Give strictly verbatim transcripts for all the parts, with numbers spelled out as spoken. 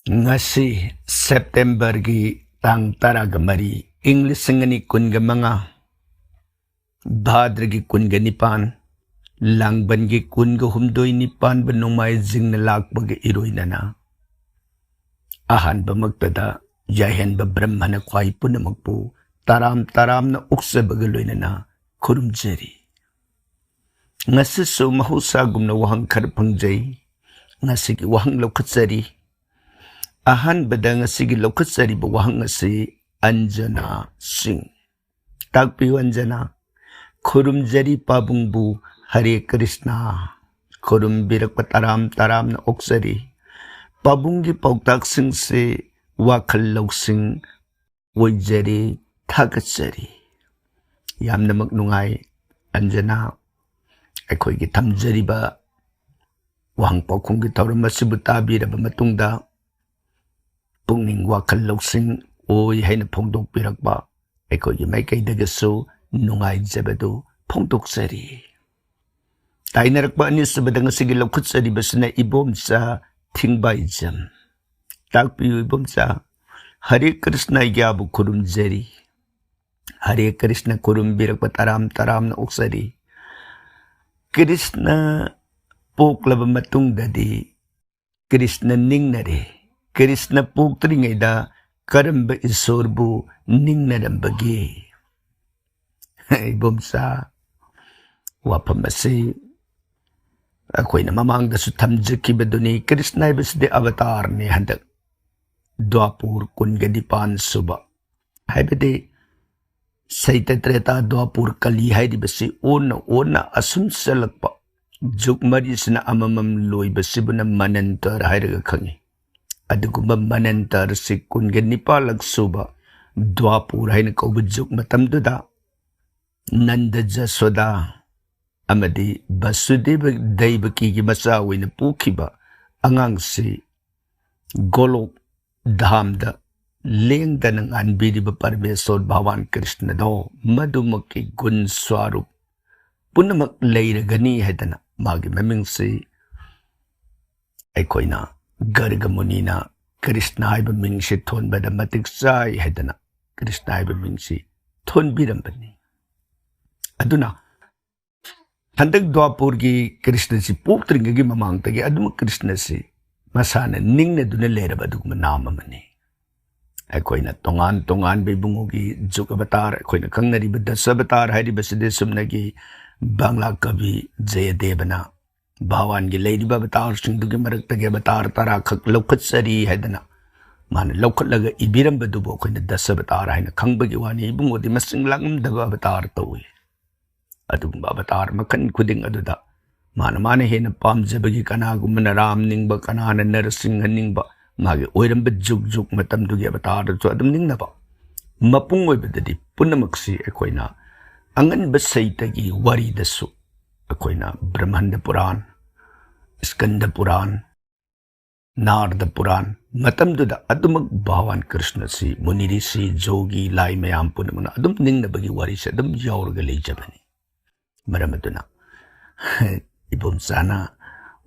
ꯉꯁꯤ ꯁꯦꯞꯇꯦꯝꯕꯔꯒꯤ ꯇꯥꯡ ꯇꯔꯥꯒ ꯃꯔꯤ, ꯏꯪ ꯂꯤꯁꯤꯡ ꯑꯅꯤ ꯀꯨꯟꯒ ꯃꯉꯥ, ꯚꯥꯗ꯭ꯔꯒꯤ ꯀꯨꯟꯒ ꯅꯤꯄꯥꯟ, ꯂꯥꯡꯕꯟꯒꯤ ꯀꯨꯟꯒ ꯍꯨꯝꯗꯣꯏ, ꯅꯤꯄꯥꯟꯕ ꯅꯣꯡꯃꯥꯏꯖꯤꯡꯅ ꯂꯥꯛꯄꯒ ꯏꯔꯣꯏꯅꯅ ꯑꯍꯥꯟꯕꯃꯛꯇꯗ ꯌꯥꯏꯍꯟꯕ ꯕ꯭ꯔꯍ꯭ꯃꯅ ꯈ꯭ꯋꯥꯏ ꯄꯨꯝꯅꯃꯛꯄꯨ ꯇꯔꯥꯝ ꯇꯔꯥꯝꯅ ꯑꯣꯛꯆꯕꯒ ꯂꯣꯏꯅꯅ ꯈꯨꯔꯨꯝꯖꯔꯤ꯫ ꯉꯁꯤꯁꯨ ꯃꯍꯧꯁꯥꯒꯨꯝꯅ ꯋꯥꯍꯪ ꯈꯔ ꯐꯪꯖꯩ꯫ ꯉꯁꯤꯒꯤ ꯋꯥꯍꯪ ꯂꯧꯈꯠꯆꯔꯤ꯫ ꯑꯍꯥꯟꯕꯗ ꯉꯁꯤꯒꯤ ꯂꯧꯈꯠꯆꯔꯤꯕ ꯋꯥꯍꯪ ꯑꯁꯤ ꯑꯟꯖꯅꯥ ꯁꯤꯡ꯫ ꯇꯥꯛꯄꯤꯌꯨ ꯑꯟꯖꯅꯥ꯫ ꯈꯨꯔꯨꯝꯖꯔꯤ ꯄꯥꯕꯨꯡꯕꯨ꯫ ꯍꯔꯦ ꯀ꯭ꯔꯤꯁꯅ꯫ ꯈꯨꯔꯨꯝꯕꯤꯔꯛꯄ ꯇꯔꯥꯝ ꯇꯔꯥꯝꯅ ꯑꯣꯛꯆꯔꯤ꯫ ꯄꯥꯕꯨꯡꯒꯤ ꯄꯥꯎꯇꯥꯛꯁꯤꯡꯁꯦ ꯋꯥꯈꯜ ꯂꯧꯁꯤꯡ ꯑꯣꯏꯖꯔꯤ, ꯊꯥꯒꯠꯆꯔꯤ꯫ ꯌꯥꯝꯅꯃꯛ ꯅꯨꯡꯉꯥꯏ ꯑꯟꯖꯅꯥ꯫ ꯑꯩꯈꯣꯏꯒꯤ ꯊꯝꯖꯔꯤꯕ ꯋꯥꯍꯪ ꯄꯥꯎꯈꯨꯝꯒꯤ ꯊꯧꯔꯝ ꯑꯁꯤꯕꯨ ꯇꯥꯕꯤꯔꯕ ꯃꯇꯨꯡꯗ ꯄꯨꯛꯅꯤꯡ ꯋꯥꯈꯜ ꯂꯧꯁꯤꯡ ꯑꯣꯏ ꯍꯥꯏꯅ ꯐꯣꯡꯗꯣꯛꯄꯤꯔꯛꯄ ꯑꯩꯈꯣꯏꯒꯤ ꯃꯥꯏꯀꯩꯗꯒꯤꯁꯨ ꯅꯨꯡꯉꯥꯏꯖꯕꯗꯨ ꯐꯣꯡꯗꯣꯛꯆꯔꯤ꯫ ꯇꯥꯏꯅꯔꯛꯄ ꯑꯅꯤꯁꯨꯕꯗ ꯉꯁꯤꯒꯤ ꯂꯧꯈꯠꯆꯔꯤꯕꯁꯤꯅ ꯏꯕꯣꯝꯆꯥ ꯊꯤꯡꯕꯥꯏꯖꯝ꯫ ꯇꯥꯛꯄꯤꯌꯨ ꯏꯕꯣꯝꯆꯥ꯫ ꯍꯔꯦ ꯀ꯭ꯔꯤꯁꯅ ꯑꯩꯒꯤꯕꯨ ꯈꯨꯔꯨꯝꯖꯔꯤ꯫ ꯍꯔꯦ ꯀ꯭ꯔꯤꯁꯅ ꯈꯨꯔꯨꯝꯕꯤꯔꯛꯄ ꯇꯔꯥꯝ ꯇꯔꯥꯝꯅ ꯑꯣꯛꯆꯔꯤ꯫ ꯀ꯭ꯔꯤꯁꯅ ꯄꯣꯛꯂꯕ ꯃꯇꯨꯡꯗꯗꯤ ꯀ꯭ꯔꯤꯁꯅ ꯅꯤꯡꯅꯔꯦ꯫ ꯀ꯭ꯔꯤꯁꯅ ꯄꯣꯛꯇ꯭ꯔꯤꯉꯩꯗ ꯀꯔꯝꯕ ꯏꯁꯣꯔꯕꯨ ꯅꯤꯡꯅꯔꯝꯕꯒꯦ? ꯏꯕꯣꯝꯆꯥ, ꯋꯥꯐꯝ ꯑꯁꯤ ꯑꯩꯈꯣꯏꯅ ꯃꯃꯥꯡꯗꯁꯨ ꯊꯝꯖꯈꯤꯕꯗꯨꯅꯤ꯫ ꯀ꯭ꯔꯤꯁꯅ ꯍꯥꯏꯕꯁꯤꯗꯤ ꯑꯕꯇꯥꯔꯅꯤ꯫ ꯍꯟꯗꯛ ꯗ꯭ꯋꯥꯄꯨꯔ ꯀꯨꯟꯒ ꯅꯤꯄꯥꯟ ꯁꯨꯕ, ꯍꯥꯏꯕꯗꯤ ꯁꯩꯇ ꯇ꯭ꯔꯦꯇꯥ ꯗ꯭ꯋꯥꯄꯨꯔ ꯀꯂꯤ ꯍꯥꯏꯔꯤꯕꯁꯤ ꯑꯣꯟꯅ ꯑꯣꯟꯅ ꯑꯁꯨꯝ ꯆꯠꯂꯛꯄ ꯖꯨꯒ ꯃꯔꯤꯁꯤꯅ ꯑꯃꯃꯝ ꯂꯣꯏꯕꯁꯤꯕꯨꯅ ꯃꯅꯟꯇꯔ ꯍꯥꯏꯔꯒ ꯈꯪꯉꯤ꯫ ꯑꯗꯨꯒꯨꯝꯕ ꯃꯅꯟꯇꯔꯁꯤ ꯀꯨꯟꯒ ꯅꯤꯄꯥꯜꯂꯛ ꯁꯨꯕ ꯗ꯭ꯋꯥꯄꯨꯔ ꯍꯥꯏꯅ ꯀꯧꯕ ꯖꯨꯒ ꯃꯇꯝꯗꯨꯗ ꯅꯟꯗ ꯖꯁꯣꯗꯥ ꯑꯃꯗꯤ ꯕꯁꯨꯗꯦꯕ ꯗꯩꯕꯀꯤꯒꯤ ꯃꯆꯥ ꯑꯣꯏꯅ ꯄꯣꯛꯈꯤꯕ ꯑꯉꯥꯡꯁꯤ ꯒꯣꯂꯣꯛ ꯙꯥꯝꯗ ꯂꯦꯡꯗꯅ ꯉꯥꯟꯕꯤꯔꯤꯕ ꯄꯔꯃꯦꯁꯣꯔ ꯚꯒꯋꯥꯟ ꯀ꯭ꯔꯤꯁꯅꯗꯣ ꯃꯗꯨꯃꯛꯀꯤ ꯒꯨꯟ ꯁ꯭ꯋꯥꯔꯨꯞ ꯄꯨꯝꯅꯃꯛ ꯂꯩꯔꯒꯅꯤ ꯍꯥꯏꯗꯅ ꯃꯥꯒꯤ ꯃꯃꯤꯡꯁꯤ ꯑꯩꯈꯣꯏꯅ ꯒꯔꯒ ꯃꯨꯅꯤꯅ ꯀ꯭ꯔꯤꯁꯅ ꯍꯥꯏꯕ ꯃꯤꯡꯁꯤ ꯊꯣꯟꯕꯗ ꯃꯇꯤꯛ ꯆꯥꯏ ꯍꯥꯏꯗꯅ ꯀ꯭ꯔꯤꯁꯅ ꯍꯥꯏꯕ ꯃꯤꯡꯁꯤ ꯊꯣꯟꯕꯤꯔꯝꯕꯅꯤ꯫ ꯑꯗꯨꯅ ꯍꯟꯗꯛ ꯗ꯭ꯋꯥꯄꯨꯔꯒꯤ ꯀ꯭ꯔꯤꯁꯅꯁꯤ ꯄꯣꯛꯇ꯭ꯔꯤꯉꯩꯒꯤ ꯃꯃꯥꯡꯗꯒꯤ ꯑꯗꯨꯝ ꯀ꯭ꯔꯤꯁꯅꯁꯤ ꯃꯁꯥꯅ ꯅꯤꯡꯅꯗꯨꯅ ꯂꯩꯔꯕ ꯑꯗꯨꯒꯨꯝꯕ ꯅꯥꯝ ꯑꯃꯅꯤ꯫ ꯑꯩꯈꯣꯏꯅ ꯇꯣꯉꯥꯟ ꯇꯣꯉꯥꯟꯕ ꯏꯕꯨꯡꯉꯣꯒꯤ ꯖꯨꯒ ꯑꯕꯇꯥꯔ, ꯑꯩꯈꯣꯏꯅ ꯈꯪꯅꯔꯤꯕ ꯗꯁ ꯑꯕꯇꯥꯔ ꯍꯥꯏꯔꯤꯕꯁꯤꯗꯤ ꯁꯨꯞꯅꯒꯤ ꯕꯪꯂꯥ ꯀꯕꯤ ꯖꯌꯗꯦꯕꯅ ꯚꯒꯋꯥꯟꯒꯤ ꯂꯩꯔꯤꯕ ꯑꯕꯇꯥꯔꯁꯤꯡꯗꯨꯒꯤ ꯃꯔꯛꯇꯒꯤ ꯑꯕꯇꯥꯔ ꯇꯔꯥꯈꯛ ꯂꯧꯈꯠꯆꯔꯤ ꯍꯥꯏꯗꯅ ꯃꯥꯅ ꯂꯧꯈꯠꯂꯒ ꯏꯕꯤꯔꯝꯕꯗꯨꯕꯨ ꯑꯩꯈꯣꯏꯅ ꯗꯁ ꯑꯕꯇꯥꯔ ꯍꯥꯏꯅ ꯈꯪꯕꯒꯤ ꯋꯥꯅꯤ꯫ ꯏꯕꯨꯡꯉꯣꯗꯤ ꯃꯁꯤꯡ ꯂꯥꯡꯉꯝꯗꯕ ꯑꯕꯇꯥꯔ ꯇꯧꯏ꯫ ꯑꯗꯨꯒꯨꯝꯕ ꯑꯕꯇꯥꯔ ꯃꯈꯜ ꯈꯨꯗꯤꯡ ꯑꯗꯨꯗ ꯃꯥꯅ ꯃꯥꯅ ꯍꯦꯟꯅ ꯄꯥꯝꯖꯕꯒꯤ, ꯀꯅꯥꯒꯨꯝꯕꯅ ꯔꯥꯝ ꯅꯤꯡꯕ, ꯀꯅꯥꯅ ꯅꯔꯁꯤꯡꯍ ꯅꯤꯡꯕ, ꯃꯥꯒꯤ ꯑꯣꯏꯔꯝꯕ ꯖꯨꯛ ꯖꯨꯛ ꯃꯇꯝꯗꯨꯒꯤ ꯑꯕꯇꯥꯔꯗꯁꯨ ꯑꯗꯨꯝ ꯅꯤꯡꯅꯕ꯫ ꯃꯄꯨꯡ ꯑꯣꯏꯕꯗꯗꯤ ꯄꯨꯝꯅꯃꯛꯁꯤ ꯑꯩꯈꯣꯏꯅ ꯑꯉꯟꯕ ꯁꯩꯇꯒꯤ ꯋꯥꯔꯤꯗꯁꯨ ꯑꯩꯈꯣꯏꯅ ꯕ꯭ꯔꯍꯃꯟꯗ ꯄꯨꯔꯥꯟ, ꯁ꯭ꯀꯟꯗ ꯄꯨꯔꯥꯟ, ꯅꯥꯔꯗ ꯄꯨꯔꯥꯟ, ꯃꯇꯝꯗꯨꯗ ꯑꯗꯨꯃꯛ ꯚꯒꯋꯥꯟ ꯀ꯭ꯔꯤꯁꯅꯁꯤ ꯃꯨꯅꯤ ꯔꯤꯁꯤ, ꯖꯣꯒꯤ, ꯂꯥꯏ ꯃꯌꯥꯝ ꯄꯨꯝꯅꯃꯛꯅ ꯑꯗꯨꯝ ꯅꯤꯡꯅꯕꯒꯤ ꯋꯥꯔꯤꯁꯦ ꯑꯗꯨꯝ ꯌꯥꯎꯔꯒ ꯂꯩꯖꯕꯅꯤ꯫ ꯃꯔꯝ ꯑꯗꯨꯅ ꯏꯕꯣꯝꯆꯥꯅ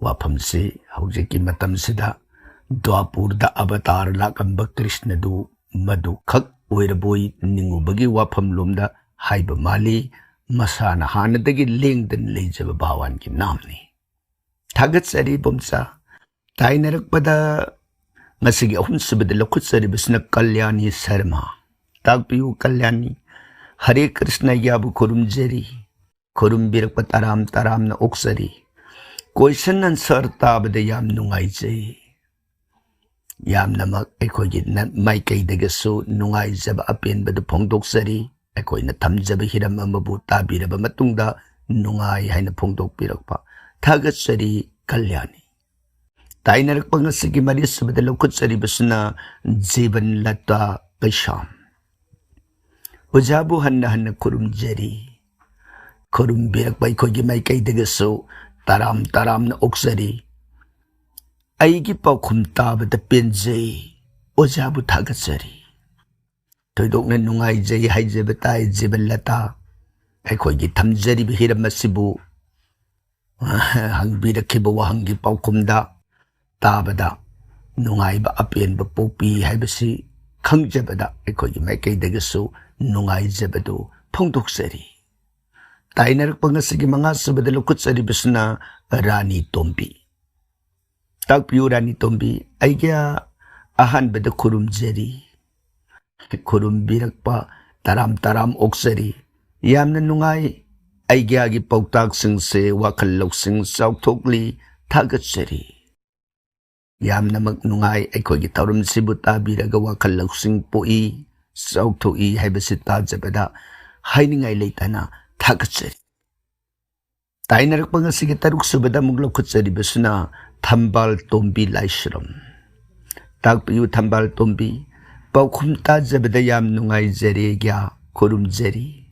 ꯋꯥꯐꯝꯁꯤ ꯍꯧꯖꯤꯛꯀꯤ ꯃꯇꯝꯁꯤꯗ ꯗ꯭ꯋꯥꯄꯨꯔꯗ ꯑꯕꯇꯥꯔ ꯂꯥꯛꯂꯝꯕ ꯀ꯭ꯔꯤꯁꯅꯗꯨ ꯃꯗꯨ ꯈꯛ ꯑꯣꯏꯔꯕꯣꯏ ꯅꯤꯡꯉꯨꯕꯒꯤ ꯋꯥꯐꯝꯂꯣꯝꯗ ꯍꯥꯏꯕ ꯃꯥꯜꯂꯤ꯫ ꯃꯁꯥꯅ ꯍꯥꯟꯅꯗꯒꯤ ꯂꯦꯡꯗꯅ ꯂꯩꯖꯕ ꯚꯒꯋꯥꯟꯒꯤ ꯅꯥꯝꯅꯤ꯫ ꯊꯥꯒꯠꯆꯔꯤ ꯏꯕꯣꯝꯆꯥ꯫ ꯇꯥꯏꯅꯔꯛꯄꯗ ꯉꯁꯤꯒꯤ ꯑꯍꯨꯝꯁꯨꯕꯗ ꯂꯧꯈꯠꯆꯔꯤꯕꯁꯤꯅ ꯀꯜꯌꯥꯅꯤ ꯁꯔꯃ꯫ ꯇꯥꯛꯄꯤꯌꯨ ꯀꯜꯌꯥꯅꯤ꯫ ꯍꯔꯦ ꯀ꯭ꯔꯤꯁꯅ ꯌꯥꯕꯨ ꯈꯨꯔꯨꯝꯖꯔꯤ꯫ ꯈꯨꯔꯨꯝꯕꯤꯔꯛꯄ ꯇꯔꯥꯝ ꯇꯔꯥꯝꯅ ꯑꯣꯛꯆꯔꯤ꯫ ꯀꯣꯏꯁꯟ ꯑꯟꯁꯔ ꯇꯥꯕꯗ ꯌꯥꯝ ꯅꯨꯡꯉꯥꯏꯖꯩ꯫ ꯌꯥꯝꯅꯃꯛ ꯑꯩꯈꯣꯏꯒꯤ ꯅ-, ꯃꯥꯏꯀꯩꯗꯒꯤꯁꯨ ꯅꯨꯡꯉꯥꯏꯖꯕ ꯑꯄꯦꯟꯕꯗꯨ ꯐꯣꯡꯗꯣꯛꯆꯔꯤ꯫ ꯑꯩꯈꯣꯏꯅ ꯊꯝꯖꯕ ꯍꯤꯔꯝ ꯑꯃꯕꯨ ꯇꯥꯕꯤꯔꯕ ꯃꯇꯨꯡꯗ ꯅꯨꯡꯉꯥꯏ ꯍꯥꯏꯅ ꯐꯣꯡꯗꯣꯛꯄꯤꯔꯛꯄ ꯊꯥꯒꯠꯆꯔꯤ ꯀꯜꯌꯥꯅꯤ꯫ ꯇꯥꯏꯅꯔꯛꯄ ꯉꯁꯤꯒꯤ ꯃꯔꯤꯁꯨꯕꯗ ꯂꯧꯈꯠꯆꯔꯤꯕꯁꯤꯅ ꯖꯤꯕꯟ ꯂꯇꯥ ꯀꯩꯁꯥꯝ꯫ ꯑꯣꯖꯥꯕꯨ ꯍꯟꯅ ꯍꯟꯅ ꯈꯨꯔꯨꯝꯖꯔꯤ꯫ ꯈꯨꯔꯨꯝꯕꯤꯔꯛꯄ ꯑꯩꯈꯣꯏꯒꯤ ꯃꯥꯏꯀꯩꯗꯒꯤꯁꯨ ꯇꯔꯥꯝ ꯇꯔꯥꯝꯅ ꯑꯣꯛꯆꯔꯤ꯫ ꯑꯩꯒꯤ ꯄꯥꯎꯈꯨꯝ ꯇꯥꯕꯗ ꯄꯦꯟꯖꯩ꯫ ꯑꯣꯖꯥꯕꯨ ꯊꯥꯒꯠꯆꯔꯤ꯫ ꯊꯣꯏꯗꯣꯛꯅ ꯅꯨꯡꯉꯥꯏꯖꯩ ꯍꯥꯏꯖꯕ ꯇꯥꯏ ꯖꯤꯕꯟ ꯂꯇꯥ꯫ ꯑꯩꯈꯣꯏꯒꯤ ꯊꯝꯖꯔꯤꯕ ꯍꯤꯔꯝ ꯑꯁꯤꯕꯨ ꯍꯪꯕꯤꯔꯛꯈꯤꯕ ꯋꯥꯍꯪꯒꯤ ꯄꯥꯎꯈꯨꯝꯗ ꯇꯥꯕꯗ ꯅꯨꯡꯉꯥꯏꯕ ꯑꯄꯦꯟꯕ ꯄꯣꯛꯄꯤ ꯍꯥꯏꯕꯁꯤ ꯈꯪꯖꯕꯗ ꯑꯩꯈꯣꯏꯒꯤ ꯃꯥꯏꯀꯩꯗꯒꯤꯁꯨ ꯅꯨꯡꯉꯥꯏꯖꯕꯗꯨ ꯐꯣꯡꯗꯣꯛꯆꯔꯤ꯫ ꯇꯥꯏꯅꯔꯛꯄ ꯉꯁꯤꯒꯤ ꯃꯉꯥ ꯁꯨꯕꯗ ꯂꯧꯈꯠꯆꯔꯤꯕꯁꯤꯅ ꯔꯥꯅꯤ ꯇꯣꯝꯕꯤ꯫ ꯇꯥꯛꯄꯤꯌꯨ ꯔꯥꯅꯤ ꯇꯣꯝꯕꯤ, ꯑꯩꯒꯤ ꯑꯍꯥꯟꯕꯗ ꯈꯨꯔꯨꯝꯖꯔꯤ꯫ ꯈꯨꯔꯨꯝꯕꯤꯔꯛꯄ ꯇꯔꯥꯝ ꯇꯔꯥꯝ ꯑꯣꯛꯆꯔꯤ꯫ ꯌꯥꯝꯅ ꯅꯨꯡꯉꯥꯏ꯫ ꯑꯩꯒꯤ ꯄꯥꯎꯇꯥꯛꯁꯤꯡꯁꯦ ꯋꯥꯈꯜ ꯂꯧꯁꯤꯡ ꯆꯥꯎꯊꯣꯛꯂꯤ꯫ ꯊꯥꯒꯠꯆꯔꯤ꯫ ꯌꯥꯝꯅꯃꯛ ꯅꯨꯡꯉꯥꯏ꯫ ꯑꯩꯈꯣꯏꯒꯤ ꯊꯧꯔꯝꯁꯤꯕꯨ ꯇꯥꯕꯤꯔꯒ ꯋꯥꯈꯜ ꯂꯧꯁꯤꯡ ꯄꯣꯛꯏ, ꯆꯥꯎꯊꯣꯛꯏ ꯍꯥꯏꯕꯁꯤ ꯇꯥꯖꯕꯗ ꯍꯥꯏꯅꯤꯡꯉꯥꯏ ꯂꯩꯇꯅ ꯊꯥꯒꯠꯆꯔꯤ꯫ ꯇꯥꯏꯅꯔꯛꯄ ꯉꯁꯤꯒꯤ ꯇꯔꯨꯛ ꯁꯨꯕꯗ ꯑꯃꯨꯛ ꯂꯧꯈꯠꯆꯔꯤꯕꯁꯤꯅ ꯊꯝꯕꯥꯜ ꯇꯣꯝꯕꯤ ꯂꯥꯏꯁ꯭ꯔꯝ꯫ ꯇꯥꯛꯄꯤꯌꯨ ꯊꯝꯕꯥꯜ ꯇꯣꯝꯕꯤ, ꯄꯥꯎꯈꯨꯝ ꯇꯥꯖꯕꯗ ꯌꯥꯝ ꯅꯨꯡꯉꯥꯏꯖꯔꯦ, ꯒ꯭ꯌꯥ ꯈꯨꯔꯨꯝꯖꯔꯤ꯫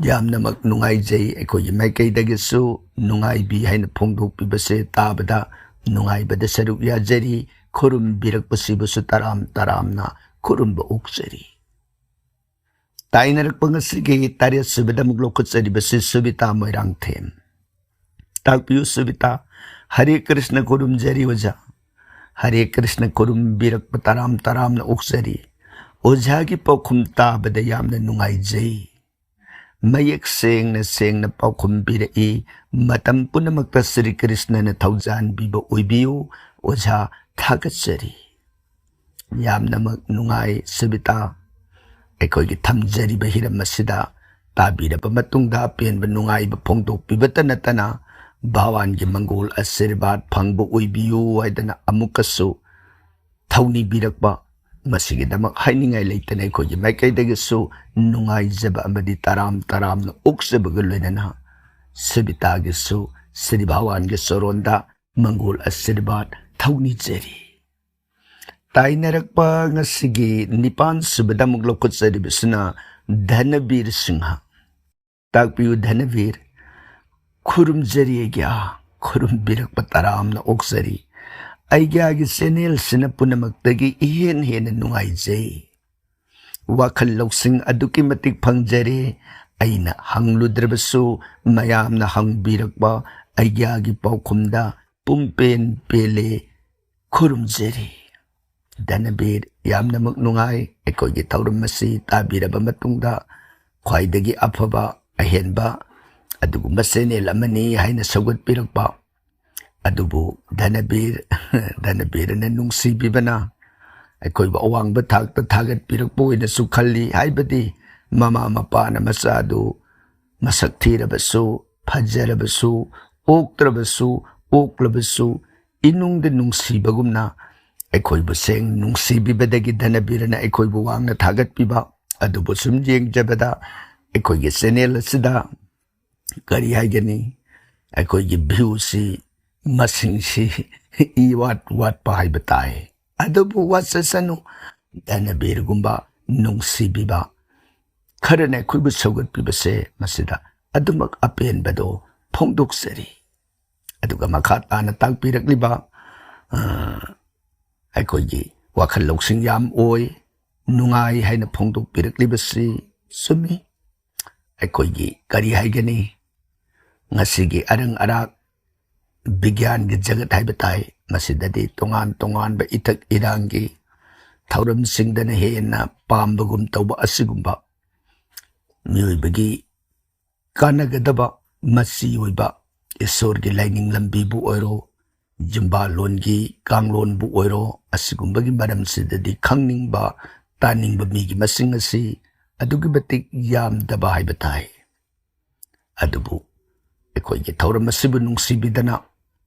ꯌꯥꯝꯅꯃꯛ ꯅꯨꯡꯉꯥꯏꯖꯩ꯫ ꯑꯩꯈꯣꯏꯒꯤ ꯃꯥꯏꯀꯩꯗꯒꯤꯁꯨ ꯅꯨꯡꯉꯥꯏꯕꯤ ꯍꯥꯏꯅ ꯐꯣꯡꯗꯣꯛꯄꯤꯕꯁꯦ ꯇꯥꯕꯗ ꯅꯨꯡꯉꯥꯏꯕꯗ ꯁꯔꯨꯛ ꯌꯥꯖꯔꯤ꯫ ꯈꯨꯔꯨꯝꯕꯤꯔꯛꯄꯁꯤꯕꯨꯁꯨ ꯇꯔꯥꯝ ꯇꯔꯥꯝꯅ ꯈꯨꯔꯨꯝꯕ ꯑꯣꯛꯆꯔꯤ꯫ ꯇꯥꯏꯅꯔꯛꯄ ꯉꯁꯤꯒꯤ ꯇꯔꯦꯠ ꯁꯨꯕꯗ ꯑꯃꯨꯛ ꯂꯧꯈꯠꯆꯔꯤꯕꯁꯤ ꯁꯨꯕꯤꯇꯥ ꯃꯣꯏꯔꯥꯡꯊꯦꯝ꯫ ꯇꯥꯛꯄꯤꯌꯨ ꯁꯨꯕꯤꯇꯥ꯫ ꯍꯔꯦ ꯀ꯭ꯔꯤꯁꯅ ꯈꯨꯔꯨꯝꯖꯔꯤ ꯑꯣꯖꯥ꯫ ꯍꯔꯦ ꯀ꯭ꯔꯤꯁꯅ ꯈꯨꯔꯨꯝꯕꯤꯔꯛꯄ ꯇꯔꯥꯝ ꯇꯔꯥꯝꯅ ꯑꯣꯛꯆꯔꯤ꯫ ꯑꯣꯖꯥꯒꯤ ꯄꯥꯎꯈꯨꯝ ꯇꯥꯕꯗ ꯌꯥꯝꯅ ꯅꯨꯡꯉꯥꯏꯖꯩ꯫ ꯃꯌꯦꯛ ꯁꯦꯡꯅ ꯁꯦꯡꯅ ꯄꯥꯎꯈꯨꯝ ꯄꯤꯔꯛꯏ꯫ ꯃꯇꯝ ꯄꯨꯝꯅꯃꯛꯇ ꯁ꯭ꯔꯤ ꯀ꯭ꯔꯤꯁꯅꯅ ꯊꯧꯖꯥꯟꯕꯤꯕ ꯑꯣꯏꯕꯤꯌꯨ꯫ ꯑꯣꯖꯥ ꯊꯥꯒꯠꯆꯔꯤ꯫ ꯌꯥꯝꯅꯃꯛ ꯅꯨꯡꯉꯥꯏ ꯁꯨꯕꯤꯇꯥ꯫ ꯑꯩꯈꯣꯏꯒꯤ ꯊꯝꯖꯔꯤꯕ ꯍꯤꯔꯝ ꯑꯁꯤꯗ ꯇꯥꯕꯤꯔꯕ ꯃꯇꯨꯡꯗ ꯑꯄꯦꯟꯕ ꯅꯨꯡꯉꯥꯏꯕ ꯐꯣꯡꯗꯣꯛꯄꯤꯕꯇ ꯅꯠꯇꯅ ꯚꯒꯋꯥꯟꯒꯤ ꯃꯪꯒꯣꯜ ꯑꯁꯤꯔꯕꯥꯗ ꯐꯪꯕ ꯑꯣꯏꯕꯤꯌꯨ ꯍꯥꯏꯗꯅ ꯑꯃꯨꯛꯀꯁꯨ ꯊꯧꯅꯤꯕꯤꯔꯛꯄ, ꯃꯁꯤꯒꯤꯗꯃꯛ ꯍꯥꯏꯅꯤꯡꯉꯥꯏ ꯂꯩꯇꯅ ꯑꯩꯈꯣꯏꯒꯤ ꯃꯥꯏꯀꯩꯗꯒꯤꯁꯨ ꯅꯨꯡꯉꯥꯏꯖꯕ ꯑꯃꯗꯤ ꯇꯔꯥꯝ ꯇꯔꯥꯝꯅ ꯑꯣꯛꯆꯕꯒ ꯂꯣꯏꯅꯅ ꯁꯨꯕꯤꯇꯥꯒꯤꯁꯨ ꯁ꯭ꯔꯤ ꯚꯒꯋꯥꯟꯒꯤ ꯆꯔꯣꯟꯗ ꯃꯪꯒꯣꯜ ꯑꯁꯤꯔꯕꯥꯗ ꯊꯧꯅꯤꯖꯔꯤ꯫ ꯇꯥꯏꯅꯔꯛꯄ ꯉꯁꯤꯒꯤ ꯅꯤꯄꯥꯟ ꯁꯨꯕꯗ ꯑꯃꯨꯛ ꯂꯧꯈꯠꯆꯔꯤꯕꯁꯤꯅ ꯙꯅꯕꯤꯔ ꯁꯤꯡꯍ꯫ ꯇꯥꯛꯄꯤꯌꯨ ꯙꯅꯕꯤꯔ꯫ ꯈꯨꯔꯨꯝꯖꯔꯤ ꯑꯩꯒꯤ ꯑꯥ, ꯈꯨꯔꯨꯝꯕꯤꯔꯛꯄ ꯇꯔꯥꯝꯅ ꯑꯣꯛꯆꯔꯤ꯫ ꯑꯩꯒꯤ ꯑꯥꯒꯤ ꯆꯦꯅꯦꯜꯁꯤꯅ ꯄꯨꯝꯅꯃꯛꯇꯒꯤ ꯏꯍꯦꯟ ꯍꯦꯟꯅ ꯅꯨꯡꯉꯥꯏꯖꯩ꯫ ꯋꯥꯈꯜ ꯂꯧꯁꯤꯡ ꯑꯗꯨꯛꯀꯤ ꯃꯇꯤꯛ ꯐꯪꯖꯔꯦ꯫ ꯑꯩꯅ ꯍꯪꯂꯨꯗ꯭ꯔꯕꯁꯨ ꯃꯌꯥꯝꯅ ꯍꯪꯕꯤꯔꯛꯄ ꯑꯩꯒꯤ ꯑꯥꯒꯤ ꯄꯥꯎꯈꯨꯝꯗ ꯄꯨꯡꯄꯦꯟ ꯄꯦꯜꯂꯦ꯫ ꯈꯨꯔꯨꯝꯖꯔꯤ꯫ ꯙꯅꯕꯤꯔ, ꯌꯥꯝꯅꯃꯛ ꯅꯨꯡꯉꯥꯏ꯫ ꯑꯩꯈꯣꯏꯒꯤ ꯊꯧꯔꯝ ꯑꯁꯤ ꯇꯥꯕꯤꯔꯕ ꯃꯇꯨꯡꯗ ꯈ꯭ꯋꯥꯏꯗꯒꯤ ꯑꯐꯕ, ꯑꯍꯦꯟꯕ ꯑꯗꯨꯒꯨꯝꯕ ꯆꯦꯅꯦꯜ ꯑꯃꯅꯤ ꯍꯥꯏꯅ ꯁꯧꯒꯠꯄꯤꯔꯛꯄ꯫ ꯑꯗꯨꯕꯨ ꯙꯅꯕꯤꯔ, ꯙꯅꯕꯤꯔꯅ ꯅꯨꯡꯁꯤꯕꯤꯕꯅ ꯑꯩꯈꯣꯏꯕꯨ ꯑꯋꯥꯡꯕ ꯊꯥꯛꯇ ꯊꯥꯒꯠꯄꯤꯔꯛꯄ ꯑꯣꯏꯅꯁꯨ ꯈꯜꯂꯤ꯫ ꯍꯥꯏꯕꯗꯤ ꯃꯃꯥ ꯃꯄꯥꯅ ꯃꯆꯥꯗꯨ ꯃꯁꯛ ꯊꯤꯔꯕꯁꯨ, ꯐꯖꯔꯕꯁꯨ, ꯑꯣꯛꯇ꯭ꯔꯕꯁꯨ, ꯑꯣꯛꯂꯕꯁꯨ, ꯏꯅꯨꯡꯗ ꯅꯨꯡꯁꯤꯕꯒꯨꯝꯅ ꯑꯩꯈꯣꯏꯕꯨ ꯁꯦꯡ ꯅꯨꯡꯁꯤꯕꯤꯕꯗꯒꯤ ꯙꯅꯕꯤꯔꯅ ꯑꯩꯈꯣꯏꯕꯨ ꯋꯥꯡꯅ ꯊꯥꯒꯠꯄꯤꯕ꯫ ꯑꯗꯨꯕꯨ ꯁꯨꯝ ꯌꯦꯡꯖꯕꯗ ꯑꯩꯈꯣꯏꯒꯤ ꯆꯦꯅꯦꯜ ꯑꯁꯤꯗ ꯀꯔꯤ ꯍꯥꯏꯒꯅꯤ, ꯑꯩꯈꯣꯏꯒꯤ ꯚ꯭ꯌꯨꯁꯤ, ꯃꯁꯤꯡꯁꯤ ꯏꯋꯥꯠ ꯋꯥꯠꯄ ꯍꯥꯏꯕ ꯇꯥꯏ꯫ ꯑꯗꯨꯕꯨ ꯋꯥꯠꯆꯁꯅꯨ, ꯙꯅꯕꯤꯔꯒꯨꯝꯕ ꯅꯨꯡꯁꯤꯕꯤꯕ ꯈꯔꯅ ꯑꯩꯈꯣꯏꯕꯨ ꯁꯧꯒꯠꯄꯤꯕꯁꯦ, ꯃꯁꯤꯗ ꯑꯗꯨꯃꯛ ꯑꯄꯦꯟꯕꯗꯣ ꯐꯣꯡꯗꯣꯛꯆꯔꯤ꯫ ꯑꯗꯨꯒ ꯃꯈꯥ ꯇꯥꯅ ꯇꯥꯛꯄꯤꯔꯛꯂꯤꯕ, ꯑ, ꯑꯩꯈꯣꯏꯒꯤ ꯋꯥꯈꯜ ꯂꯧꯁꯤꯡ ꯌꯥꯝ ꯑꯣꯏ, ꯅꯨꯡꯉꯥꯏ ꯍꯥꯏꯅ ꯐꯣꯡꯗꯣꯛꯄꯤꯔꯛꯂꯤꯕꯁꯤ ꯆꯨꯝꯃꯤ꯫ ꯑꯩꯈꯣꯏꯒꯤ ꯀꯔꯤ ꯍꯥꯏꯒꯅꯤ, ꯉꯁꯤꯒꯤ ꯑꯔꯪ ꯑꯔꯥꯛ ꯕꯤꯒ꯭ꯌꯥꯟꯒꯤ ꯖꯒꯠ ꯍꯥꯏꯕ ꯇꯥꯏ, ꯃꯁꯤꯗꯗꯤ ꯇꯣꯉꯥꯟ ꯇꯣꯉꯥꯟꯕ ꯏꯊꯛ ꯏꯔꯥꯡꯒꯤ ꯊꯧꯔꯝꯁꯤꯡꯗꯅ ꯍꯦꯟꯅ ꯄꯥꯝꯕꯒꯨꯝ ꯇꯧꯕ ꯑꯁꯤꯒꯨꯝꯕ ꯃꯤꯑꯣꯏꯕꯒꯤ ꯀꯥꯟꯅꯒꯗꯕ ꯃꯆꯤ ꯑꯣꯏꯕ ꯏꯁꯣꯔꯒꯤ ꯂꯥꯏꯅꯤꯡ ꯂꯝꯕꯤꯕꯨ ꯑꯣꯏꯔꯣ, ꯌꯨꯝꯕꯥꯜꯂꯣꯟꯒꯤ ꯀꯥꯡꯂꯣꯟꯕꯨ ꯑꯣꯏꯔꯣ, ꯑꯁꯤꯒꯨꯝꯕꯒꯤ ꯃꯔꯝꯁꯤꯗꯗꯤ ꯈꯪꯅꯤꯡꯕ, ꯇꯥꯅꯤꯡꯕ ꯃꯤꯒꯤ ꯃꯁꯤꯡ ꯑꯁꯤ ꯑꯗꯨꯛꯀꯤ ꯃꯇꯤꯛ ꯌꯥꯝꯗꯕ ꯍꯥꯏꯕ ꯇꯥꯏ꯫ ꯑꯗꯨꯕꯨ ꯑꯩꯈꯣꯏꯒꯤ ꯊꯧꯔꯝ ꯑꯁꯤꯕꯨ ꯅꯨꯡꯁꯤꯕꯤꯗꯅ,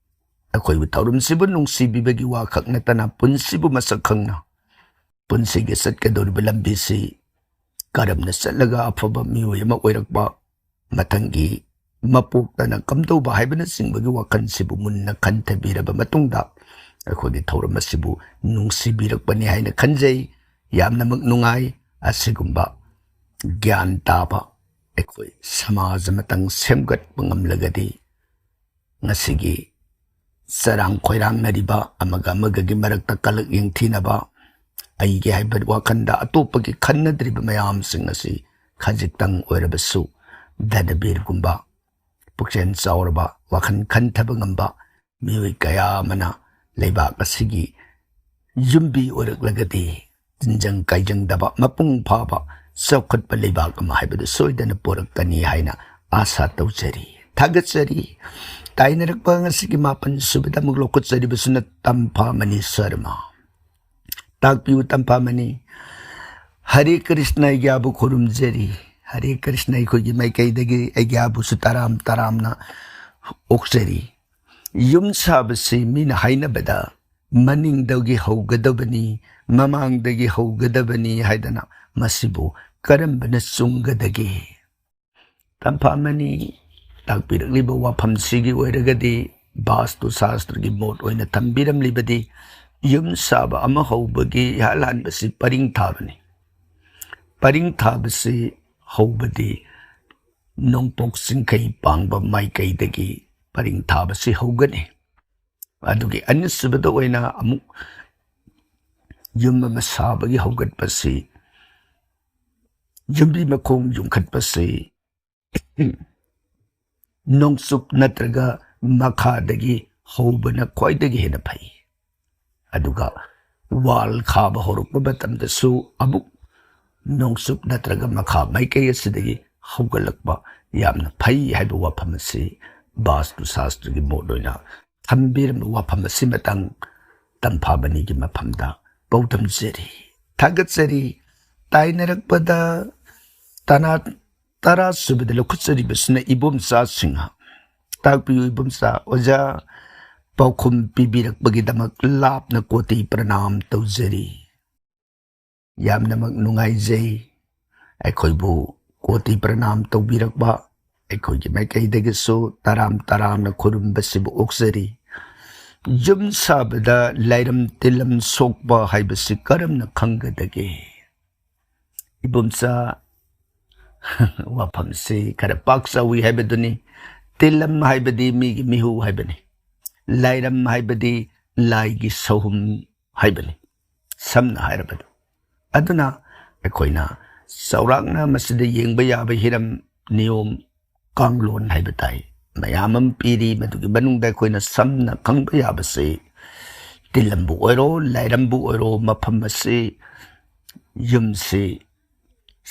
ꯑꯩꯈꯣꯏꯕꯨ ꯊꯧꯔꯝꯁꯤꯕꯨ ꯅꯨꯡꯁꯤꯕꯤꯕꯒꯤ ꯋꯥꯈꯛ ꯅꯠꯇꯅ ꯄꯨꯟꯁꯤꯕꯨ ꯃꯁꯛ ꯈꯪꯅ ꯄꯨꯟꯁꯤꯒꯤ ꯆꯠꯀꯗꯧꯔꯤꯕ ꯂꯝꯕꯤꯁꯤ ꯀꯔꯝꯅ ꯆꯠꯂꯒ ꯑꯐꯕ ꯃꯤꯑꯣꯏ ꯑꯃ ꯑꯣꯏꯔꯛꯄ, ꯃꯊꯪꯒꯤ ꯃꯄꯣꯛꯇꯅ ꯀꯝꯗꯧꯕ ꯍꯥꯏꯕꯅꯆꯤꯡꯕꯒꯤ ꯋꯥꯈꯜꯁꯤꯕꯨ ꯃꯨꯟꯅ ꯈꯟꯊꯕꯤꯔꯕ ꯃꯇꯨꯡꯗ ꯑꯩꯈꯣꯏꯒꯤ ꯊꯧꯔꯝ ꯑꯁꯤꯕꯨ ꯅꯨꯡꯁꯤꯕꯤꯔꯛꯄꯅꯤ ꯍꯥꯏꯅ ꯈꯟꯖꯩ꯫ ꯌꯥꯝꯅꯃꯛ ꯅꯨꯡꯉꯥꯏ꯫ ꯑꯁꯤꯒꯨꯝꯕ ꯒ꯭ꯌꯥꯟ ꯇꯥꯕ ꯑꯩꯈꯣꯏ ꯁꯃꯥꯖ ꯑꯃꯇꯪ ꯁꯦꯝꯒꯠꯄ ꯉꯝꯂꯒꯗꯤ ꯉꯁꯤꯒꯤ ꯆꯔꯥꯡ ꯈꯣꯏꯔꯥꯡꯅꯔꯤꯕ, ꯑꯃꯒ ꯑꯃꯒꯒꯤ ꯃꯔꯛꯇ ꯀꯂꯛ ꯌꯦꯡꯊꯤꯅꯕ, ꯑꯩꯒꯤ ꯍꯥꯏꯕ ꯋꯥꯈꯜꯗ ꯑꯇꯣꯞꯄꯒꯤ ꯈꯟꯅꯗ꯭ꯔꯤꯕ ꯃꯌꯥꯝꯁꯤꯡ ꯑꯁꯤ ꯈꯖꯤꯛꯇꯪ ꯑꯣꯏꯔꯕꯁꯨ ꯙꯅꯕꯤꯔꯒꯨꯝꯕ ꯄꯨꯛꯆꯦꯜ ꯆꯥꯎꯔꯕ, ꯋꯥꯈꯜ ꯈꯟꯊꯕ ꯉꯝꯕ ꯃꯤꯑꯣꯏ ꯀꯌꯥ ꯑꯃꯅ ꯂꯩꯕꯥꯛ ꯑꯁꯤꯒꯤ ꯌꯨꯝꯕꯤ ꯑꯣꯏꯔꯛꯂꯒꯗꯤ ꯇꯤꯟꯖꯪ ꯀꯥꯏꯖꯪꯗꯕ ꯃꯄꯨꯡ ꯐꯥꯕ ꯆꯥꯎꯈꯠꯄ ꯂꯩꯕꯥꯛ ꯑꯃ ꯍꯥꯏꯕꯗꯨ ꯁꯣꯏꯗꯅ ꯄꯣꯔꯛꯀꯅꯤ ꯍꯥꯏꯅ ꯑꯥꯁꯥ ꯇꯧꯖꯔꯤ꯫ ꯊꯥꯒꯠꯆꯔꯤ꯫ ꯇꯥꯏꯅꯔꯛꯄ ꯉꯁꯤꯒꯤ ꯃꯥꯄꯟ ꯁꯨꯕꯗ ꯑꯃꯨꯛ ꯂꯧꯈꯠꯆꯔꯤꯕꯁꯤꯅ ꯇꯝꯐꯥꯃꯅꯤ ꯁꯔꯃ꯫ ꯇꯥꯛꯄꯤꯌꯨ ꯇꯝꯐꯥꯃꯅꯤ꯫ ꯍꯔꯦ ꯀ꯭ꯔꯤꯁꯅ ꯑꯩꯒꯤ ꯑꯥꯕꯨ ꯈꯨꯔꯨꯝꯖꯔꯤ꯫ ꯍꯔꯦ ꯀ꯭ꯔꯤꯁꯅ ꯑꯩꯈꯣꯏꯒꯤ ꯃꯥꯏꯀꯩꯗꯒꯤ ꯑꯩꯒꯤ ꯑꯥꯕꯨꯁꯨ ꯇꯔꯥꯝ ꯇꯔꯥꯝꯅ ꯑꯣꯛꯆꯔꯤ꯫ ꯌꯨꯝ ꯁꯥꯕꯁꯤ ꯃꯤꯅ ꯍꯥꯏꯅꯕꯗ ꯃꯅꯤꯡꯗꯒꯤ ꯍꯧꯒꯗꯕꯅꯤ, ꯃꯃꯥꯡꯗꯒꯤ ꯍꯧꯒꯗꯕꯅꯤ ꯍꯥꯏꯗꯅ ꯃꯁꯤꯕꯨ ꯀꯔꯝꯕꯅ ꯆꯨꯝꯒꯗꯒꯦ? ꯇꯝꯐꯥꯃꯅꯤ ꯇꯥꯛꯄꯤꯔꯛꯂꯤꯕ ꯋꯥꯐꯝꯁꯤꯒꯤ ꯑꯣꯏꯔꯒꯗꯤ ꯕꯥꯁꯇꯨ ꯁꯥꯁꯇ꯭ꯔꯒꯤ ꯃꯣꯠ ꯑꯣꯏꯅ ꯊꯝꯕꯤꯔꯝꯂꯤꯕꯗꯤ ꯌꯨꯝ ꯁꯥꯕ ꯑꯃ ꯍꯧꯕꯒꯤ ꯏꯍꯥꯟ ꯍꯥꯟꯕꯁꯤ ꯄꯔꯤꯡ ꯊꯥꯕꯅꯤ꯫ ꯄꯔꯤꯡ ꯊꯥꯕꯁꯤ ꯍꯧꯕꯗꯤ ꯅꯣꯡꯄꯣꯛ ꯆꯤꯡꯈꯩ ꯄꯥꯡꯕ ꯃꯥꯏꯀꯩꯗꯒꯤ ꯄꯔꯤꯡ ꯊꯥꯕꯁꯤ ꯍꯧꯒꯅꯤ꯫ ꯑꯗꯨꯒꯤ ꯑꯅꯤꯁꯨꯕꯗ ꯑꯣꯏꯅ ꯑꯃꯨꯛ ꯌꯨꯝ ꯑꯃ ꯁꯥꯕꯒꯤ ꯍꯧꯒꯠꯄꯁꯤ, ꯌꯨꯝꯕꯤ ꯃꯈꯣꯡ ꯌꯨꯡꯈꯠꯄꯁꯤ ꯅꯣꯡꯆꯨꯞ ꯅꯠꯇ꯭ꯔꯒ ꯃꯈꯥꯗꯒꯤ ꯍꯧꯕꯅ ꯈ꯭ꯋꯥꯏꯗꯒꯤ ꯍꯦꯟꯅ ꯐꯩ꯫ ꯑꯗꯨꯒ ꯋꯥꯜ ꯈꯥꯕ ꯍꯧꯔꯛꯄ ꯃꯇꯝꯗꯁꯨ ꯑꯃꯨꯛ ꯅꯣꯡꯆꯨꯞ ꯅꯠꯇ꯭ꯔꯒ ꯃꯈꯥ ꯃꯥꯏꯀꯩ ꯑꯁꯤꯗꯒꯤ ꯍꯧꯒꯠꯂꯛꯄ ꯌꯥꯝꯅ ꯐꯩ ꯍꯥꯏꯕ ꯋꯥꯐꯝ ꯑꯁꯤ ꯕꯥꯁꯇꯨ ꯁꯥꯁꯇ꯭ꯔꯒꯤ ꯃꯣꯠ ꯑꯣꯏꯅ ꯊꯝꯕꯤꯔꯝꯕ ꯋꯥꯐꯝ ꯑꯁꯤꯃꯇꯪ ꯇꯝꯐꯥꯕꯅꯤꯒꯤ ꯃꯐꯝꯗ ꯄꯥꯎꯗꯝꯖꯔꯤ꯫ ꯊꯥꯒꯠꯆꯔꯤ꯫ ꯇꯥꯏꯅꯔꯛꯄꯗ ꯇꯅꯥ ꯇꯔꯥ ꯁꯨꯕꯗ ꯂꯧꯈꯠꯆꯔꯤꯕꯁꯤꯅ ꯏꯕꯣꯝꯆꯥ ꯁꯤꯡꯍ꯫ ꯇꯥꯛꯄꯤꯌꯨ ꯏꯕꯣꯝꯆꯥ꯫ ꯑꯣꯖꯥ, ꯄꯥꯎꯈꯨꯝ ꯄꯤꯕꯤꯔꯛꯄꯒꯤꯗꯃꯛ ꯂꯥꯞꯅ ꯀꯣꯇꯤ ꯄ꯭ꯔꯅꯥꯝ ꯇꯧꯖꯔꯤ꯫ ꯌꯥꯝꯅꯃꯛ ꯅꯨꯡꯉꯥꯏꯖꯩ꯫ ꯑꯩꯈꯣꯏꯕꯨ ꯀꯣꯇꯤ ꯄ꯭ꯔꯅꯥꯝ ꯇꯧꯕꯤꯔꯛꯄ ꯑꯩꯈꯣꯏꯒꯤ ꯃꯥꯏꯀꯩꯗꯒꯤꯁꯨ ꯇꯔꯥꯝ ꯇꯔꯥꯝꯅ ꯈꯨꯔꯨꯝꯕꯁꯤꯕꯨ ꯑꯣꯛꯆꯔꯤ꯫ ꯌꯨꯝ ꯁꯥꯕꯗ ꯂꯥꯏꯔꯝ ꯇꯤꯜꯂꯝ ꯁꯣꯛꯄ ꯍꯥꯏꯕꯁꯤ ꯀꯔꯝꯅ ꯈꯪꯒꯗꯒꯦ? ꯏꯕꯣꯝꯆꯥ, ꯋꯥꯐꯝꯁꯤ ꯈꯔ ꯄꯥꯛ ꯆꯥꯎꯏ ꯍꯥꯏꯕꯗꯨꯅꯤ꯫ ꯇꯤꯜꯂꯝ ꯍꯥꯏꯕꯗꯤ ꯃꯤꯒꯤ ꯃꯤꯍꯨ ꯍꯥꯏꯕꯅꯤ꯫ ꯂꯥꯏꯔꯝ ꯍꯥꯏꯕꯗꯤ ꯂꯥꯏꯒꯤ ꯁꯍꯨꯝ ꯍꯥꯏꯕꯅꯤ, ꯁꯝꯅ ꯍꯥꯏꯔꯕꯗ꯫ ꯑꯗꯨꯅ ꯑꯩꯈꯣꯏꯅ ꯆꯥꯎꯔꯥꯛꯅ ꯃꯁꯤꯗ ꯌꯦꯡꯕ ꯌꯥꯕ ꯍꯤꯔꯝ, ꯅꯤꯌꯣꯝ, ꯀꯥꯡꯂꯣꯟ ꯍꯥꯏꯕ ꯇꯥꯏ, ꯃꯌꯥꯝ ꯑꯃ ꯄꯤꯔꯤ꯫ ꯃꯗꯨꯒꯤ ꯃꯅꯨꯡꯗ ꯑꯩꯈꯣꯏꯅ ꯁꯝꯅ ꯈꯪꯕ ꯌꯥꯕꯁꯤ ꯇꯤꯜꯂꯝꯕꯨ ꯑꯣꯏꯔꯣ, ꯂꯥꯏꯔꯝꯕꯨ ꯑꯣꯏꯔꯣ, ꯃꯐꯝ ꯑꯁꯤ, ꯌꯨꯝꯁꯤ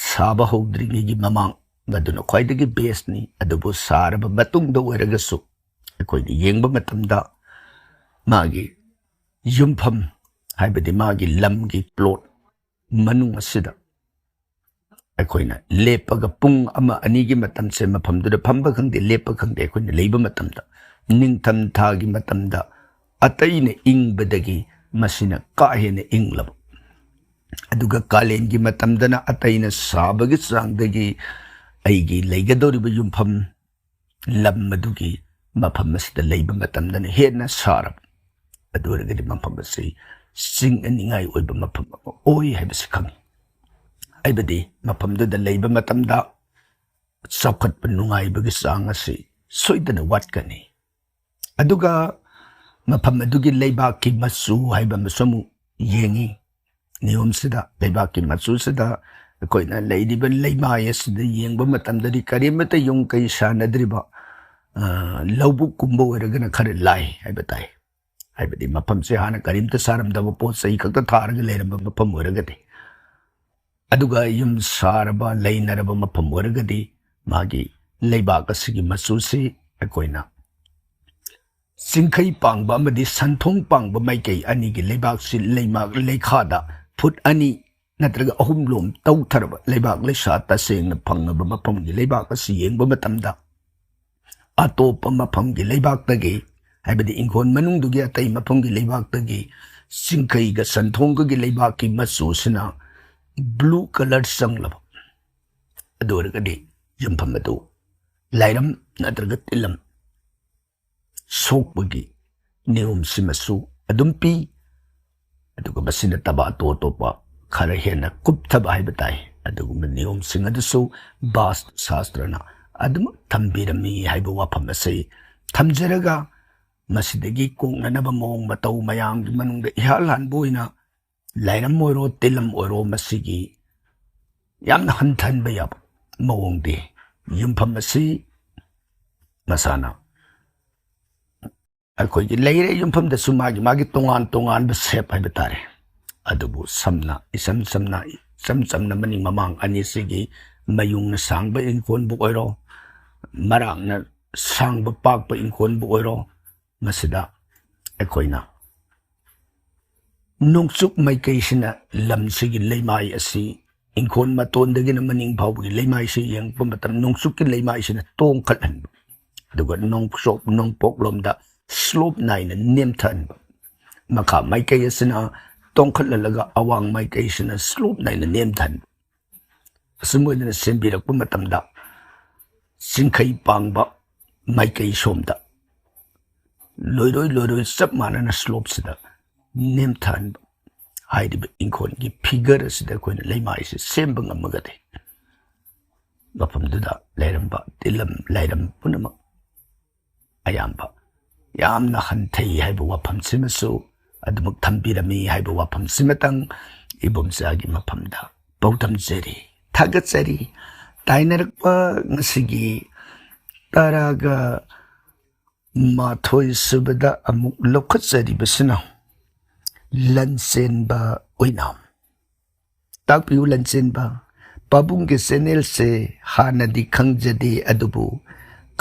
ꯁꯥꯕ ꯍꯧꯗ꯭ꯔꯤꯉꯩꯒꯤ ꯃꯃꯥꯡ, ꯃꯗꯨꯅ ꯈ꯭ꯋꯥꯏꯗꯒꯤ ꯕꯦꯁꯅꯤ꯫ ꯑꯗꯨꯕꯨ ꯁꯥꯔꯕ ꯃꯇꯨꯡꯗ ꯑꯣꯏꯔꯒꯁꯨ ꯑꯩꯈꯣꯏꯅ ꯌꯦꯡꯕ ꯃꯇꯝꯗ ꯃꯥꯒꯤ ꯌꯨꯝꯐꯝ, ꯍꯥꯏꯕꯗꯤ ꯃꯥꯒꯤ ꯂꯝꯒꯤ ꯄ꯭ꯂꯣꯠ ꯃꯅꯨꯡ ꯑꯁꯤꯗ ꯑꯩꯈꯣꯏꯅ ꯂꯦꯞꯄꯒ ꯄꯨꯡ ꯑꯃ ꯑꯅꯤꯒꯤ ꯃꯇꯝꯁꯦ ꯃꯐꯝꯗꯨꯗ ꯐꯝꯕ ꯈꯪꯗꯦ, ꯂꯦꯞꯄ ꯈꯪꯗꯦ, ꯑꯩꯈꯣꯏꯅ ꯂꯩꯕ ꯃꯇꯝꯗ, ꯅꯤꯡꯊꯝ ꯊꯥꯒꯤ ꯃꯇꯝꯗ ꯑꯇꯩꯅ ꯏꯪꯕꯗꯒꯤ ꯃꯁꯤꯅ ꯀꯥ ꯍꯦꯟꯅ ꯏꯪꯂꯕ, ꯑꯗꯨꯒ ꯀꯥꯂꯦꯟꯒꯤ ꯃꯇꯝꯗꯅ ꯑꯇꯩꯅ ꯁꯥꯕꯒꯤ ꯆꯥꯡꯗꯒꯤ ꯑꯩꯒꯤ ꯂꯩꯒꯗꯧꯔꯤꯕ ꯌꯨꯝꯐꯝ ꯂꯝ ꯑꯗꯨꯒꯤ ꯃꯐꯝ ꯑꯁꯤꯗ ꯂꯩꯕ ꯃꯇꯝꯗꯅ ꯍꯦꯟꯅ ꯁꯥꯔꯕ꯫ ꯑꯗꯨ ꯑꯣꯏꯔꯒꯗꯤ ꯃꯐꯝ ꯑꯁꯤ ꯆꯤꯡꯅꯅꯤꯡꯉꯥꯏ ꯑꯣꯏꯕ ꯃꯐꯝ ꯑꯃ ꯑꯣꯏ ꯍꯥꯏꯕꯁꯤ ꯈꯪꯉꯤ꯫ ꯍꯥꯏꯕꯗꯤ ꯃꯐꯝꯗꯨꯗ ꯂꯩꯕ ꯃꯇꯝꯗ ꯆꯥꯎꯈꯠꯄ ꯅꯨꯡꯉꯥꯏꯕꯒꯤ ꯆꯥꯡ ꯑꯁꯤ ꯁꯣꯏꯗꯅ ꯋꯥꯠꯀꯅꯤ꯫ ꯑꯗꯨꯒ ꯃꯐꯝ ꯑꯗꯨꯒꯤ ꯂꯩꯕꯥꯛꯀꯤ ꯃꯆꯨ ꯍꯥꯏꯕ ꯑꯃꯁꯨ ꯑꯃꯨꯛ ꯌꯦꯡꯉꯤ꯫ ꯅꯤꯌꯣꯝꯁꯤꯗ, ꯂꯩꯕꯥꯛꯀꯤ ꯃꯆꯨꯁꯤꯗ ꯑꯩꯈꯣꯏꯅ ꯂꯩꯔꯤꯕ ꯂꯩꯃꯥꯏ ꯑꯁꯤꯗ ꯌꯦꯡꯕ ꯃꯇꯝꯗꯗꯤ ꯀꯔꯤꯃꯠꯇ ꯌꯨꯝ ꯀꯩ ꯁꯥꯟꯅꯗ꯭ꯔꯤꯕ, ꯑ, ꯂꯧꯕꯨꯛꯀꯨꯝꯕ ꯑꯣꯏꯔꯒꯅ ꯈꯔ ꯂꯥꯏ ꯍꯥꯏꯕ ꯇꯥꯏ꯫ ꯍꯥꯏꯕꯗꯤ ꯃꯐꯝꯁꯦ ꯍꯥꯟꯅ ꯀꯔꯤꯝꯇ ꯁꯥꯔꯝꯗꯕ, ꯄꯣꯠ ꯆꯩ ꯈꯛꯇ ꯊꯥꯔꯒ ꯂꯩꯔꯝꯕ ꯃꯐꯝ ꯑꯣꯏꯔꯒꯗꯤ꯫ ꯑꯗꯨꯒ ꯌꯨꯝ ꯁꯥꯔꯕ, ꯂꯩꯅꯔꯕ ꯃꯐꯝ ꯑꯣꯏꯔꯒꯗꯤ ꯃꯥꯒꯤ ꯂꯩꯕꯥꯛ ꯑꯁꯤꯒꯤ ꯃꯆꯨꯁꯤ ꯑꯩꯈꯣꯏꯅ ꯆꯤꯡꯈꯩ ꯄꯥꯡꯕ ꯑꯃꯗꯤ ꯁꯟꯊꯣꯡ ꯄꯥꯡꯕ ꯃꯥꯏꯀꯩ ꯑꯅꯤꯒꯤ ꯂꯩꯕꯥꯛꯁꯤ ꯂꯩꯃꯥ-, ꯂꯩꯈꯥꯗ ꯐꯨꯠ ꯑꯅꯤ ꯅꯠꯇ꯭ꯔꯒ ꯑꯍꯨꯝ ꯂꯣꯝ ꯇꯧꯊꯔꯕ ꯂꯩꯕꯥꯛ ꯂꯩꯁꯥ ꯇꯁꯦꯡꯅ ꯐꯪꯉꯕ ꯃꯐꯝꯒꯤ ꯂꯩꯕꯥꯛ ꯑꯁꯤ ꯌꯦꯡꯕ ꯃꯇꯝꯗ, ꯑꯇꯣꯞꯄ ꯃꯐꯝꯒꯤ ꯂꯩꯕꯥꯛꯇꯒꯤ, ꯍꯥꯏꯕꯗꯤ ꯏꯪꯈꯣꯜ ꯃꯅꯨꯡꯗꯨꯒꯤ ꯑꯇꯩ ꯃꯐꯝꯒꯤ ꯂꯩꯕꯥꯛꯇꯒꯤ ꯆꯤꯡꯈꯩꯒ ꯁꯟꯊꯣꯡꯒꯒꯤ ꯂꯩꯕꯥꯛꯀꯤ ꯃꯆꯨꯁꯤꯅ blue colour ꯆꯪꯂꯕ, ꯑꯗꯨ ꯑꯣꯏꯔꯒꯗꯤ ꯌꯨꯝꯐꯝ ꯑꯗꯨ ꯂꯥꯏꯔꯝ ꯅꯠꯇ꯭ꯔꯒ ꯇꯤꯜꯂꯝ ꯁꯣꯛꯄꯒꯤ ꯅꯤꯌꯣꯝꯁꯤꯃꯁꯨ ꯑꯗꯨꯝ ꯄꯤ꯫ ꯑꯗꯨꯒ ꯃꯁꯤ ꯅꯠꯇꯕ ꯑꯇꯣꯞ ꯑꯇꯣꯞꯄ ꯈꯔ ꯍꯦꯟꯅ ꯀꯨꯞꯊꯕ ꯍꯥꯏꯕ ꯇꯥꯏ, ꯑꯗꯨꯒꯨꯝꯕ ꯅꯤꯌꯣꯝꯁꯤꯡ ꯑꯗꯨꯁꯨ ꯕꯥꯁꯇꯨ ꯁꯥꯁꯇ꯭ꯔꯅ ꯑꯗꯨꯃꯛ ꯊꯝꯕꯤꯔꯝꯃꯤ ꯍꯥꯏꯕ ꯋꯥꯐꯝ ꯑꯁꯤ ꯊꯝꯖꯔꯒ, ꯃꯁꯤꯗꯒꯤ ꯀꯣꯛꯅꯅꯕ ꯃꯑꯣꯡ ꯃꯇꯧ ꯃꯌꯥꯝꯒꯤ ꯃꯅꯨꯡꯗ ꯏꯍꯥꯟ ꯍꯥꯟꯕ ꯑꯣꯏꯅ ꯂꯥꯏꯔꯝ ꯑꯣꯏꯔꯣ, ꯇꯤꯜꯂꯝ ꯑꯣꯏꯔꯣ, ꯃꯁꯤꯒꯤ ꯌꯥꯝꯅ ꯍꯟꯊꯍꯟꯕ ꯌꯥꯕ ꯃꯑꯣꯡꯗꯤ ꯌꯨꯝꯐꯝ ꯑꯁꯤ ꯃꯁꯥꯅ ꯑꯩꯈꯣꯏꯒꯤ ꯂꯩꯔꯦ ꯌꯨꯝꯐꯝꯗꯁꯨ ꯃꯥꯒꯤ ꯃꯥꯒꯤ ꯇꯣꯉꯥꯟ ꯇꯣꯉꯥꯟꯕ shape ꯍꯥꯏꯕ ꯇꯥꯔꯦ꯫ ꯑꯗꯨꯕꯨ ꯁꯝꯅ, ꯏꯁꯝ ꯁꯝꯅ, ꯏꯆꯝ ꯆꯝꯅ ꯃꯅꯤꯡ ꯃꯃꯥꯡ ꯑꯅꯤꯁꯤꯒꯤ ꯃꯌꯨꯡꯅ ꯁꯥꯡꯕ ꯏꯪꯈꯣꯜꯕꯨ ꯑꯣꯏꯔꯣ, ꯃꯔꯥꯛꯅ ꯁꯥꯡꯕ ꯄꯥꯛꯄ ꯏꯪꯈꯣꯜꯕꯨ ꯑꯣꯏꯔꯣ, ꯃꯁꯤꯗ ꯑꯩꯈꯣꯏꯅ ꯅꯣꯡꯆꯨꯞ ꯃꯥꯏꯀꯩꯁꯤꯅ ꯂꯝꯁꯤꯒꯤ ꯂꯩꯃꯥꯏ ꯑꯁꯤ, ꯏꯪꯈꯣꯜ ꯃꯇꯣꯟꯗꯒꯤꯅ ꯃꯅꯤꯡ ꯐꯥꯎꯕꯒꯤ ꯂꯩꯃꯥꯏꯁꯤ ꯌꯦꯡꯉꯛꯄ ꯃꯇꯝ, ꯅꯣꯡꯆꯨꯞꯀꯤ ꯂꯩꯃꯥꯏꯁꯤꯅ ꯇꯣꯡꯈꯠꯍꯟꯕ, ꯑꯗꯨꯒ ꯅꯣꯡꯆꯣꯞ ꯅꯣꯡꯄꯣꯛꯂꯣꯝꯗ slope ꯅꯥꯏꯅ ꯅꯦꯝꯊꯍꯟꯕ, ꯃꯈꯥ ꯃꯥꯏꯀꯩ ꯑꯁꯤꯅ ꯇꯣꯡꯈꯠꯍꯜꯂꯒ ꯑꯋꯥꯡ ꯃꯥꯏꯀꯩꯁꯤꯅ slope ꯅꯥꯏꯅ ꯅꯦꯝꯊꯍꯟꯕ, ꯑꯁꯨꯝ ꯑꯣꯏꯅ ꯁꯦꯝꯕꯤꯔꯛꯄ ꯃꯇꯝꯗ, ꯆꯤꯡꯈꯩ ꯄꯥꯡꯕ ꯃꯥꯏꯀꯩ ꯁꯣꯝꯗ ꯂꯣꯏꯔꯣꯏ ꯂꯣꯏꯔꯣꯏ ꯆꯞ ꯃꯥꯟꯅꯅ slopeꯁꯤꯗ ꯅꯦꯝꯊꯍꯟꯕ꯫ ꯍꯥꯏꯔꯤꯕ ꯏꯪꯈꯣꯜꯒꯤ figure ꯑꯁꯤꯗ ꯑꯩꯈꯣꯏꯅ ꯂꯩꯃꯥꯏꯁꯤ ꯁꯦꯝꯕ ꯉꯝꯃꯒꯗꯤ, ꯃꯐꯝꯗꯨꯗ ꯂꯩꯔꯝꯕ ꯇꯤꯜꯂꯝ ꯂꯥꯏꯔꯝ ꯄꯨꯝꯅꯃꯛ ꯑꯌꯥꯝꯕ ꯌꯥꯝꯅ ꯍꯟꯊꯩ ꯍꯥꯏꯕ ꯋꯥꯐꯝꯁꯤꯃꯁꯨ ꯑꯗꯨꯃꯛ ꯊꯝꯕꯤꯔꯝꯃꯤ ꯍꯥꯏꯕ ꯋꯥꯐꯝꯁꯤꯃꯇꯪ ꯏꯕꯣꯝꯆꯥꯒꯤ ꯃꯐꯝꯗ ꯄꯥꯎꯗꯝꯖꯔꯤ, ꯊꯥꯒꯠꯆꯔꯤ꯫ ꯇꯥꯏꯅꯔꯛꯄ ꯉꯁꯤꯒꯤ ꯇꯔꯥꯒ ꯃꯥꯊꯣꯏ ꯁꯨꯕꯗ ꯑꯃꯨꯛ ꯂꯧꯈꯠꯆꯔꯤꯕꯁꯤꯅ ꯂꯟꯆꯦꯟꯕ ꯑꯣꯏꯅ꯫ ꯇꯥꯛꯄꯤꯌꯨ ꯂꯟꯆꯦꯟꯕ, ꯄꯥꯕꯨꯡꯒꯤ channelꯁꯦ ꯍꯥꯟꯅꯗꯤ ꯈꯪꯖꯗꯦ, ꯑꯗꯨꯕꯨ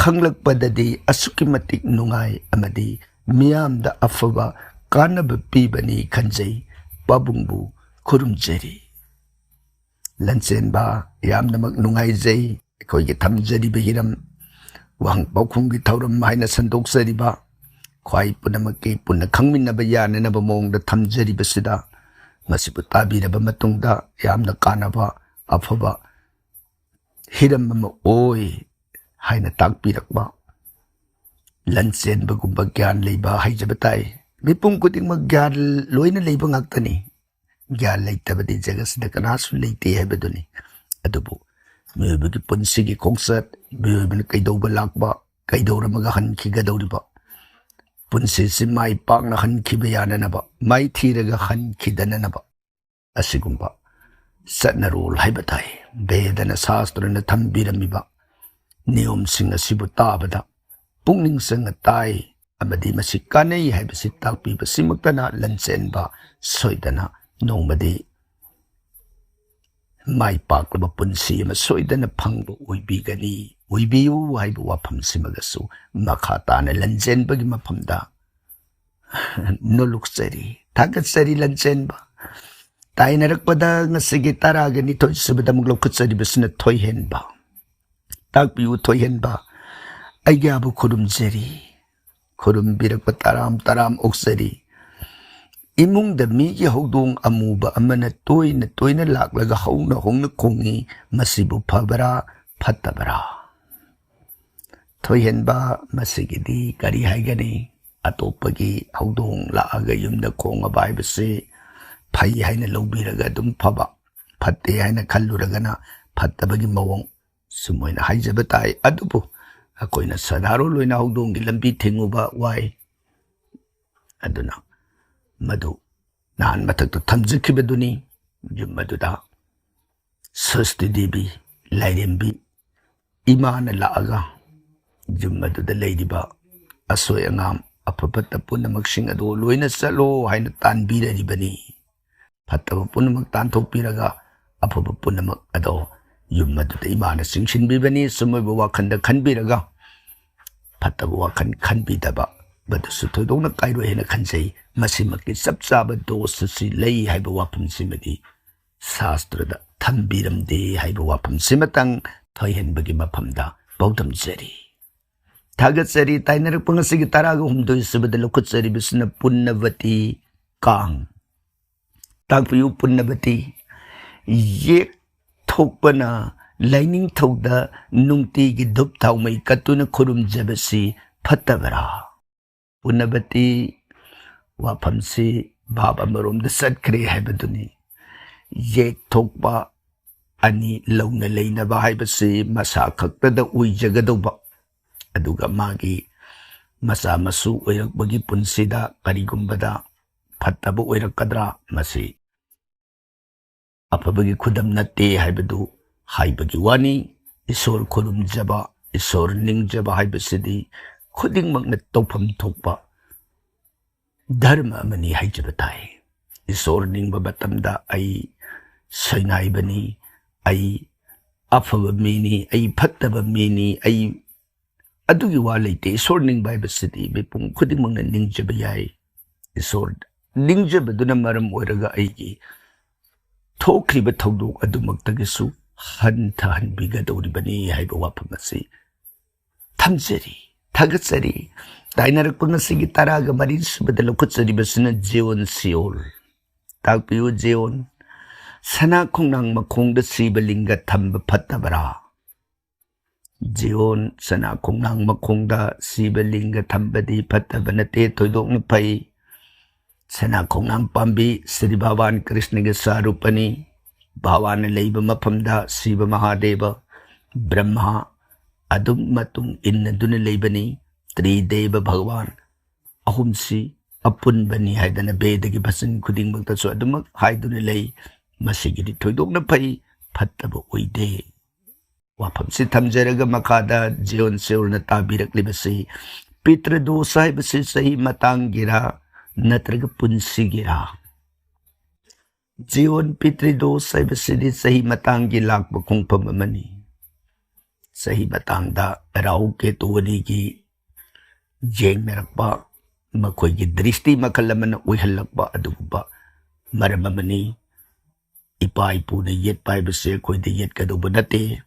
ꯈꯪꯂꯛꯄꯗꯗꯤ ꯑꯁꯨꯛꯀꯤ ꯃꯇꯤꯛ ꯅꯨꯡꯉꯥꯏ ꯑꯃꯗꯤ ꯃꯤꯌꯥꯝꯗ ꯑꯐꯕ ꯀꯥꯟꯅꯕ ꯄꯤꯕꯅꯤ ꯈꯟꯖꯩ꯫ ꯄꯥꯕꯨꯡꯕꯨ ꯈꯨꯔꯨꯝꯖꯔꯤ꯫ ꯂꯟꯆꯦꯟꯕ, ꯌꯥꯝꯅꯃꯛ ꯅꯨꯡꯉꯥꯏꯖꯩ꯫ ꯑꯩꯈꯣꯏꯒꯤ ꯊꯝꯖꯔꯤꯕ ꯍꯤꯔꯝ, ꯋꯥꯍꯪ ꯄꯥꯎꯈꯨꯝꯒꯤ ꯊꯧꯔꯝ ꯍꯥꯏꯅ ꯁꯟꯗꯣꯛꯆꯔꯤꯕ, ꯈ꯭ꯋꯥꯏ ꯄꯨꯝꯅꯃꯛꯀꯤ ꯄꯨꯟꯅ ꯈꯪꯃꯤꯟꯅꯕ ꯌꯥꯅꯅꯕ ꯃꯑꯣꯡꯗ ꯊꯝꯖꯔꯤꯕꯁꯤꯗ, ꯃꯁꯤꯕꯨ ꯇꯥꯕꯤꯔꯕ ꯃꯇꯨꯡꯗ ꯌꯥꯝꯅ ꯀꯥꯟꯅꯕ, ꯑꯐꯕ ꯍꯤꯔꯝ ꯑꯃ ꯑꯣꯏ ꯍꯥꯏꯅ ꯇꯥꯛꯄꯤꯔꯛꯄ, ꯂꯟꯆꯦꯟꯕꯒꯨꯝꯕ ꯒ꯭ꯌꯥꯟ ꯂꯩꯕ ꯍꯥꯏꯖꯕ ꯇꯥꯏ꯫ ꯃꯤꯄꯨꯝ ꯈꯨꯗꯤꯡꯃꯛ ꯒ꯭ꯌꯥꯟ ꯂꯣꯏꯅ ꯂꯩꯕ ꯉꯥꯛꯇꯅꯤ꯫ ꯒ꯭ꯌꯥꯟ ꯂꯩꯇꯕꯗꯤ ꯖꯒꯠꯁꯤꯗ ꯀꯅꯥꯁꯨ ꯂꯩꯇꯦ ꯍꯥꯏꯕꯗꯨꯅꯤ꯫ ꯑꯗꯨꯕꯨ ꯃꯤꯑꯣꯏꯕꯒꯤ ꯄꯨꯟꯁꯤꯒꯤ ꯈꯣꯡꯆꯠ, ꯃꯤꯑꯣꯏꯕꯅ ꯀꯩꯗꯧꯕ ꯂꯥꯛꯄ, ꯀꯩꯗꯧꯔꯝꯃꯒ ꯍꯟꯈꯤꯒꯗꯧꯔꯤꯕ, ꯄꯨꯟꯁꯤꯁꯤ ꯃꯥꯏ ꯄꯥꯛꯅ ꯍꯟꯈꯤꯕ ꯌꯥꯅꯅꯕ, ꯃꯥꯏꯊꯤꯔꯒ ꯍꯟꯈꯤꯗꯅꯅꯕ, ꯑꯁꯤꯒꯨꯝꯕ ꯆꯠꯅꯔꯣꯜ ꯍꯥꯏꯕ ꯇꯥꯏ, ꯕꯦꯗꯅ ꯁꯥꯁꯇ꯭ꯔꯅ ꯊꯝꯕꯤꯔꯝꯃꯤꯕ ꯅꯤꯌꯣꯝꯁꯤꯡ ꯑꯁꯤꯕꯨ ꯇꯥꯕꯗ ꯄꯨꯛꯅꯤꯡ ꯆꯪꯅ ꯇꯥꯏ꯫ ꯑꯃꯗꯤ ꯃꯁꯤ ꯀꯥꯟꯅꯩ ꯍꯥꯏꯕꯁꯤ ꯇꯥꯛꯄꯤꯕꯁꯤꯃꯛꯇꯅ ꯂꯟꯆꯦꯟꯕ ꯁꯣꯏꯗꯅ ꯅꯣꯡꯃꯗꯤ ꯃꯥꯏ ꯄꯥꯛꯂꯕ ꯄꯨꯟꯁꯤ ꯑꯃ ꯁꯣꯏꯗꯅ ꯐꯪꯕ ꯑꯣꯏꯕꯤꯒꯅꯤ꯫ ꯑꯣꯏꯕꯤꯌꯨ ꯍꯥꯏꯕ ꯋꯥꯐꯝꯁꯤꯃꯒꯁꯨ ꯃꯈꯥ ꯇꯥꯅ ꯂꯟꯆꯦꯟꯕꯒꯤ ꯃꯐꯝꯗ ꯅꯣꯂꯨꯛꯆꯔꯤ, ꯊꯥꯒꯠꯆꯔꯤ ꯂꯟꯆꯦꯟꯕ꯫ ꯇꯥꯏꯅꯔꯛꯄꯗ ꯉꯁꯤꯒꯤ ꯇꯔꯥꯒ ꯅꯤꯊꯣꯏ ꯁꯨꯕꯗ ꯑꯃꯨꯛ ꯂꯧꯈꯠꯆꯔꯤꯕꯁꯤꯅ ꯊꯣꯏꯍꯦꯟꯕ꯫ ꯇꯥꯛꯄꯤꯌꯨ ꯊꯣꯏꯍꯦꯟꯕ, ꯑꯩꯒꯤ ꯑꯕꯨ ꯈꯨꯔꯨꯝꯖꯔꯤ꯫ ꯈꯨꯔꯨꯝꯕꯤꯔꯛꯄ ꯇꯔꯥꯝ ꯇꯔꯥꯝ ꯑꯣꯛꯆꯔꯤ꯫ ꯏꯃꯨꯡꯗ ꯃꯤꯒꯤ ꯍꯧꯗꯣꯡ ꯑꯃꯨꯕ ꯑꯃꯅ ꯇꯣꯏꯅ ꯇꯣꯏꯅ ꯂꯥꯛꯂꯒ ꯍꯧꯅ ꯍꯧꯅ ꯈꯣꯡꯏ, ꯃꯁꯤꯕꯨ ꯐꯕ꯭ꯔꯥ ꯐꯠꯇꯕ꯭ꯔꯥ? ꯊꯣꯏꯍꯦꯟꯕ, ꯃꯁꯤꯒꯤꯗꯤ ꯀꯔꯤ ꯍꯥꯏꯒꯅꯤ? ꯑꯇꯣꯞꯄꯒꯤ ꯍꯧꯗꯣꯡ ꯂꯥꯛꯑꯒ ꯌꯨꯝꯗ ꯈꯣꯡꯉꯕ ꯍꯥꯏꯕꯁꯤ ꯐꯩ ꯍꯥꯏꯅ ꯂꯧꯕꯤꯔꯒ ꯑꯗꯨꯝ ꯐꯕ, ꯐꯠꯇꯦ ꯍꯥꯏꯅ ꯈꯜꯂꯨꯔꯒꯅ ꯐꯠꯇꯕꯒꯤ ꯃꯑꯣꯡ, ꯁꯨꯝ ꯑꯣꯏꯅ ꯍꯥꯏꯖꯕ ꯇꯥꯏ꯫ ꯑꯗꯨꯕꯨ ꯑꯩꯈꯣꯏꯅ ꯁꯥꯗꯥꯔꯣꯟ ꯑꯣꯏꯅ ꯍꯧꯗꯣꯡꯒꯤ ꯂꯝꯕꯤ ꯊꯤꯡꯉꯨꯕ ꯋꯥꯏ꯫ ꯑꯗꯨꯅ ꯃꯗꯨ ꯅꯍꯥꯟ ꯃꯊꯛꯇ ꯊꯝꯖꯈꯤꯕꯗꯨꯅꯤ꯫ ꯌꯨꯝ ꯑꯗꯨꯗ ꯁ꯭ꯔꯤꯁꯇꯤ ꯗꯦꯕꯤ, ꯂꯥꯏꯔꯦꯝꯕꯤ ꯏꯃꯥꯅ ꯂꯥꯛꯑꯒ ꯌꯨꯝ ꯑꯗꯨꯗ ꯂꯩꯔꯤꯕ ꯑꯁꯣꯏ ꯑꯉꯥꯝ, ꯑꯐ ꯐꯠꯇ ꯄꯨꯝꯅꯃꯛꯁꯤꯡ ꯑꯗꯨ ꯂꯣꯏꯅ ꯆꯠꯂꯣ ꯍꯥꯏꯅ ꯇꯥꯟꯕꯤꯔꯔꯤꯕꯅꯤ꯫ ꯐꯠꯇꯕ ꯄꯨꯝꯅꯃꯛ ꯇꯥꯟꯊꯣꯛꯄꯤꯔꯒ ꯑꯐꯕ ꯄꯨꯝꯅꯃꯛ ꯑꯗꯣ ꯌꯨꯝ ꯑꯗꯨꯗ ꯏꯃꯥꯅ ꯆꯤꯡꯁꯤꯟꯕꯤꯕꯅꯤ꯫ ꯆꯨꯝꯃꯣꯏꯕ ꯋꯥꯈꯜꯗ ꯈꯟꯕꯤꯔꯒ ꯐꯠꯇꯕ ꯋꯥꯈꯜ ꯈꯟꯕꯤꯗꯕ, ꯃꯗꯨꯁꯨ ꯊꯣꯏꯗꯣꯛꯅ ꯀꯥꯏꯔꯣꯏ ꯍꯥꯏꯅ ꯈꯟꯖꯩ꯫ ꯃꯁꯤꯃꯛꯀꯤ ꯆꯞ ꯆꯥꯕ ꯗꯣꯁ ꯑꯁꯤ ꯂꯩ ꯍꯥꯏꯕ ꯋꯥꯐꯝꯁꯤꯃꯗꯤ ꯁꯥꯁꯇ꯭ꯔꯗ ꯊꯝꯕꯤꯔꯝꯗꯦ ꯍꯥꯏꯕ ꯋꯥꯐꯝꯁꯤꯃꯇꯪ ꯊꯣꯏꯍꯦꯟꯕꯒꯤ ꯃꯐꯝꯗ ꯄꯥꯎꯗꯝꯖꯔꯤ꯫ ꯊꯥꯒꯠꯆꯔꯤ꯫ ꯇꯥꯏꯅꯔꯛꯄ ꯉꯁꯤꯒꯤ ꯇꯔꯥꯒ ꯍꯨꯝꯗꯣꯏ ꯁꯨꯕꯗ ꯂꯧꯈꯠꯆꯔꯤꯕꯁꯤꯅ ꯄꯨꯟꯅꯕꯇꯤ ꯀꯥꯡ꯫ ꯇꯥꯛꯄꯤꯌꯨ ꯄꯨꯟꯅꯕꯇꯤ, ꯌꯦꯛ ꯊꯣꯛꯄꯅ ꯂꯥꯏꯅꯤꯡꯊꯧꯗ ꯅꯨꯡꯇꯤꯒꯤ ꯙꯨꯞ ꯊꯥꯎꯃꯩ ꯀꯠꯇꯨꯅ ꯈꯨꯔꯨꯝꯖꯕꯁꯤ ꯐꯠꯇꯕ꯭ꯔꯥ? ꯄꯨꯟꯅꯕꯇꯤ ꯋꯥꯐꯝꯁꯤ ꯚꯥꯞ ꯑꯃꯔꯣꯝꯗ ꯆꯠꯈ꯭ꯔꯦ ꯍꯥꯏꯕꯗꯨꯅꯤ꯫ ꯌꯦꯛ ꯊꯣꯛꯄ ꯑꯅꯤ ꯂꯧꯅ ꯂꯩꯅꯕ ꯍꯥꯏꯕꯁꯤ ꯃꯁꯥ ꯈꯛꯇꯗ ꯑꯣꯏꯖꯒꯗꯧꯕ, ꯑꯗꯨꯒ ꯃꯥꯒꯤ ꯃꯆꯥ ꯃꯁꯨ ꯑꯣꯏꯔꯛꯄꯒꯤ ꯄꯨꯟꯁꯤꯗ ꯀꯔꯤꯒꯨꯝꯕꯗ ꯐꯠꯇꯕ ꯑꯣꯏꯔꯛꯀꯗ꯭ꯔꯥ, ꯃꯁꯤ ꯑꯐꯕꯒꯤ ꯈꯨꯗꯝ ꯅꯠꯇꯦ ꯍꯥꯏꯕꯗꯨ ꯍꯥꯏꯕꯒꯤ ꯋꯥꯅꯤ꯫ ꯏꯁꯣꯔ ꯈꯨꯔꯨꯝꯖꯕ, ꯏꯁꯣꯔ ꯅꯤꯡꯖꯕ ꯍꯥꯏꯕꯁꯤꯗꯤ ꯈꯨꯗꯤꯡꯃꯛꯅ ꯇꯧꯐꯝ ꯊꯣꯛꯄ ꯙꯔꯃ ꯑꯃꯅꯤ ꯍꯥꯏꯖꯕ ꯇꯥꯏ꯫ ꯏꯁꯣꯔ ꯅꯤꯡꯕ ꯃꯇꯝꯗ ꯑꯩ ꯁꯣꯏꯅꯥꯏꯕꯅꯤ, ꯑꯩ ꯑꯐꯕ ꯃꯤꯅꯤ, ꯑꯩ ꯐꯠꯇꯕ ꯃꯤꯅꯤ, ꯑꯩ ꯑꯗꯨꯒꯤ ꯋꯥ ꯂꯩꯇꯦ꯫ ꯏꯁꯣꯔ ꯅꯤꯡꯕ ꯍꯥꯏꯕꯁꯤꯗꯤ ꯃꯤꯄꯨꯝ ꯈꯨꯗꯤꯡꯃꯛꯅ ꯅꯤꯡꯖꯕ ꯌꯥꯏ꯫ ꯏꯁꯣꯔ ꯅꯤꯡꯖꯕꯗꯨꯅ ꯃꯔꯝ ꯑꯣꯏꯔꯒ ꯑꯩꯒꯤ ꯊꯣꯛꯈ꯭ꯔꯤꯕ ꯊꯧꯗꯣꯛ ꯑꯗꯨꯃꯛꯇꯒꯤꯁꯨ ꯍꯟꯊꯍꯟꯕꯤꯒꯗꯧꯔꯤꯕꯅꯤ ꯍꯥꯏꯕ ꯋꯥꯐꯝ ꯑꯁꯤ ꯊꯝꯖꯔꯤ, ꯊꯥꯒꯠꯆꯔꯤ꯫ ꯇꯥꯏꯅꯔꯛꯄ ꯉꯁꯤꯒꯤ ꯇꯔꯥꯒ ꯃꯔꯤ ꯁꯨꯕꯗ ꯂꯧꯈꯠꯆꯔꯤꯕꯁꯤꯅ ꯖꯤꯌꯣꯟ ꯁꯤꯑꯣꯜ꯫ ꯇꯥꯛꯄꯤꯌꯨ ꯖꯤꯌꯣꯟ, ꯁꯅꯥ ꯈꯣꯡꯅꯥꯡ ꯃꯈꯣꯡꯗ ꯁꯤꯕ ꯂꯤꯡꯒ ꯊꯝꯕ ꯐꯠꯇꯕ꯭ꯔꯥ? ꯖꯤꯌꯣꯟ, ꯁꯅꯥ ꯈꯣꯡꯅꯥꯡ ꯃꯈꯣꯡꯗ ꯁꯤꯕ ꯂꯤꯡꯒ ꯊꯝꯕꯗꯤ ꯐꯠꯇꯕ ꯅꯠꯇꯦ, ꯊꯣꯏꯗꯣꯛꯅ ꯐꯩ꯫ ꯁꯅꯥ ꯈꯣꯡꯅꯥꯡ ꯄꯥꯝꯕꯤ ꯁ꯭ꯔꯤ ꯚꯒꯋꯥꯟ ꯀ꯭ꯔꯤꯁꯅꯒꯤ ꯁꯥꯔꯨꯄꯅꯤ꯫ ꯚꯒꯋꯥꯟꯅ ꯂꯩꯕ ꯃꯐꯝꯗ ꯁꯤꯕ ꯃꯍꯥꯗꯦꯕ, ꯕ꯭ꯔꯍ꯭ꯃ ꯑꯗꯨꯝ ꯃꯇꯨꯡ ꯏꯟꯅꯗꯨꯅ ꯂꯩꯕꯅꯤ꯫ ꯇ꯭ꯔꯤꯗꯦꯕ ꯚꯒꯋꯥꯟ ꯑꯍꯨꯝꯁꯤ ꯑꯄꯨꯟꯕꯅꯤ ꯍꯥꯏꯗꯅ ꯕꯦꯗꯒꯤ ꯚꯖꯟ ꯈꯨꯗꯤꯡꯃꯛꯇꯁꯨ ꯑꯗꯨꯃꯛ ꯍꯥꯏꯗꯨꯅ ꯂꯩ꯫ ꯃꯁꯤꯒꯤꯗꯤ ꯊꯣꯏꯗꯣꯛꯅ ꯐꯩ, ꯐꯠꯇꯕ ꯑꯣꯏꯗꯦ꯫ ꯋꯥꯐꯝꯁꯤ ꯊꯝꯖꯔꯒ ꯃꯈꯥꯗ ꯖꯤꯌꯣꯟ ꯁꯤꯑꯣꯜꯅ ꯇꯥꯕꯤꯔꯛꯂꯤꯕꯁꯤ, ꯄꯤꯇ꯭ꯔꯗꯣꯁ ꯍꯥꯏꯕꯁꯤ ꯆꯍꯤ ꯃꯇꯥꯡꯒꯤꯔꯥ ꯅꯠꯇ꯭ꯔꯒ ꯄꯨꯟꯁꯤꯒꯤꯔꯥ? ꯖꯤꯌꯣꯟ, ꯄꯤꯇ꯭ꯔꯤꯗꯣꯁ ꯍꯥꯏꯕꯁꯤꯗꯤ ꯆꯍꯤ ꯃꯇꯥꯡꯒꯤ ꯂꯥꯛꯄ ꯈꯣꯡꯐꯝ ꯑꯃꯅꯤ꯫ ꯆꯍꯤ ꯃꯇꯥꯡꯗ ꯔꯥꯍꯨ ꯀꯦꯇꯨ ꯑꯅꯤꯒꯤ ꯌꯦꯡꯅꯔꯛꯄ, ꯃꯈꯣꯏꯒꯤ ꯗ꯭ꯔꯤꯁꯇꯤ ꯃꯈꯜ ꯑꯃꯅ ꯑꯣꯏꯍꯜꯂꯛꯄ ꯑꯗꯨꯒꯨꯝꯕ ꯃꯔꯝ ꯑꯃꯅꯤ꯫ ꯏꯄꯥ ꯏꯄꯨꯅ ꯌꯦꯠꯄ ꯍꯥꯏꯕꯁꯦ ꯑꯩꯈꯣꯏꯗ ꯌꯦꯠꯀꯗꯧꯕ ꯅꯠꯇꯦ꯫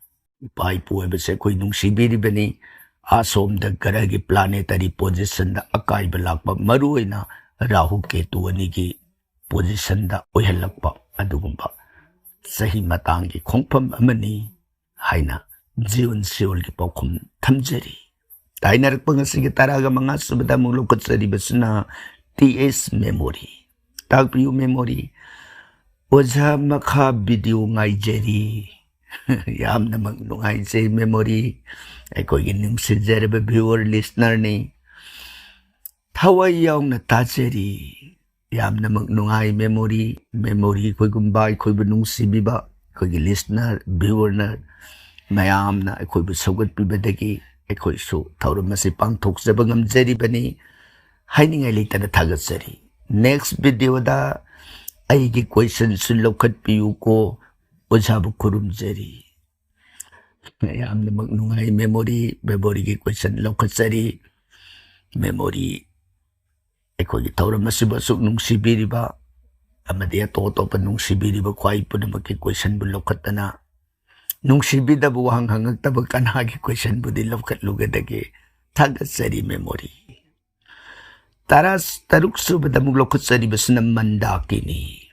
ꯏꯄꯥ ꯏꯄꯨ ꯍꯥꯏꯕꯁꯦ ꯑꯩꯈꯣꯏ ꯅꯨꯡꯁꯤꯕꯤꯔꯤꯕꯅꯤ꯫ ꯑꯁꯣꯝꯗ ꯒ꯭ꯔꯍꯒꯤ ꯄ꯭ꯂꯥꯅꯦꯇꯔꯤ ꯄꯣꯖꯤꯁꯟꯗ ꯑꯀꯥꯏꯕ ꯂꯥꯛꯄ, ꯃꯔꯨꯑꯣꯏꯅ ꯔꯥꯍꯨ ꯀꯦꯇꯨ ꯑꯅꯤꯒꯤ ꯄꯣꯖꯤꯁꯟꯗ ꯑꯣꯏꯍꯜꯂꯛꯄ ꯑꯗꯨꯒꯨꯝꯕ ꯆꯍꯤ ꯃꯇꯥꯡꯒꯤ ꯈꯣꯡꯐꯝ ꯑꯃꯅꯤ ꯍꯥꯏꯅ ꯖꯤꯌꯣꯟ ꯁꯤꯑꯣꯜꯒꯤ ꯄꯥꯎꯈꯨꯝ ꯊꯝꯖꯔꯤ꯫ ꯇꯥꯏꯅꯔꯛꯄ ꯉꯁꯤꯒꯤ ꯇꯔꯥꯒ ꯃꯉꯥ ꯁꯨꯕꯗ ꯑꯃꯨꯛ ꯂꯧꯈꯠꯆꯔꯤꯕꯁꯤꯅ ꯇꯤ ꯑꯦꯁ ꯃꯦꯃꯣꯔꯤ꯫ ꯇꯥꯛꯄꯤꯌꯨ ꯃꯦꯃꯣꯔꯤ꯫ ꯑꯣꯖꯥ, ꯃꯈꯥ ꯚꯤꯗꯤꯑꯣ ꯉꯥꯏꯖꯔꯤ꯫ ꯌꯥꯝꯅꯃꯛ ꯅꯨꯡꯉꯥꯏꯖꯩ ꯃꯦꯃꯣꯔꯤ, ꯑꯩꯈꯣꯏꯒꯤ ꯅꯨꯡꯁꯤꯖꯔꯕ ꯚ꯭ꯌꯨꯋꯔ ꯂꯤꯁꯅꯔꯅꯤ꯫ ꯊꯋꯥꯏ ꯌꯥꯎꯅ ꯇꯥꯖꯔꯤ꯫ ꯌꯥꯝꯅꯃꯛ ꯅꯨꯡꯉꯥꯏ ꯃꯦꯃꯣꯔꯤ꯫ ꯃꯦꯃꯣꯔꯤ ꯑꯩꯈꯣꯏꯒꯨꯝꯕ ꯑꯩꯈꯣꯏꯕꯨ ꯅꯨꯡꯁꯤꯕꯤꯕ ꯑꯩꯈꯣꯏꯒꯤ ꯂꯤꯁꯅꯔ, ꯚ꯭ꯌꯨꯋꯔꯅ ꯃꯌꯥꯝꯅ ꯑꯩꯈꯣꯏꯕꯨ ꯁꯧꯒꯠꯄꯤꯕꯗꯒꯤ ꯑꯩꯈꯣꯏꯁꯨ ꯊꯧꯔꯝ ꯑꯁꯤ ꯄꯥꯡꯊꯣꯛꯆꯕ ꯉꯝꯖꯔꯤꯕꯅꯤ꯫ ꯍꯥꯏꯅꯤꯡꯉꯥꯏ ꯂꯩꯇꯅ ꯊꯥꯒꯠꯆꯔꯤ꯫ Next video ꯗ ꯑꯩꯒꯤ question ꯁꯨ ꯂꯧꯈꯠꯄꯤꯌꯨꯀꯣ꯫ ꯑꯣꯖꯥꯕꯨ ꯈꯨꯔꯨꯝꯖꯔꯤ꯫ ꯌꯥꯝꯅꯃꯛ ꯅꯨꯡꯉꯥꯏ꯫ Memory, memory ꯒꯤ question ꯂꯧꯈꯠꯆꯔꯤ꯫ Memory, ꯑꯩꯈꯣꯏꯒꯤ ꯊꯧꯔꯝ ꯑꯁꯤꯕꯨ ꯑꯁꯨꯛ ꯅꯨꯡꯁꯤꯕꯤꯔꯤꯕ ꯑꯃꯗꯤ ꯑꯇꯣꯞ ꯑꯇꯣꯞꯄ ꯅꯨꯡꯁꯤꯕꯤꯔꯤꯕ ꯈ꯭ꯋꯥꯏ ꯄꯨꯝꯅꯃꯛꯀꯤ question ꯕꯨ ꯂꯧꯈꯠꯇꯅ, ꯅꯨꯡꯁꯤꯕꯤꯗꯕ ꯋꯥꯍꯪ ꯍꯪꯉꯛꯇꯕ ꯀꯅꯥꯒꯤ question ꯕꯨꯗꯤ ꯂꯧꯈꯠꯂꯨꯒꯗꯒꯦ? ꯊꯥꯒꯠꯆꯔꯤ꯫ Memory꯫ ꯇꯔꯥ ꯇꯔꯨꯛ ꯁꯨꯕꯗ ꯑꯃꯨꯛ ꯂꯧꯈꯠꯆꯔꯤꯕꯁꯤꯅ ꯃꯟꯗꯥꯀꯤꯅꯤ꯫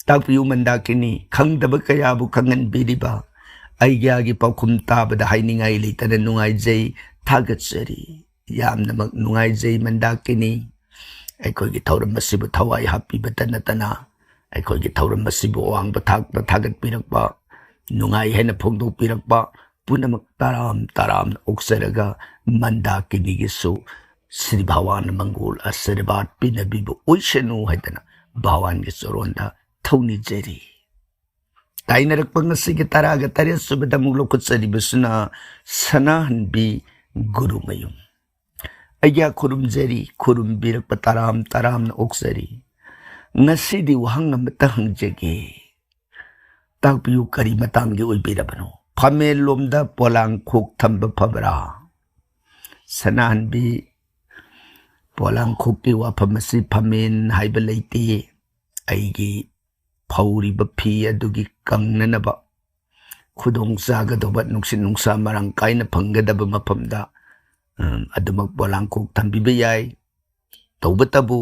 ꯇꯥꯛꯄꯤꯌꯨ ꯃꯟꯗꯥꯀꯤꯅꯤ, ꯈꯪꯗꯕ ꯀꯌꯥꯕꯨ ꯈꯪꯍꯟꯕꯤꯔꯤꯕ꯫ ꯑꯩꯒꯤ ꯑꯥꯒꯤ ꯄꯥꯎꯈꯨꯝ ꯇꯥꯕꯗ ꯍꯥꯏꯅꯤꯡꯉꯥꯏ ꯂꯩꯇꯅ ꯅꯨꯡꯉꯥꯏꯖꯩ, ꯊꯥꯒꯠꯆꯔꯤ꯫ ꯌꯥꯝꯅꯃꯛ ꯅꯨꯡꯉꯥꯏꯖꯩ ꯃꯟꯗꯥꯀꯤꯅꯤ꯫ ꯑꯩꯈꯣꯏꯒꯤ ꯊꯧꯔꯝ ꯑꯁꯤꯕꯨ ꯊꯋꯥꯏ ꯍꯥꯞꯄꯤꯕꯇ ꯅꯠꯇꯅ, ꯑꯩꯈꯣꯏꯒꯤ ꯊꯧꯔꯝ ꯑꯁꯤꯕꯨ ꯑꯋꯥꯡꯕ ꯊꯥꯛꯇ ꯊꯥꯒꯠꯄꯤꯔꯛꯄ, ꯅꯨꯡꯉꯥꯏ ꯍꯥꯏꯅ ꯐꯣꯡꯗꯣꯛꯄꯤꯔꯛꯄ ꯄꯨꯝꯅꯃꯛ ꯇꯔꯥꯝ ꯇꯔꯥꯝꯅ ꯑꯣꯛꯆꯔꯒ, ꯃꯟꯗꯥꯀꯤꯅꯤꯒꯤꯁꯨ ꯁ꯭ꯔꯤ ꯚꯒꯋꯥꯟ ꯃꯪꯒꯣꯜ ꯑꯁꯤꯔꯕꯥꯗ ꯄꯤꯅꯕꯤꯕ ꯑꯣꯏꯁꯅꯨ ꯍꯥꯏꯗꯅ ꯚꯒꯋꯥꯟꯒꯤ ꯆꯔꯣꯟꯗ ꯊꯧꯅꯤꯖꯔꯤ꯫ ꯇꯥꯏꯅꯔꯛꯄ ꯉꯁꯤꯒꯤ ꯇꯔꯥꯒ ꯇꯔꯦꯠ ꯁꯨꯕꯗ ꯑꯃꯨꯛ ꯂꯧꯈꯠꯆꯔꯤꯕꯁꯤꯅ ꯁꯅꯥꯍꯟꯕꯤ ꯒꯨꯔꯨꯃꯌꯨꯝ꯫ ꯑꯩꯒꯤ ꯈꯨꯔꯨꯝꯖꯔꯤ, ꯈꯨꯔꯨꯝꯕꯤꯔꯛꯄ ꯇꯔꯥꯝ ꯇꯔꯥꯝꯅ ꯑꯣꯛꯆꯔꯤ꯫ ꯉꯁꯤꯗꯤ ꯋꯥꯍꯪ ꯑꯃꯇ ꯍꯪꯖꯒꯦ꯫ ꯇꯥꯛꯄꯤꯌꯨ, ꯀꯔꯤ ꯃꯇꯥꯡꯒꯤ ꯑꯣꯏꯕꯤꯔꯕꯅꯣ? ꯐꯝꯃꯦꯟꯂꯣꯝꯗ ꯄꯣꯂꯥꯡꯈꯣꯛ ꯊꯝꯕ ꯐꯕ꯭ꯔꯥ? ꯁꯅꯥꯍꯟꯕꯤ, ꯄꯣꯂꯥꯡꯈꯣꯛꯀꯤ ꯋꯥꯐꯝ ꯑꯁꯤ ꯐꯝꯃꯦꯟ ꯍꯥꯏꯕ ꯂꯩꯇꯦ꯫ ꯑꯩꯒꯤ ꯐꯧꯔꯤꯕ ꯐꯤ ꯑꯗꯨꯒꯤ ꯀꯪꯅꯅꯕ ꯈꯨꯗꯣꯡ ꯆꯥꯒꯗꯧꯕ ꯅꯨꯡꯁꯤꯠ ꯅꯨꯡꯁꯥ ꯃꯔꯥꯡ ꯀꯥꯏꯅ ꯐꯪꯒꯗꯕ ꯃꯐꯝꯗ, ꯎꯝ, ꯑꯗꯨꯃꯛ ꯄꯣꯂꯥꯡꯈꯣꯛ ꯊꯝꯕꯤꯕ ꯌꯥꯏ꯫ ꯇꯧꯕꯇꯕꯨ